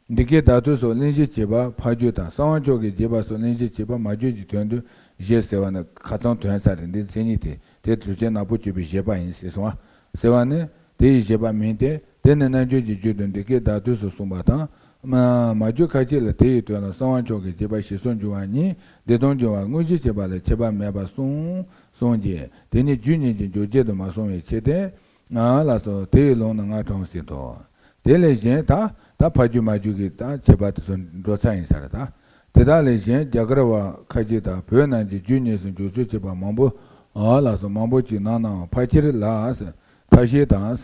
འདི་སྐད་བདག་ཐོས་སོགས་གླེང་གཞི་བྱེད་པ་ཕ་རྒྱུད་དང་གསང་བ་མཆོག་གི་རྒྱས་པ་སོགས་གླེང་གཞི་བྱེད་པ་མ་རྒྱུད་ཀྱི་དོན་དུ་བཞེད་ཟེར་བ་ནི་ཁ་ཚང་དོན་ཚ་རེད། འདི་མཚན་ཉིད་དེ་དེ་གྲུབ་ཆེན་ནག་པོ་སྤྱོད་པའི་བཞེད་པ་ཡིན་ཟེར་སོང་བ། ཟེར་བ་ནི་དེ་ཡི་བཞེད་པ་མིན་ཏེ། དེ་ནི་རྣལ་འབྱོར་གྱི་རྒྱུད་དུ་འདི་སྐད་བདག་ཐོས་སུ་གསུངས་པ་དང་། མ་མ་རྒྱུད་ཁ་ཅིག་ལ་དེ་ཡི་དོན་ལ་གསང་བ་མཆོག་གི་རྒྱས་པ་ཞེས་སོགས་འབྱུང་བ་ཉིད་བདེ་སྟོང་འབྱུང་བ་དངོས་གཞི་བྱེད་པ་ལས་ཁྱད་པར་མེད་པར་གསུངས་གསུངས་ཀྱི། དེ་ནི་རྒྱུད་གཉིས་ཀྱི་འཇོག་བྱེད་དུ་མ་སོང་བའི་ཕྱིར་ཏེ། ང་ལ་སོགས་དེ་ཡི་ལུང་ནི་ང་དྲངས་ཟིན་ཏོ། དེ་ལས་གཞན་ད་ད་ཕ་རྒྱུད་མ་རྒྱུད་ཀྱི་ད་ཁྱད་པར་དེ་ཚོ་འགྲོ་ཚར་ཡིན་ས་རེད་ད། དེ་དག་ལས་གཞན་རྒྱ་གར་བ་ཁ་ཅིག་དང་བོད་ནང་གི་རྒྱུད་གཉིས་སུ་འཇོག་ཚུལ་བྱེད་པ་མང་པོ་ཨ་ལ་སོགས་མང་པོ་ཅིག་ནང་ནའང་ཕལ་ཆེར་ལ་ཐབས་ཤེས་དང་།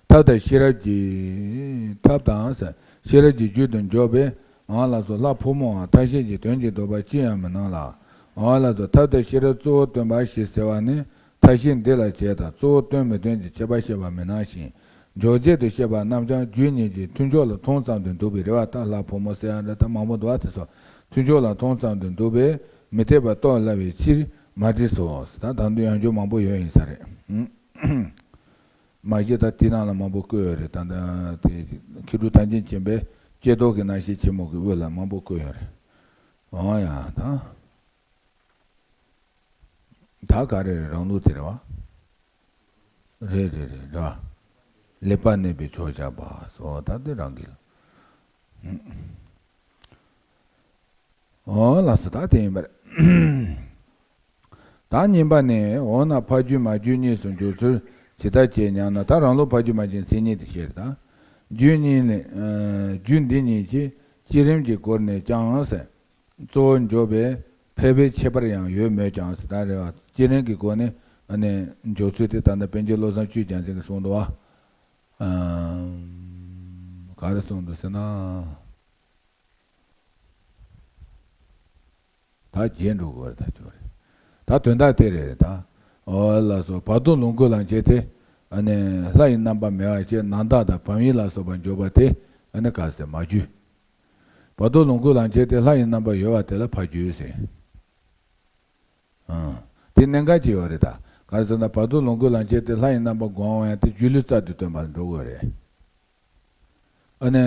ཐབས་དང་ཤེས་རབ་ཀྱི། ཐབས་དང་། ཤེས་རབ་ཀྱི་རྒྱུད་དུ་འཇོག་པའི། ཨང་ལ་སོགས་ལྷ་ཕོ་མོའང་ཐབས་ཤེས་ཀྱི་དོན་གྱིས་ལྡོག་པ་ཅི་ཡང་མི་སྣང་ལ། ཨང་ལ་སོགས་ཐབས་དང་ཤེས་རབ་གཙོ་བོ་སྟོན་པ་ཞེས་ཟེར་བ་ནི། ཐབས་ཤེས་འདི་ལ་བྱེད་དང་གཙོ་བོ་སྟོན་མི་སྟོན་གྱི་ཁྱད་པར་བཤད་པ་མི་སྣང་ཞིང་། འཇོག་བྱེད་དུ་བཤད་པ་རྣམས་ཀྱང་རྒྱུད་གཉིས་ཀྱི་མཐུན་ཕྱོགས་ལ་མཐོང་ཙམ་དུ་འདུག་པའི་རེད་བ། ད་ལྷ་ཕོ་མོ་ཟེར་ཡང་འདྲ་ད་མང་པོ་འདུག་བ། དེ་ཚོ་མཐུན་ཕྱོགས་ལ་མཐོང་ཙམ་དུ་འདུག་པས་མི་འཐད་པ་རྟོགས་སླ་བའི་ཕྱིར་མ་བྲིས་སོ། ད་དང་དུ་ཡང་འཇོག་མང་པོ་ཡོད་ཡིན་ས་རེད། མ་གཞི་ད་དེ་ནང་ལ་མང་པོ་བཀོད་ཡོད་རེད། ད་ལྟ་དེ་མཁས་གྲུབ་ཐམས་ཅད་མཁྱེན་པའི་ཀྱེ་རྡོར་གྱི་རྣམ་བཤད་ཆེན་མོ་གི་དབུ་ལ་མང་པོ་བཀོད་ཡོད་རེད། འོ་ཡ་ད། ད་ག་རེ་རེད། རང་ལུགས་དེ་རེད་བ། རེད་རེད་རེད་རེད་བ། ལེགས་པར་གནས་པའི་ཕྱོགས་བཞག་པ་སོགས་ད་དེ་རང་གི། འོ་ལགས་སོ། ད་དེ་ཡིན་པ་རེད། ད་གཉིས་པ་ནི་འོ་ན་ཕ་རྒྱུད་མ་རྒྱུད་གཉིས་སུ་འཇོག་ཚུལ་ཇི་ལྟར་བྱེད་སྙམ་ན། ད་རང་ལུགས་ཕ་རྒྱུད་མ་རྒྱུད་མཚན་ཉིད་དེ་བཤད་རེད་ད། རྒྱུད་གཉིས་ནི། རྒྱུད་འདི་གཉིས་ཀྱི་བསྐྱེད་རིམ་གྱི་སྒོ་ནས་ཀྱང་ཟེར། གཙོ་བོར་འཇོག་པའི་ཕལ་པའི་ཁྱད་པར་ཡང་ཡོད་མོད་ཀྱང་ཟེར་ད་རེད་བ། བསྐྱེད་རིམ་གྱི་སྒོ་ནས་ཨ་ནི་འཇོག་ཚུལ་དེ་ད་ལྟ་པཎ་ཆེན་བློ་བཟང་ཆོས་རྒྱལ་མཚན་གྱིས་གསུངས་འདུག་བ། ཨམ། ག་རེ་གསུངས་འདུག་ཟེར་ན། ད་བརྗེད་འགྲོ་དགོས་རེད་ད་ཅོ་རེད། ད་དོན་དག་དེ་རེད་ད། འོ་ལགས་སོ། བར་དོ་ལོངས་སྐུ་ལ་མཆིས་ཏེ། ཨ་ནི་ལྷ་ཡི་རྣམ་པ་མེད་པ་བྱས་ནམ་ཟླ་དང་བམ་ཡིག་ལ་སོགས་པ་འཇོག་པ་དེ་ཨ་ནི་ག་ཟེར་མ་རྒྱུད། བར་དོ་ལོངས་སྐུ་ལ་མཆིས་ཏེ་ལྷ་ཡི་རྣམ་པ་ཡོད་པ་དེ་ལ་ཕ་རྒྱུད་ཟེར། ཨང་། དེ་གནད་འགག་ཅིག་ཡོད་རེད་ད། ག་རེ་ཟེར་ན་བར་དོ་ལོངས་སྐུ་ལ་མཆིས་ཏེ་ལྷ་ཡི་རྣམ་པ་སྒོམ་ཡང་དེ་སྒྱུ་ལུས་རྩལ་དུ་སྟོན་པ་ལ་འགྲོ་དགོས་རེད། ཨ་ནི།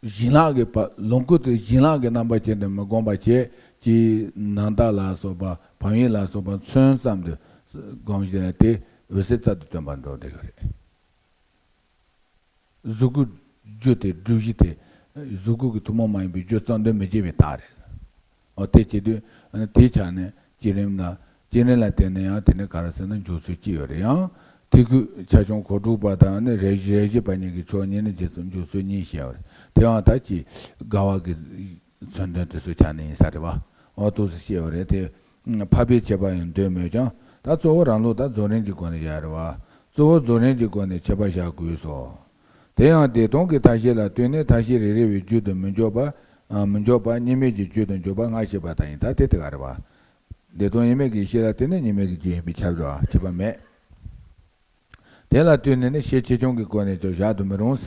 བྱིན་རླབས་ཀྱི་བ་ལོངས་སྐུ་དེ་བྱིན་རླབས་ཀྱི་རྣམ་པ་ཅན་དུ་མི་སྒོམ་པ་བྱས། ཀྱི་ནང་རྟགས་ལ་སོགས་པ་བམ་ཡིག་ལ་སོགས་པ་མཚོན་ཙམ་དུ་སྒོམ་བྱས་ཏེ་འོད་གསལ་རྩལ་དུ་སྟོན་པར་འགྲོ་བསྡད་ཡོད་རེད། གཟུགས་སྐུ་རྒྱུ་དེ་སྒྲུབ་གཞི་དེ་གཟུགས་སྐུ་གི་ཐུན་མོང་མ་ཡིན་པའི་རྒྱུ་རྩ་འདོད་མི་བྱེད་པའི་རྟགས་རེད། འོ་དེ་བྱེད་དུས་དེའི་ཆ་ནས་བསྐྱེད་རིམ་ལ་བསྐྱེད་རིམ་ལ་བརྟེན་ནས་ཡང་དེ་ནས་ག་རེ་ཟེར་ན་འཇུག་ཚུལ་གཅིག་ཡོད་རེད། ཡང་ཐིག་སྐུད་ཆ་ཆུང་གོ་དྲུག་པ་དང་ནི་རེ་རེ་བཞི་པ་གཉིས་ཀྱི་ཕྱོགས་གཉིས་ནས་འཇུག་ཚུལ་གཉིས་བཤད་ཡོད་རེད། དེ་ཡང་ད་ཅི་དགའ་བ་གི་མཚོན་དོན་དེ་ཚོའི་ཆ་ནས་ཡིན་ས་རེད་བ། འོ་འདུག་སེ་བཤད་ཡོད་རེད་དེ། འཕགས་པའི་ཁྱད་པར་ཡང་འདོད་མོད་ཀྱང་ད་གཙོ་བོ་རང་ལུགས་ད་རྫོགས་རིམ་གྱི་སྒོ་ནས་བཞག་རེད་བ། གཙོ་བོ་རྫོགས་རིམ་གྱི་སྒོ་ནས་ཁྱད་པར་བཞག་དགོས་སོ། དེ་ཡང་བདེ་སྟོང་གི་མཐའ་བཞི་ལ་ལྟོས་ནས་མཐའ་བཞི་རེ་རེ་བའི་རྒྱུད་དུ་མི་འཇོག་པ། མི་འཇོག་པ་གཉིས་མེད་ཀྱི་རྒྱུད་དུ་འཇོག་པ་སྔ་ཕྱི་བ་དག་ཡིན། ད་དེ་དེ་ག་རེད་བ། བདེ་སྟོང་གཉིས་མེད་ཀྱི་ཡེ་ཤེས་ལ་ལྟོས་ནས་གཉིས་མེད་ཀྱི་རྒྱུད་ཡིན་པས་ཁྱབ་རེད་བ། ཁྱད་པར་མེད། དེ་ལ་ལྟོས་ནས་ནི་ཤེས་ཆེ་ཆུང་གི་སྒོ་ནས་ཀྱང་བཞག་ཏུ་མི་རུང་།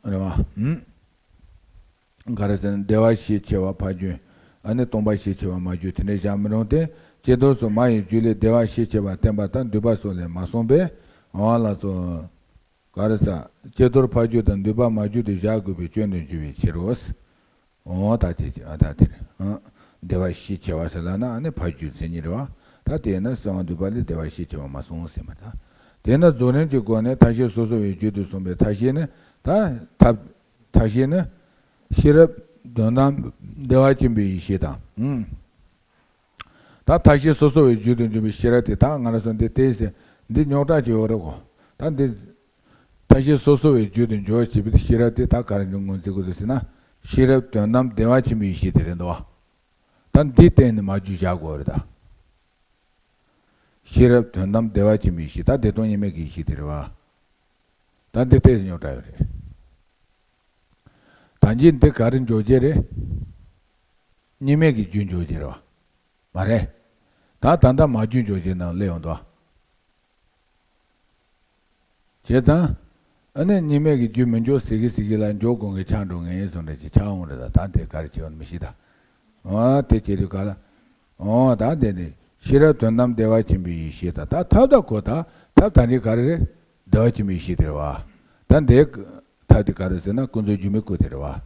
རེད་བ། ཧུམ། ག་རེ་ཟེར་ན་བདེ་བ་ཤས་ཆེ་བ་ཕར་རྒྱུད། ཨ་ནི་སྟོང་པ་ཤས་ཆེ་བ་མར་རྒྱུད་དེ་འདྲ་བཞག་མི་རུང་སྟེ། ཀྱེ་རྡོར་སོགས་མ་ཡི་རྒྱུད་ལས་བདེ་བ་ཤས་ཆེ་བ་བསྟན་པ་དང་འདུས་པ་སོགས་ལས་མ་གསུངས་པས། འོ་ལགས་སོ། ག་རེ་ཟེར། ཀྱེ་རྡོར་ཕར་རྒྱུད་དང་འདུས་པ་མར་རྒྱུད་དུ་བཞག་དགོས་པའི་སྐྱོན་དུ་འགྱུར་བའི་ཕྱིར་རོ། འོ་ད་དེ་ཨ་ད་དེ་རེད། ཨ། བདེ་བ་ཤས་ཆེ་བ་ཟེར་ལབ་ན་ཨ་ནི་ཕར་རྒྱུད་མཚན་ཉིད་རེད་བ། ད་དེས་ན་གསང་བ་འདུས་པ་ལས་བདེ་བ་ཤས་ཆེ་བ་མ་གསུངས་ཟེར་མ་ད། དེས་ན་རྫོགས་རིམ་གྱི་སྒོ་ནས་མཐའ་བཞི་སོ་སོ་བའི་རྒྱུད་དུ་གསུངས་པའི་མཐའ་བཞི་ནི་ད་ཐབས། མཐའ་བཞི་ནི། ཤེས་རབ་དོན་དམ་བདེ་བ་ཆེན་པོའི་ཡེ་ཤེས་དང་། ཨུམ། ད་མཐའ་བཞི་སོ་སོ་བའི་རྒྱུད་དུ་འཇུག་པའི་ཤེས་རབ་དེ་དག་ང་རང་ཚོ་འདི་བལྟས་ཟིན་འདི་རྙོག་དྲ་ཅིག་ཡོད་རེད་གོ། ད་འདི། མཐའ་བཞི་སོ་སོ་བའི་རྒྱུད་དུ་འཇོག་ཅེས་པའི་ཤེས་རབ་དེ་དག་ག་རེ་ངོས་འཛིན་དགོས་འདུག་ཟེར་ན། ཤེས་རབ་དོན་དམ་བདེ་བ་ཆེན་པོའི་ཡེ་ཤེས་དེ་རེད་འདུག་བ། ད་འདི་བསྟན་ནས་མར་རྒྱུད་བཞག་དགོས་རེད་ད། ཤེས་རབ་དོན་དམ་བདེ་བ་ཆེན་པོའི་ཡེ་ཤེས་ད་བདེ་སྟོང་གཉིས་མེད་ཀྱི་ཡེ་ཤེས་དེ་རེད་བ། ད་འདི་བལྟས་ཟིན་རྙོག་དྲ་ཡོད་རེད། ད་འདི་འདི་ག་རེ་འཇོག་རྒྱུ་རེད། གཉིས་མེད་ཀྱི་རྒྱུད་འཇོག་རྒྱུ་རེད་བ། མ་རེད། ད་ད་ལྟ་མར་རྒྱུད་འཇོག་རྒྱུ་ནང་སླེབས་ཡོང་འདུག་བ། བྱས་ཙང་། ཨ་ནི་གཉིས་མེད་ཀྱི་རྒྱུད་མི་འཇོག་ཟེར་གི་ཟེར་གི་ལ་འཇོག་དགོས་མཁན་ཆགས་འགྲོ་ངེས་བཟུང་འདྲ་ཅིག་ཆགས་འོང་རེད་ད། ད་དེ་ག་རེ་བྱེད་འོང་མི་ཤེས་ད། འོ་དེ་བྱེད་དུས་ག་ལ། འོ་ད་དེ་ནི་ཤེས་རབ་དོན་དམ་བདེ་བ་ཆེན་པོའི་ཡེ་ཤེས་ད། ད་ཐབས་ད་གོ་ད། ཐབས་ད་ནི་ག་རེ་རེད། བདེ་བ་ཆེན་པོའི་ཡེ་ཤེས་དེ་རེད་བ། ད་འདི། ཐབས་དེ་ག་རེ་ཟེར་ན་ཀུན་རྫོབ་སྒྱུ་མའི་སྐུ་དེ་རེད་བ།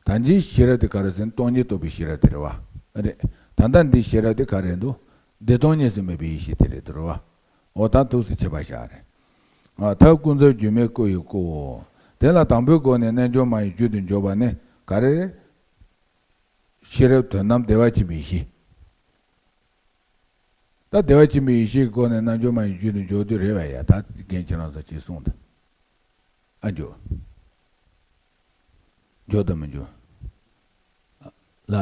ད་འདིའི་ཤེས་རབ་དེ་ག་རེ་ཟེར་ན་སྟོང་ཉིད་རྟོགས་པའི་ཤེས་རབ་དེ་རེད་བ། རེད། ད་ལྟ་འདིའི་ཤེས་རབ་དེ་ག་རེ་འདུག་བདེ་སྟོང་གཉིས་སུ་མེད་པའི་ཡེ་ཤེས་དེ་རེད་འདུག་རེད་བ། འོ་ད་འདུག་སེ་ཁྱད་པར་བཞག་རེད། ཨ་ཐབས་ཀུན་རྫོབ་སྒྱུ་མའི་སྐུ་ཡི་སྐུའོ། དེ་ལ་དང་པོའི་སྒོ་ནས་རྣལ་འབྱོར་མ་ཡི་རྒྱུད་དུ་འཇོག་པ་ནི་ག་རེ་རེད། ཤེས་རབ་དོན་དམ་བདེ་བ་ཆེན་པོའི་ཡེ་ཤེས། ད་བདེ་བ་ཆེན་པོའི་ཡེ་ཤེས་ཀྱི་སྒོ་ནས་རྣལ་འབྱོར་མ་ཡི་རྒྱུད་དུ་འཇོག་རྒྱུ་རེད་བ་ཡ། ད་རྒན་ཁྱེད་རང་ཚོ་ཅིག་གསུངས་དང་། ཨ་འཇོག་འཇོག་དང་མི་འཇོག་ལ།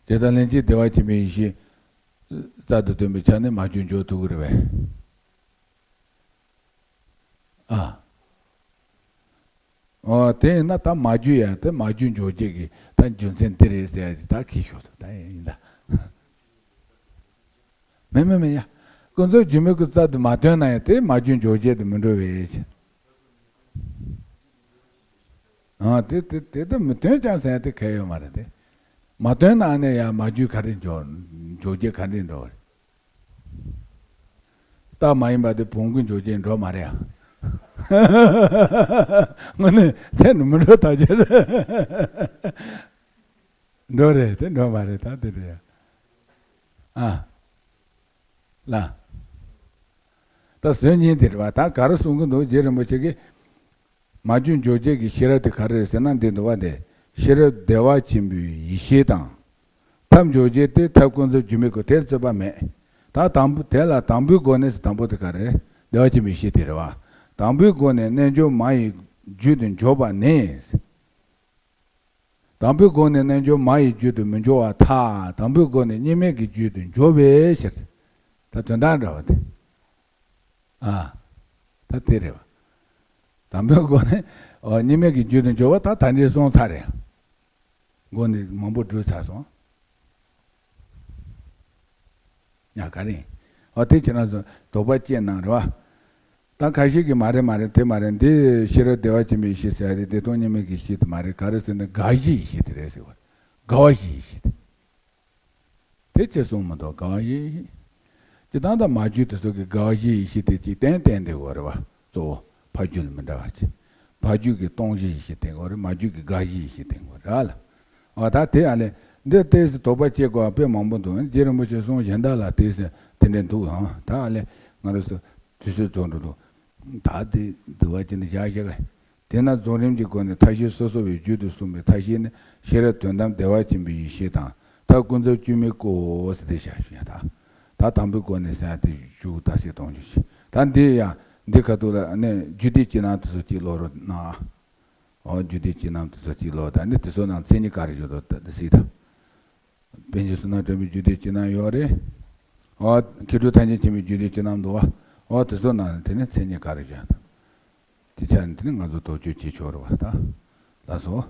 དེ་ལྟར་ལྷན་ཅིག་བདེ་བ་ཆེན་པོའི་ཡེ་ཤེས་རྩལ་དུ་བཏོན་པའི་ཆ་ནས་མར་རྒྱུད་འཇོག་ཐུབ་ཀྱི་རེད་བས། ཨ། འོ་དེ་ཡིན་ན་ད་མར་རྒྱུད་ཡ་དེ་མར་རྒྱུད་འཇོག་བྱེད་ཀྱི་ད་རྒྱུ་མཚན་འདི་རེད་ཟེར་ཡ་ཅིག་ད་ཁྱེར་ཤོག་ད་ཡིན་ད། མེད་མེད་མེད་ཡ། ཀུན་རྫོབ་སྒྱུ་མའི་སྐུ་རྩལ་དུ་མ་བཏོན་ན་ཡང་དེ་མར་རྒྱུད་འཇོག་བྱེད་དུ་མི་འགྲོ་བས། ཨ་དེ་དེ་དེ་ད་མི་བཏོན་ཀྱང་ཟེར་ཡ་དེ་གལ་ཡོད་མ་རེད་དེ། མ་བཏོན་ན་ཨ་ནི་ཡ་མར་རྒྱུད་ག་རེ་འཇོག་འཇོག་བྱེད་ག་འདྲས་འགྲོ་བ་རེད། རྟགས་མ་ཡིན་པ་དེ་བོང་གུ་འཇོག་བྱེད་འགྲོ་མ་རེད་ཨ། དངོས་གནས་ཚད་ནི་མི་འགྲོ་ད་ཅེ་རེད། འགྲོ་རེད་དེ་འགྲོ་མ་རེད་ད་དེ་རེད་ཨ། ལ། ད་ཟོན་ཉིན་དེ་རེད་བ་ད་ག་རེ་གསུང་གི་འདུག་རྗེ་རིན་པོ་ཆེ་གིས། མར་རྒྱུད་འཇོག་བྱེད་ཀྱི་ཤེས་རབ་དེ་ག་རེ་རེད་ཟེར་ན་འདི་འདུག་བ་དེ། ཤེས་རབ་བདེ་བ་ཆེན་པོའི་ཡེ་ཤེས་དང་། ཐབས་འཇོག་བྱེད་དེ་ཐབས་ཀུན་རྫོབ་སྒྱུ་མའི་སྐུ་དེར་རྩོད་པ་མེད། ད་དང་པོ་དེ་ལ་དང་པོའི་སྒོ་ནས་དང་པོ་དེ་ག་རེ་རེད། བདེ་བ་ཆེན་པོའི་ཡེ་ཤེས་དེ་རེད་བ། དང་པོའི་སྒོ་ནས་རྣལ་འབྱོར་མ་ཡི་རྒྱུད་དུ་འཇོག་པ་ནི། དང་པོའི་སྒོ་ནས་རྣལ་འབྱོར་མ་ཡི་རྒྱུད་དུ་མི་འཇོག་པར་ཐལ། དང་པོའི་སྒོ་ནས་གཉིས་མེད་ཀྱི་རྒྱུད་དུ་འཇོག་པའི་ཕྱིར། ད་དོན་དག་འདྲ་བ་དེ། ཨ། ད་དེ་རེད་བ། དང་པོའི་སྒོ་ནས་ཨོ་གཉིས་མེད་ཀྱི་རྒྱུད་དུ་འཇོག་པ་ད་ད་འདྲས་སོང་ཚར་རེད། སྒོ་ནས་མང་པོ་བསྒྲུབས་ཚར་སོང་། ཡ་ག་རེ། ཨོ་དེ་ཁྱེད་རང་ཚོ་དོགས་པ་སྐྱེས་གནང་རེད་བ། ད་ཁ་ཤས་ཀྱིས་མ་རེད་མ་རེད་དེ་མ་རེད་འདི་ཤེས་རབ་བདེ་བ་ཆེན་པོའི་ཡེ་ཤེས་ཟེར་ཡ་རེད་བདེ་སྟོང་གཉིས་མེད་ཀྱི་ཡེ་ཤེས་དེ་མ་རེད་ག་རེ་ཟེར་ན་དགའ་བཞིའི་ཡེ་ཤེས་དེ་རེད་ཟེར་བ། དགའ་བ་བཞིའི་ཡེ་ཤེས་དེ། དེ་ཅི་གསུང་མི་འདུག་དགའ་བ་བཞི། སྤྱི་བཏང་དང་མ་རྒྱུད་དེ་ཚོ་གི་དགའ་བ་བཞི་ཡི་གཞི་དེ་གཅིག་གཏན་གཏན་དེ་འོ་རེད་བ། གཙོ་བོ་ཕ་རྒྱུད་ལ་མི་འདྲ་བ་ཅི། ཕ་རྒྱུད་ཀྱི་སྟོང་གཞི་ཞིག་བསྟན་དགོས་རེད། མ་རྒྱུད་ཀྱི་དགའ་གཞི་ཞིག་བསྟན་དགོས་རེད་ལ། འོ་ད་དེ་ཨ་ལས་འདི་ལྟས་སུ་དོགས་པ་སྐྱེ་དགོས་པ་དཔེ་མང་པོ་འདུག་རྗེ་རིན་པོ་ཆེ་གསུང་གཞན་དག་ལ་ལྟས་སུ་དེ་འདྲ་འདུག་ཨང་། ད་ཨ་ལས་ང་རང་ཚོ་དུས་ཚོད་རྫོགས་འགྲོ་འདུག་ད་དེ་འདུལ་བ་ཅན་དུ་བཞག་བཞག་ག་དེས་ན་རྫོགས་རིམ་གྱི་སྒོ་ནས་མཐའ་བཞི་སོ་སོ་བའི་རྒྱུད་དུ་གསུངས་པའི་མཐའ་བཞི་ནི་ཤེས་རབ་དོན་དམ་བདེ་བ་ཆེན་པོའི་ཡེ་ཤེས་དང་། མཐའ་ཀུན་རྫོབ་དཀྱུས་མའི་སྐུའོ་ཟེར་ཏེ་བཞག་ཞུ་ཡ་ད། ད་དང་པོའི་སྒོ་ནས་ཟེར་ཡ་དེ་བཅུ་དགུ་རྟགས་གསལ་སྟོང་འཇུག་ཅིག་ད་འདི་ཡང་འདི་ཁ་ཐུག་ལ་ནི་རྒྱུད་སྡེ་སྤྱི་རྣམ་དེ་ཚོ་གཅིག་ཀློག་རོགས་གནང་། འོ་རྒྱུད་སྡེ་སྤྱི་རྣམ་དེ་ཚོ་གཅིག་ཀློག་ད་ནི་དེ་ཚོ་ནང་མཚན་ཉིད་ག་རེ་ཡོད་དོ་ད་དེ་གཟིགས་དང་། པཎ་ཆེན་བསོད་ནམས་བསྟན་པའི་རྒྱུད་སྡེ་སྤྱི་རྣམ་ཡོད་རེད། འོ་མཁས་གྲུབ་ཐར་ཆེན་ཆེན་པོའི་རྒྱུད་སྡེ་སྤྱི་རྣམ་འདུག་བ། འོ་དེ་ཚོ་ནང་དེ་ནི་མཚན་ཉིད་ག་རེ་ཡོད་དོ། དེ་ཆ་ནས་དེ་ནི་ང་ཚོ་དོགས་གཅོད་བྱེད་ཆོག་རེད་བ་ད། ལགས་སོ།